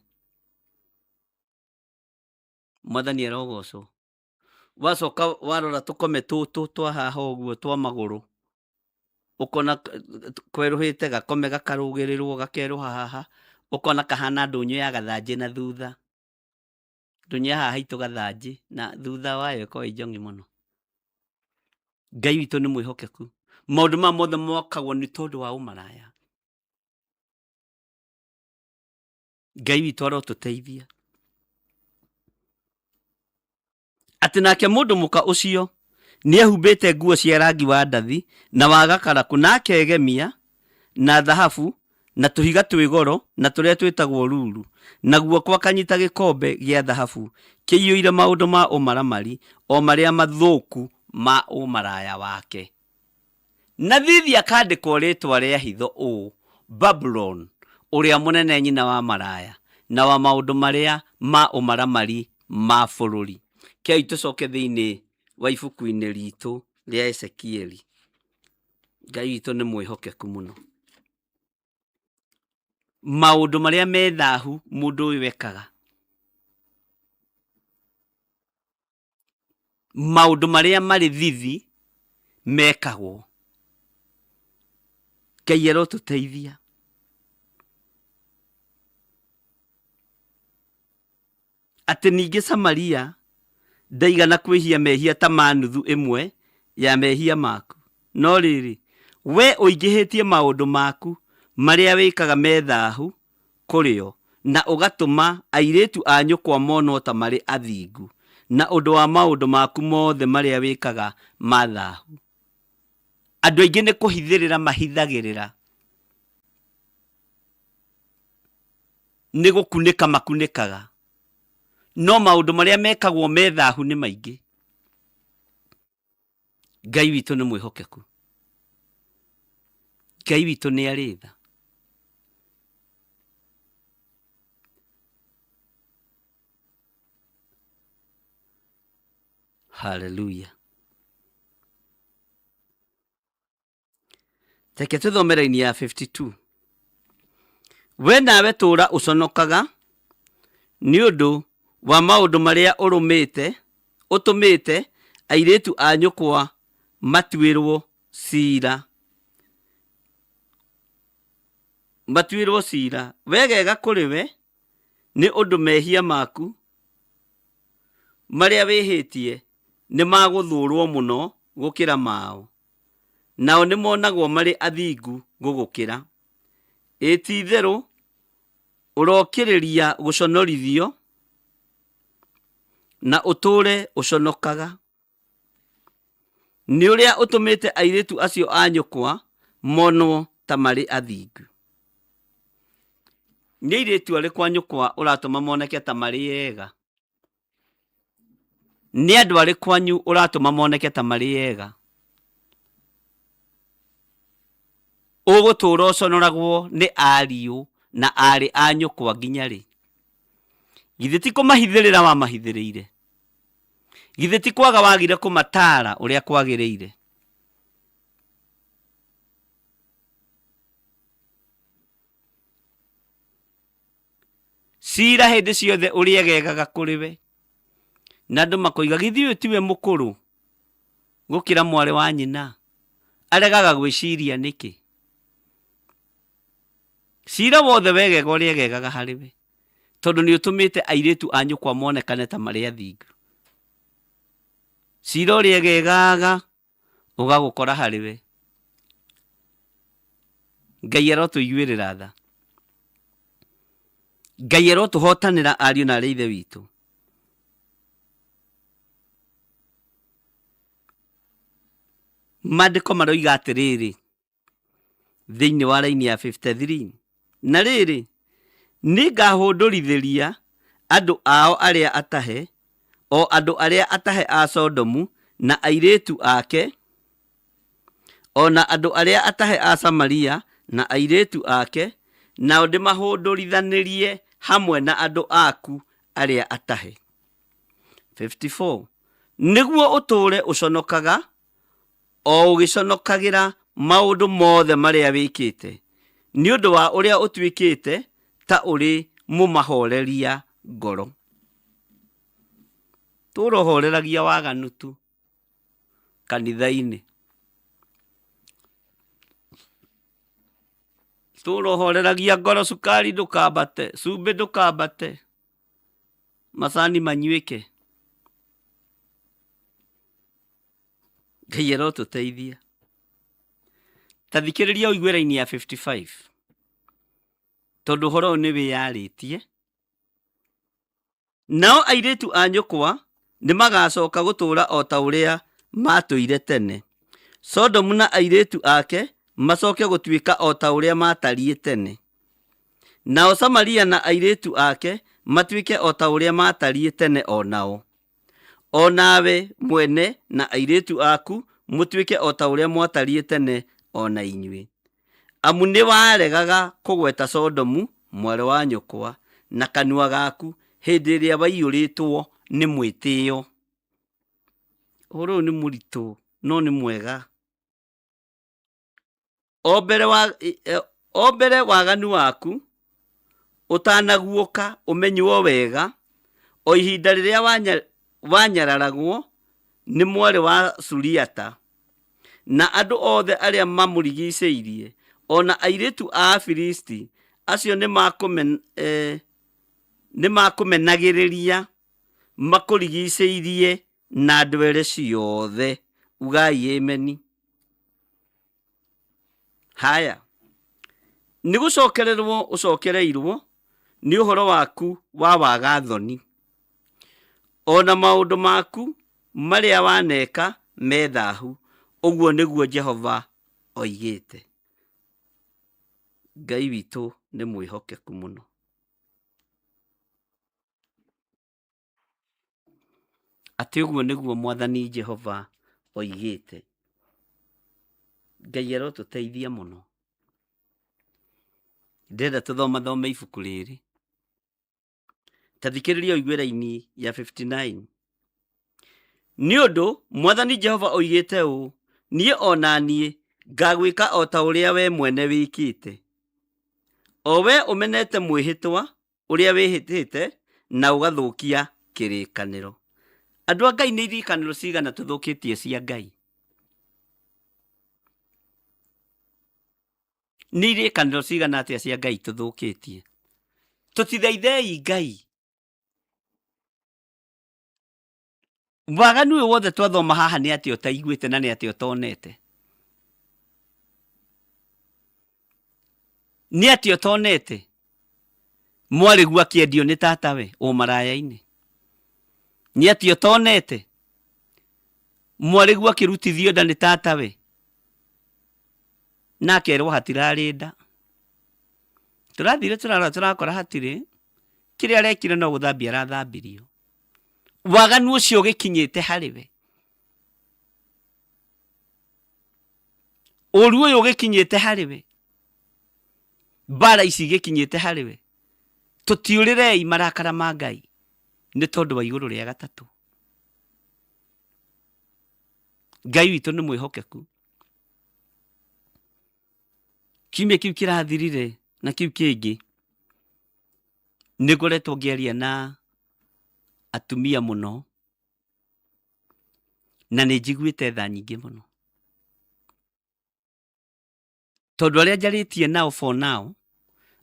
Mwathani arogocwo. Wacoka warora tũkome tũtũ twa haha ũguo twa magũrũ, ũkona kwerũhĩte gakome gakarũgĩrĩrwo gakerũha haha, ũkona kahana ndũnyũ ya gathanjĩ na thutha. Ndũnyũ ya haha haitũ gathanjĩ na thutha wayo ĩkoragwo ĩ njong'i mũno. Ngai witũ nĩ mwĩhokeku. Maũndũ maya mothe mokagwo nĩ tondũ wa ũmaraya. Ngai witũ arotũteithia. Atĩ nake mũndũ mũka ũcio nĩehumbĩte nguo cia rangi wa ndathi na wa gakarakũ, na akegemia na thahabu na tũhiga twĩ goro na tũrĩa twĩtagwo ruru, na guoko akanyita gĩkombe gĩa thahabu kĩiyũire maũndũ ma ũmaramari, o marĩa mathũku ma ũmaraya wake. Na thithi akandĩkwo rĩĩtwa rĩa hitho ũũ, Babuloni ũrĩa mũnene, nyina wa maraya, na wa maũndũ marĩa ma ũmaramari ma bũrũri. Kei tũcoke thĩinĩ wa ibuku-inĩ ritũ rĩa Ezekieli. Ngai witũ nĩ mwĩhokeku mũno. Maũndũ marĩa me thahu mũndũ ũyũ ekaga, maũndũ marĩa marĩ thithi mekagwo. Ngai arotũteithia. Atĩ ningĩ Samaria ndaigana kwĩhia mehia ta ma nuthu ĩmwe ya mehia maku, no rĩrĩ, wee ũingĩhĩtie maũndũ maku marĩa wĩkaga me thahu kũrĩ o, na ũgatũma airĩtu a nyũkwa monwo ta marĩ athingu, na ũndũ wa maũndũ maku mothe marĩa wĩkaga ma thahu. Andũ aingĩ nĩ kũhithĩrĩra mahithagĩrĩra, nĩ gũkunĩka makunĩkaga, no maũndũ marĩa mekagwo me thahu nĩ maingĩ. Ngai witũ nĩ mwĩhokeku. Ngai witũ nĩ arĩ tha. Haleluya. Reke tũthome raini ya 52. We nawe tũũra ũconokaga nĩ ũndũ wa maũndũ marĩa ũrũmĩte, ũtũmĩte airĩtu a nyũkwa matuĩrwo ciira. Matuĩrwo ciira. Wegega kũrĩ we nĩ ũndũ mehia maku marĩa wĩhĩtie nĩ ma gũthũũrwo mũno gũkĩra mao. Nao nĩmonagwo marĩ athingu gũgũkĩra. Ĩ ti-itherũ ũrokĩrĩria gũconorithio, na ũtũũre ũconokaga, nĩ ũrĩa ũtũmĩte airĩtu acio a nyũkwa monwo ta marĩ athingu. Nĩ airĩtu arĩkũ a nyũkwa ũratũma moneke ta marĩ ega? Nĩ andũ arĩkũ anyu ũratũma moneke ta marĩ ega? Ũgũtũũra ũconoragwo nĩ ariũ na aarĩ a nyũkwa nginya rĩ? Githĩ ti kũmahithĩrĩra wamahithĩrĩire? Githĩ ti kwaga wagire kũmataara ũrĩa kwagĩrĩire? Cira hĩndĩ ciothe ũrĩegegaga kũrĩ we, na andũ makoiga, githĩ ũyũ tiwe mũkũrũ gũkĩra mwarĩ wa nyina? Aregaga gwĩciria nĩkĩ? Cira wothe wegega ũrĩegegaga harĩ we, tondũ nĩ ũtũmĩte airĩtu a nyũkwa monekane ta marĩ athingu. Cira ũrĩegegaga ũgagũkora harĩ we. Ngai arotũiguĩrĩra tha. Ngai arotũhotanĩra ariũ na arĩ ithe witũ. Maandĩko maroiga atĩrĩrĩ thĩinĩ wa raini ya 53, na rĩrĩ, nĩngahũndũrithĩria andũ ao arĩa atahe, o andũ arĩa atahe a Sodomu na airĩtu ake, o na andũ arĩa atahe a Samaria na airĩtu ake, nao ndĩmahũndũrithanĩrie hamwe na andũ aku arĩa atahe. 54 Nĩguo ũtũũre ũconokaga, o ũgĩconokagĩra maũndũ mothe marĩa wĩkĩte, nĩ ũndũ wa ũrĩa ũtuĩkĩte ta ũrĩ mũmahoreria ngoro. Tũũra ũhoreragia waganu tu kanitha-inĩ. Tũũra ũhoreragia ngoro, cukari ndũkambate, cumbĩ ndũkambate, macani manyuĩke. Ngai arotũteithia. Ta thikĩrĩria ũigue raini ya 55, tondũ ũhoro ũyũ nĩ wĩyarĩtie. Nao airĩtu a nyũkwa nĩ magaacoka gũtũũra o ta ũrĩa maatũire tene. Sodomu na airĩtu ake macoke gũtuĩka o ta ũrĩa maatariĩ tene. Nao Samaria na airĩtu ake matuĩke o ta ũrĩa maatariĩ tene o nao. O nawe mwene na airĩtu aku mũtuĩke o ta ũrĩa mwatariĩ tene o na inyuĩ. Amu nĩwaregaga kũgweta Sodomu, mwarĩ wa nyũkwa, na kanua gaku hĩndĩ ĩrĩa waiyũrĩtwo nĩ mwĩtĩo. Ũhoro ũyũ nĩ mũritũ no nĩ mwega. O mbere wa, o mbere waganu waku ũtanaguũka ũmenywo wega, o ihinda rĩrĩa wanyararagwo nĩ mwarĩ wa Suriata, na andũ othe arĩa mamũrigicĩirie, o na airĩtu a Afilisti, acio nĩmakũmenagĩrĩria makũrigicĩirie na ndwere ciothe. Ugai ameni. Haya, nĩ gũcokererwo ũcokereirwo nĩ ũhoro waku wa waga thoni, o na maũndũ maku marĩa waneka me thahu, ũguo nĩguo Jehova oigĩte. Ngai witũ nĩ mwĩhokeku mũno. Atĩ ũguo nĩguo Mwathani Jehova oigĩte. Ngai arotũteithia mũno. Ndĩrenda tũthomathome ibuku rĩrĩ. Ta thikĩrĩria ũigue raini ya 59. Nĩ ũndũ Mwathani Jehova oigĩte ũũ, niĩ o na niĩ ngagwĩka o ta ũrĩa we mwene wĩkĩte. O we ũmenete mwĩhĩtwa ũrĩa wĩhĩtĩte na ũgathũkia kĩrĩkanĩro. Andũ a Ngai, nĩ irĩkanĩro cigana tũthũkĩtie cia Ngai? Nĩ irĩkanĩro cigana atĩa cia Ngai tũthũkĩtie? Tũtithaithei Ngai. Waganu ũyũ wothe twathoma haha nĩ atĩa ũtaiguĩte na nĩ atĩa ũtonete? Nĩ atĩa ũtonete? Mwarĩguo akĩendio nĩ tatawe ũmaraya-inĩ. Nĩ atĩa ũtonete? Mwarĩguo akĩrutithio nda nĩ tatawe na akerwo hatirarĩ nda. Tũrathire tũrarora tũrakora hatirĩ, kĩrĩa arekire no gũthambia arathambirio. Waganu ũcio ũgĩkinyĩte harĩ we, ũru ũyũ ũgĩkinyĩte harĩ we, mbara ici igĩkinyĩte harĩ we. Tũtiũrĩrei marakara ma Ngai nĩ tondũ wa igũrũ rĩa gatatũ. Ngai witũ nĩ mwĩhokeku. Kiumia kĩu kĩrathirire na kĩu kĩngĩ nĩ ngoretwo ngĩaria na atumia mũno na nĩ njiguĩte tha nyingĩ mũno, tondũ arĩa njarĩtie nao for now,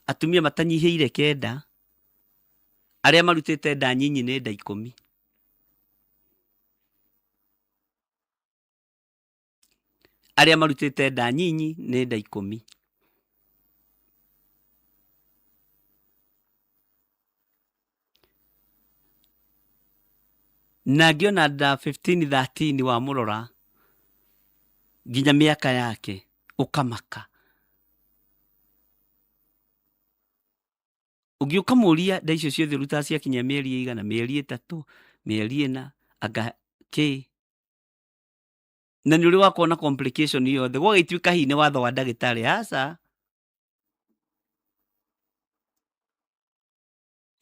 atumia matanyihĩire 9, arĩa marutĩte nda nyinyi nĩ nda 10. Arĩa marutĩte nda nyinyi nĩ nda 10. Na ngĩona nda 15 13 wamũrora nginya mĩaka yake ũkamaka. Ũngĩ ũkamũria nda icio ciothe ũrutaga ciakinya mĩeri ĩigana, mĩeri 3, mĩeri 4, anga kĩ. Na nĩ ũrĩ wakorwo na complication yothe, gwagĩtuĩka hihi nĩ watho wa ndagĩtarĩ, aca.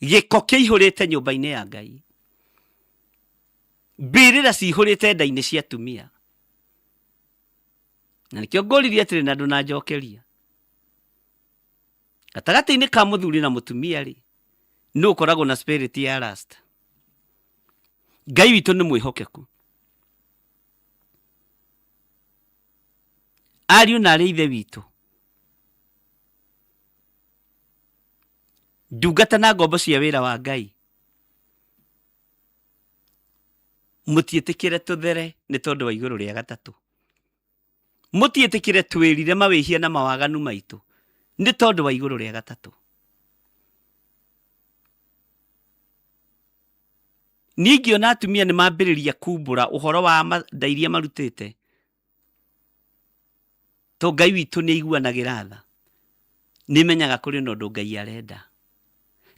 Gĩko kĩihũrĩte nyũmba-inĩ ya Ngai, mbĩrĩra cihũrĩte nda-inĩ cia atumia. Na nĩkĩo ngũririe atĩrĩ na ndũnanjokeria, gatagatĩ-inĩ ka mũthuri na mũtumia rĩ, nũ ũkoragwo na spirit ya lust? Ngai witũ nĩ mwĩhokeku. Ariũ na arĩ ithe witũ, ndungata na ngombo cia wĩra wa Ngai, mũtiĩtĩkĩre tũthere nĩ tondũ wa igũrũ rĩa gatatũ. Mũtiĩtĩkĩre twĩrire mawĩhia na mawaganu maitũ nĩ tondũ wa igũrũ rĩa gatatũ. Niĩ ingĩona atumia nĩ mambĩrĩria kumbũra ũhoro wa nda iria marutĩte, to Ngai witũ nĩ aiguanagĩra tha, nĩ menyaga kũrĩ na ũndũ Ngai arenda.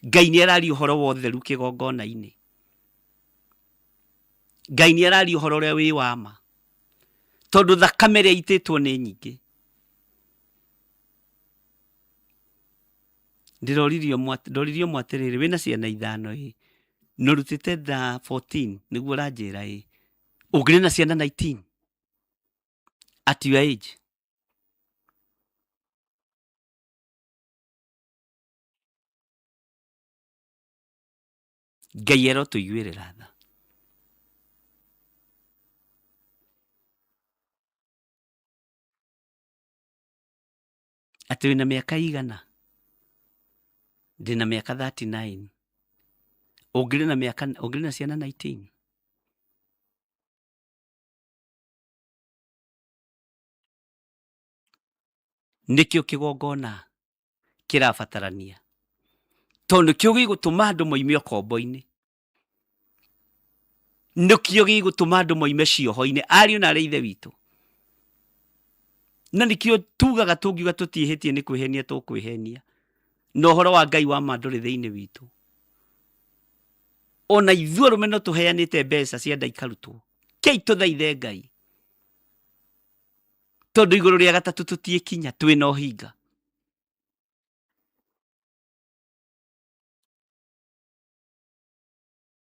Ngai nĩ araria ũhoro wa ũtheru kĩgongona-inĩ. Ngai nĩ araria ũhoro ũrĩa wĩ wa ma, tondũ thakame ĩrĩa ĩitĩtwo nĩ nyingĩ. Ndĩroririo ndoririo ũmwe atĩrĩrĩ, wĩna ciana 5 ĩ, na ũrutĩte nda 14 nĩguo ũranjĩra ĩ, ũngĩrĩ na ciana 19 at your age. Ngai arotũiguĩrĩra tha. Atĩ wĩna mĩaka igana? Ndĩna mĩaka 39. Ũngĩrĩ na mĩaka, ũngĩrĩ na ciana 19? Nĩkĩo kĩgongona kĩrabatarania, tondũ nĩkĩo gĩgũtũma andũ moime ũkombo-inĩ, nĩkĩo gĩgũtũma andũ moime cioho-inĩ, ariũ na arĩ ithe witũ. Na nĩkĩo tugaga tũngiuga tũtiĩhĩtie nĩ kwĩhenia tũkwĩhenia, na ũhoro wa Ngai wa ma ndũrĩ thĩinĩ witũ. Ona ithuĩ arũme no tũheanĩte mbeca cia nda ikarutwo, kei tũthaithe Ngai, tondũ igũrũ rĩa gatatũ tũtiĩkinya, twĩna ũhinga.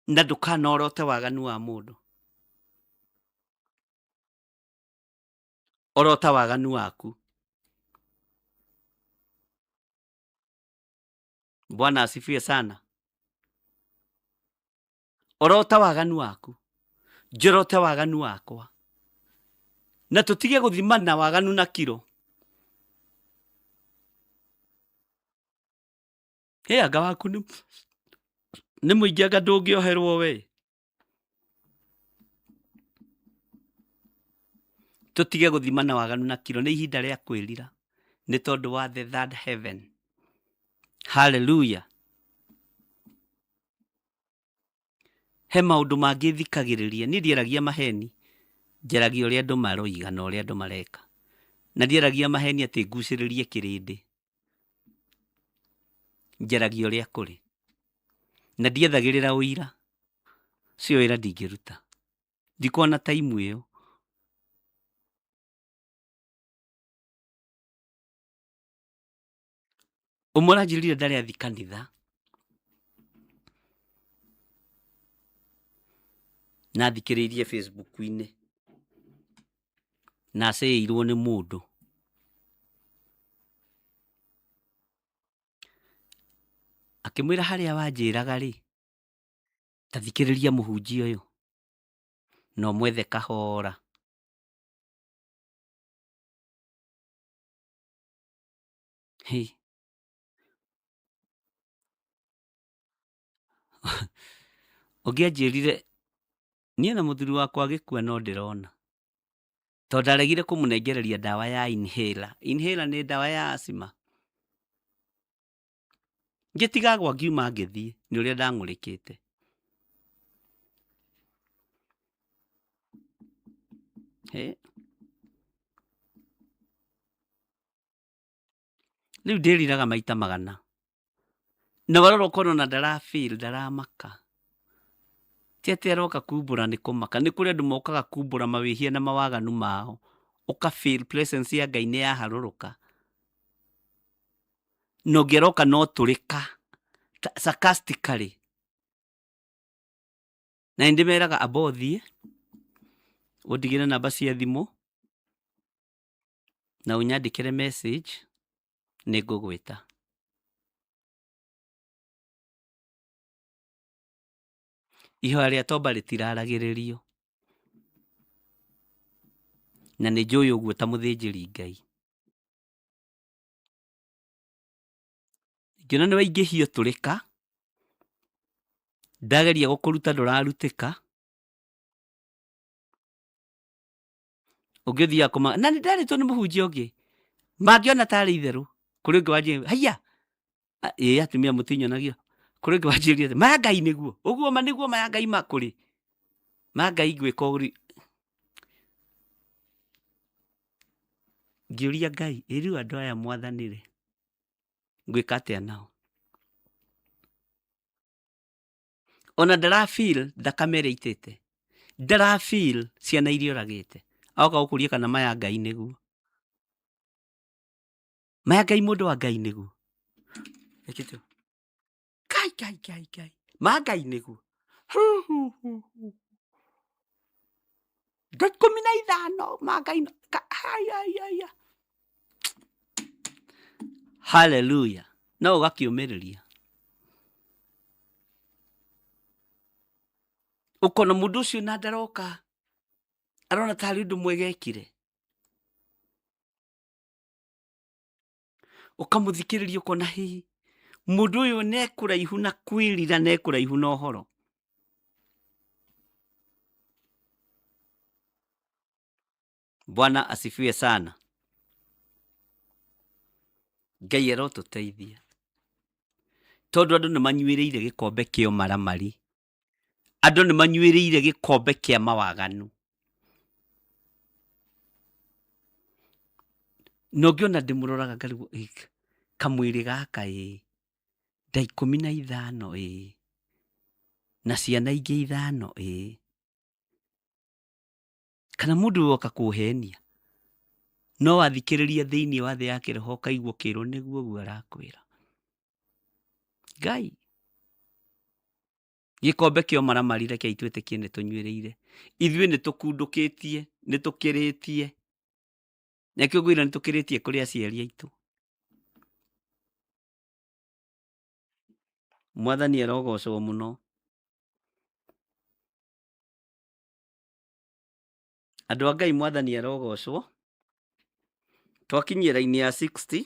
Na ndũkanorote waganu wa mũndũ, orota waganu waku. Bwana asifiwe sana. Orota waganu waku, njorote waganu wakwa, na tũtige gũthimana waganu na kiro. Ĩ anga waku nĩ mũingĩ, anga ndũngĩoherwo we. Tũtige gũthimana waganu na kiro, nĩ ihinda rĩa kwĩrira nĩ tondũ wa the third heaven. Hallelujah. He maũndũ mangĩ thikagĩrĩria, niĩ ndiaragia maheni, njaragia ũrĩa andũ maroiga na ũrĩa andũ mareka, na ndiaragia maheni atĩ ngucĩrĩrie kĩrĩndĩ, njaragia ũrĩa kũrĩ, na ndiethagĩrĩra ũira, ũcio wĩra ndingĩruta, ndikuona time ĩyo. Ũmwe ũranjĩrire ndarĩ athi kanitha, na athikĩrĩirie Facebook-inĩ, na aceĩirwo nĩ mũndũ. Akĩmwĩra harĩa wanjĩraga rĩ, ta thikĩrĩria mũhunjia ũyũ, na ũmwethe kahora. Hey. Ũngĩ anjĩrire niĩ na mũthuri wakwa agĩkua no ndĩrona, tondũ ndaregire kũmũnengereria ndawa ya inhaler. Inhaler nĩ ndawa ya asthma. Ngĩtiga agwa ngiuma ngĩthiĩ nĩ ũrĩa ndang'ũrĩkĩte. He. Rĩu ndĩriraga maita magana na warora ũkona ona ndara feel ndaramaka ti atĩ aroka kumbũra nĩ kũmaka nĩ kũrĩ andũ mokaga kumbũra mawĩhia na mawaganu mao ũka feel presence ya Ngai nĩ yaharũrũka na ũngĩ aroka no tũrĩka sarcastically na nĩ ndĩmeraga amba ũthiĩ ũndigĩre namba cia thimũ na ũnyandĩkĩre message nĩ ngũgwĩta. Ihoya rĩa tomba rĩtiraragĩrĩrio na nĩ njũĩ ũguo ta mũthĩnjĩri Ngai. Ngĩona nĩ waingĩhio tũrĩka, ndageria gũkũruta ndũrarutĩka, ũngĩ ũthiaga kũma na nĩ ndarĩtwo nĩ mũhunjia ũngĩ mangĩona tarĩ itherũ kũrĩ ũngĩ wanjĩrire haiya ĩĩ atumia mũtinyonagio kũrĩ ũngĩ wanjĩrire atĩ, maya Ngai nĩguo ũguo ma nĩguo maya Ngai makũrĩ ma Ngai ngwĩka ũri ngĩũria Ngai ĩ rĩu andũ aya mwathanĩre ngwĩka atĩa nao ona ndara feel thakame ĩrĩa aitĩte ndara feel ciana iria oragĩte agoka gũkũria kana maya Ngai nĩguo maya Ngai mũndũ wa Ngai nĩguo Ĩkĩte ũũ. Ngai Ngai Ngai Ngai ma Ngai nĩguo Hu, hu, hu, hu. 15 ma Ngai ai, ai, ai, ai. Haleluya no ũgakĩũmĩrĩria ũkona mũndũ ũcio na ndaroka arona tarĩ ũndũ mwega ekire ũkamũthikĩrĩria ũkona hihi mũndũ ũyũ nĩ kũraihu na kwĩrira nĩ kũraihu na ũhoro. Bwana asifiwe sana. Ngai arotũteithia tondũ andũ nĩ manyuĩrĩire gĩkombe kĩa ũmaramari, andũ nĩ manyuĩrĩire gĩkombe kĩa mawaganu. Na ũngĩ ona ndĩmũroraga ngarigwo ĩ, kamwĩrĩ gaka ĩ, nda 15 ĩ, na ciana ingĩ 5 ĩ. Kana mũndũ ũyũ oka kũhenia no wathikĩrĩria thĩinĩ wa thĩ ya kĩroho ũkaigua ũkĩrwo nĩguo ũguo arakwĩra. Ngai gĩkombe kĩa ũmaramari rekei twĩtĩkie nĩ tũnyuĩrĩire. Ithuĩ nĩ tũkundũkĩtie, nĩ tũkĩrĩtie. Nĩkĩo ngwĩra nĩ tũkĩrĩtie kũrĩ aciari aitũ. Mwathani arogocwo mũno. Andũ a Ngai mwathani arogocwo. Twakinyia raini ya 60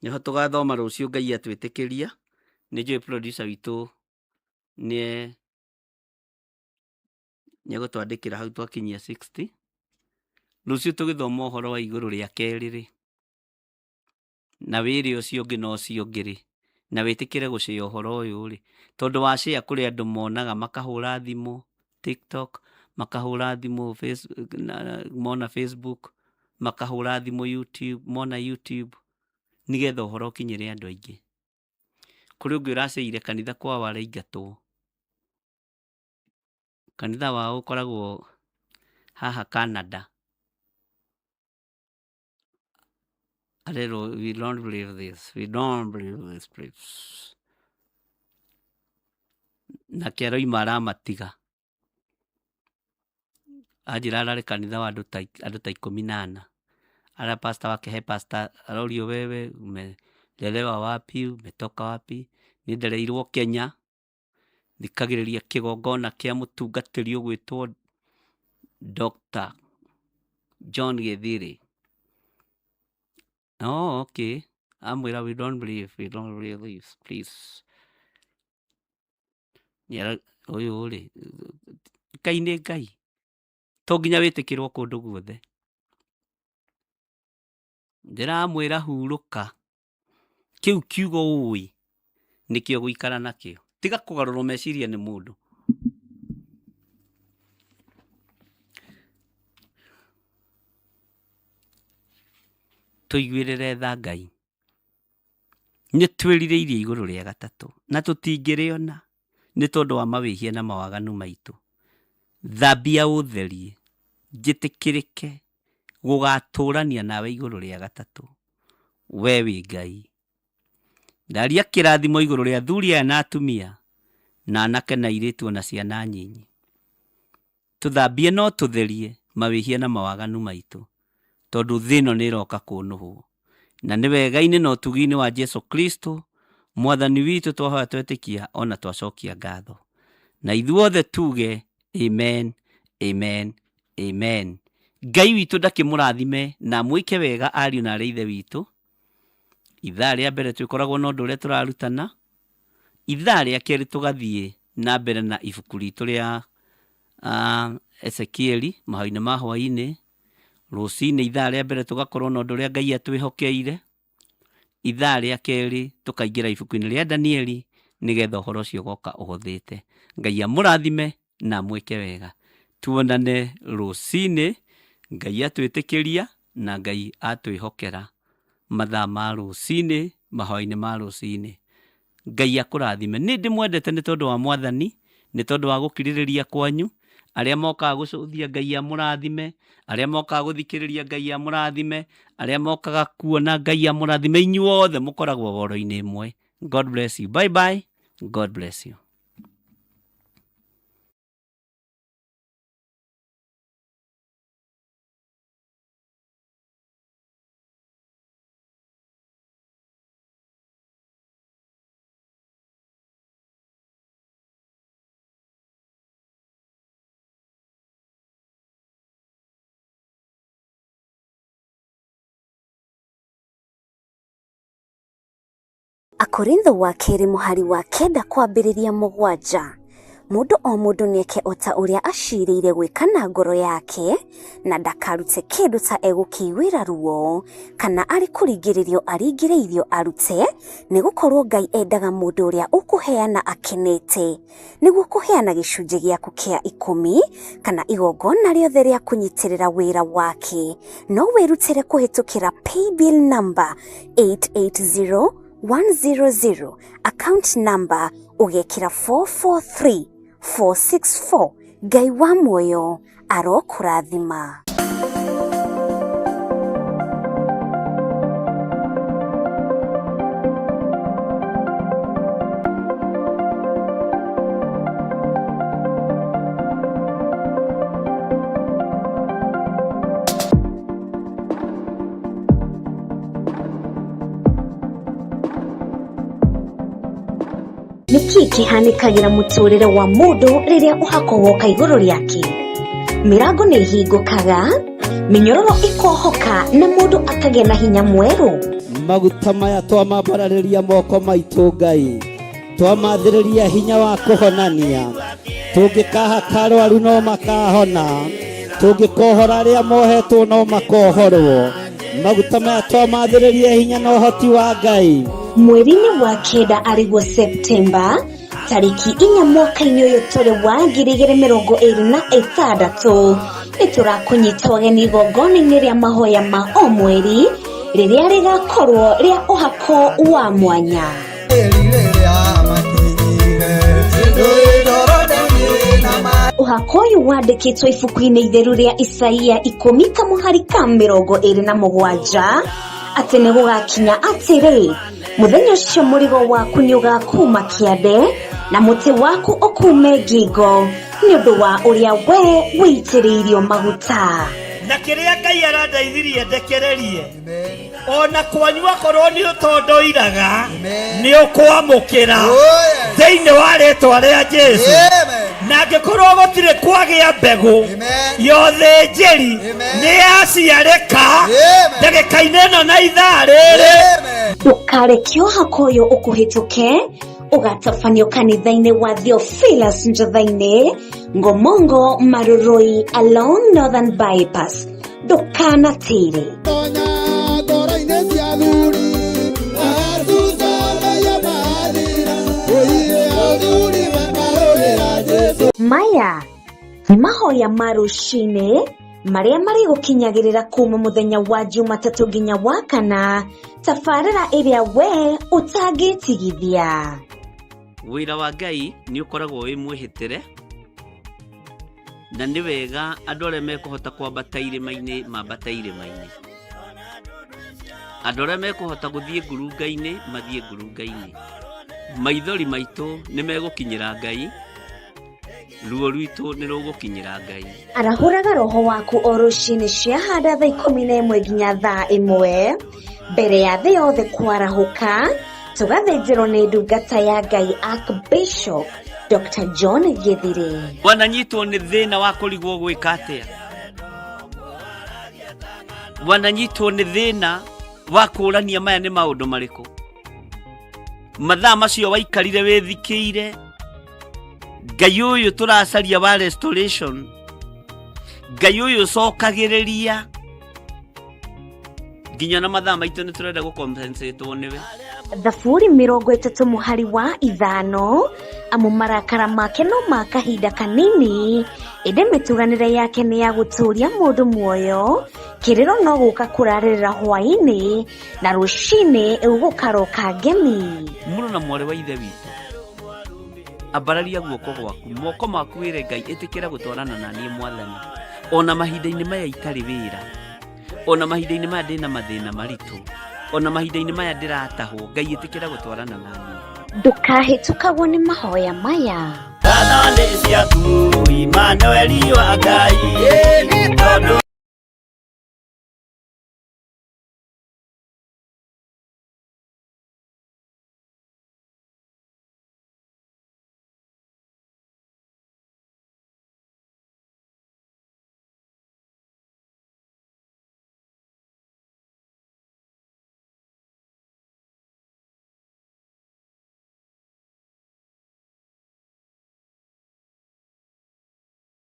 nĩho tũgathoma rũciũ Ngai atwĩtĩkĩria. Nĩ njũĩ producer witũ nĩ egũtwandĩkĩra hau twakinyia 60. Rũciũ tũgĩthoma ũhoro wa igũrũ rĩa kerĩ rĩ, na wĩre ũcio ũngĩ na ũcio ũngĩ rĩ, na wĩtĩkĩre gũcĩa ũhoro ũyũ rĩ, tondũ wacĩa kũrĩ andũ monaga makahũra thimũ TikTok, makahũra thimũ mona Facebook, makahũra thimũ YouTube, mona YouTube, nĩgetha ũhoro ũkinyĩre andũ aingĩ. Kũrĩ ũngĩ ũraceire kanitha kwao araingatwo. Kanitha wao ũkoragwo haha Canada. Arerwo we don't believe this, we don't believe this please. Nake aroima aramatiga. Anjĩra ararĩ kanitha wa andũ ta 14. Ara pastor wake he pastor arorio wewe umelelewa wapi, umetoka wapi? Niĩ ndereirwo Kenya, thikagĩrĩria kĩgongona kĩa mũtungatĩri ũgwĩtwo Dr. John Gĩthiri. Oh, okay. Amwĩra we don't believe, we don't believe this, please. Ũyũ rĩ, Ngai nĩ Ngai. To nginya wĩtĩkĩrwo kũndũ guothe. Ndĩramwĩra hurũka. Kĩu kiugo ũĩ nĩkĩo gũikara nakĩo. Tiga kũgarũrwo meciria nĩ mũndũ. Tũiguĩrĩre tha Ngai. Nĩ twĩrirĩirie igũrũ rĩa gatatũ na tũtingĩrĩona nĩ tondũ wa mawĩhia na mawaganu maitũ. Thambia ũtherie, njĩtĩkĩrĩke gũgatũrania nawe igũrũ rĩa gatatũ. We wĩ Ngai. Ndaria kĩrathimo igũrũ rĩa athuri aya na atumia, na anake na airĩtu ona ciana nyinyi. Tũthambie na ũtũtherie mawĩhia na mawaganu maitũ, tondũ thĩ ĩno nĩ ĩroka kũnũhwo. Na nĩ wega-inĩ na ũtugi-inĩ wa Jesu Kristo, Mwathani witũ twahoya twetĩkia ona twacokia ngatho. Na ithuothe tuge amen, amen, amen. Ngai witũ ndakĩmũrathime na amwĩke wega ariũ na arĩ ithe witũ. Ithaa rĩa mbere twĩkoragwo na ũndũ ũrĩa tũrarutana, ithaa rĩa kerĩ tũgathiĩ na mbere na ibuku ritũ rĩa Ezekieli mahoya-inĩ ma hwaĩ-inĩ, rũcinĩ ithaa rĩa mbere tũgakorwo na ũndũ ũrĩa Ngai atwĩhokeire, ithaa rĩa kerĩ tũkaingĩra ibuku-inĩ rĩa Danieli nĩgetha ũhoro ũcio ũgoka ũhũthĩte. Ngai amũrathime na amwĩke wega. Tuonane rũcinĩ, Ngai atwĩtĩkĩria na Ngai atwĩhokera mathaa ma rũcinĩ, mahoya-inĩ ma rũcinĩ. Ngai akũrathime. Nĩ ndĩmwendete nĩ tondũ wa Mwathani, nĩ tondũ wa gũkirĩrĩria kwanyu. Arĩa mokaga gũcũthia Ngai amũrathime, arĩa mokaga gũthikĩrĩria Ngai amũrathime, arĩa mokaga kuona Ngai amũrathime. Inyuothe mũkoragwo woro-inĩ ĩmwe. God bless you. Bye bye. God bless you. Akorintho wa kerĩ mũhari wa kenda kwambĩrĩria mũgwanja. Mũndũ o mũndũ nĩeke o ta ũrĩa aciirĩire gwĩka na ngoro yake, na ndakarute kĩndũ ta egũkĩiguĩra ruo, kana arĩ kũringĩrĩrio aringĩrĩirio arute, nĩ gũkorwo Ngai endaga mũndũ ũrĩa ũkũheana akenete. Nĩguo kũheana gĩcunjĩ gĩaku kĩa ikũmi, kana igongona rĩothe rĩa kũnyitĩrĩra wĩra wake, no wĩrutĩre kũhĩtũkĩra paybill number 880100, account number ũgekĩra 443464. Ngai wa muoyo arokũrathima. Nĩ kĩĩ kĩhanĩkagĩra mũtũrĩre wa mũndũ rĩrĩa ũhako woka igũrũ rĩake? Mĩrango nĩ ĩhingũkaga, mĩnyororo ĩkohoka na mũndũ akagĩa na hinya mwerũ. Maguta maya twamambararĩria moko maitũ Ngai, twamathĩrĩria hinya wa kũhonania. Tũngĩkahaka arwaru no makahona, tũngĩkohora arĩa mohetwo no makohorwo. Maguta maya twamathĩrĩria hinya na ũhoti wa Ngai. Mweri-inĩ wa kenda arĩguo Septemba tarĩki inya mwaka-inĩ ũyũ tũrĩ wa 2026, nĩ tũrakũnyita ũgeni igongona-inĩ rĩa mahoya ma o mweri rĩrĩa rĩgakorwo rĩa ũhako wa mwanya. Ũhako ũyũ wandĩkĩtwo ibuku-inĩ itheru rĩa Isaia ikũmi kamũhari ka 27 atĩ nĩ gũgakinya atĩrĩ, mũthenya ũcio mũrigo waku nĩ ũgakuma kĩande na mũtĩ waku ũkume ngingo nĩ ũndũ wa ũrĩa we wĩitĩrĩirio maguta. Na kĩrĩa Ngai arandeithirie ndekererie, ona kwanyu akorwo nĩ ũtondoiraga nĩ ũkwamũkĩra thĩinĩ wa rĩtwa rĩa Jesu. Na angĩkorwo gũtirĩ kwagĩa mbegũ ya ũthĩnjĩri nĩ yaciarĩka ndagĩka-inĩ ĩno na ithaa rĩrĩ. Ndũkareke ũhako ũyũ ũkũhĩtũke, ũgatabanio kanitha-inĩ wa Theophilus Njotha-inĩ, Ngomongo Marurui along Northern Bypass. Ndũkanatĩre. Maya nĩ mahoya ma rũcinĩ. Marĩa marĩgũkinyagĩrĩra kuma mũthenya wa Jumatatũ nginya wa kana, tabarĩra ĩrĩa we ũtangĩtigithia. Wĩra wa Ngai nĩ ũkoragwo wĩ mwĩhĩtĩre, na nĩ wega andũ arĩa mekũhota kwambata irĩma-inĩ mambate irĩma-inĩ, andũ arĩa mekũhota gũthiĩ ngurunga-inĩ mathiĩ ngurunga-inĩ. Maithori maitũ nĩ megũkinyĩra Ngai, ruo rwitũ nĩ rũgũkinyĩra Ngai. Arahũraga roho waku o rũcinĩ ciahanda thaa 11 nginya thaa 1 mbere ya thĩ yothe kwarahũka, tũgathĩnjĩrwo nĩ ndungata ya Ngai Archbishop Dr. John Gĩthirĩ. Wananyitwo nĩ thĩna wa kũrigwo gwĩka atĩa, wananyitwo nĩ thĩna wa kũũrania maya nĩ maũndũ marĩkũ, mathaa macio waikarire wĩthikĩire Ngai ũyũ tũracaria wa restoration, Ngai ũyũ ũcokagĩrĩria nginya na mathaa maitũ nĩ tũrenda gũcompensatwo nĩwe. Thaburi 30 mũhari wa 5, amu marakara make no ma kahinda kanini, ĩndĩ mĩtuganĩre yake nĩ ya gũtũũria mũndũ muoyo. Kĩrĩro no gũka kũrarĩrĩra hwaĩ-inĩ, na rũcinĩ gũkaroka ngemi. Mũrũ na mwarĩ wa Ithe witũ, ambararia guoko gwaku, moko maku wĩre Ngai, ĩtĩkĩra gũtwarana na niĩ Mwathani, ona mahinda-inĩ maya itarĩ wĩra, ona mahinda-inĩ maya ndĩna mathĩna maritũ, ona mahinda-inĩ maya ndĩratahwo, Ngai ĩtĩkĩra gũtwarana na niĩ. Ndũkahĩtũkagwo nĩ mahoya maya. Ngatho nĩ ciaku Imanueli wa Ngai, tondũ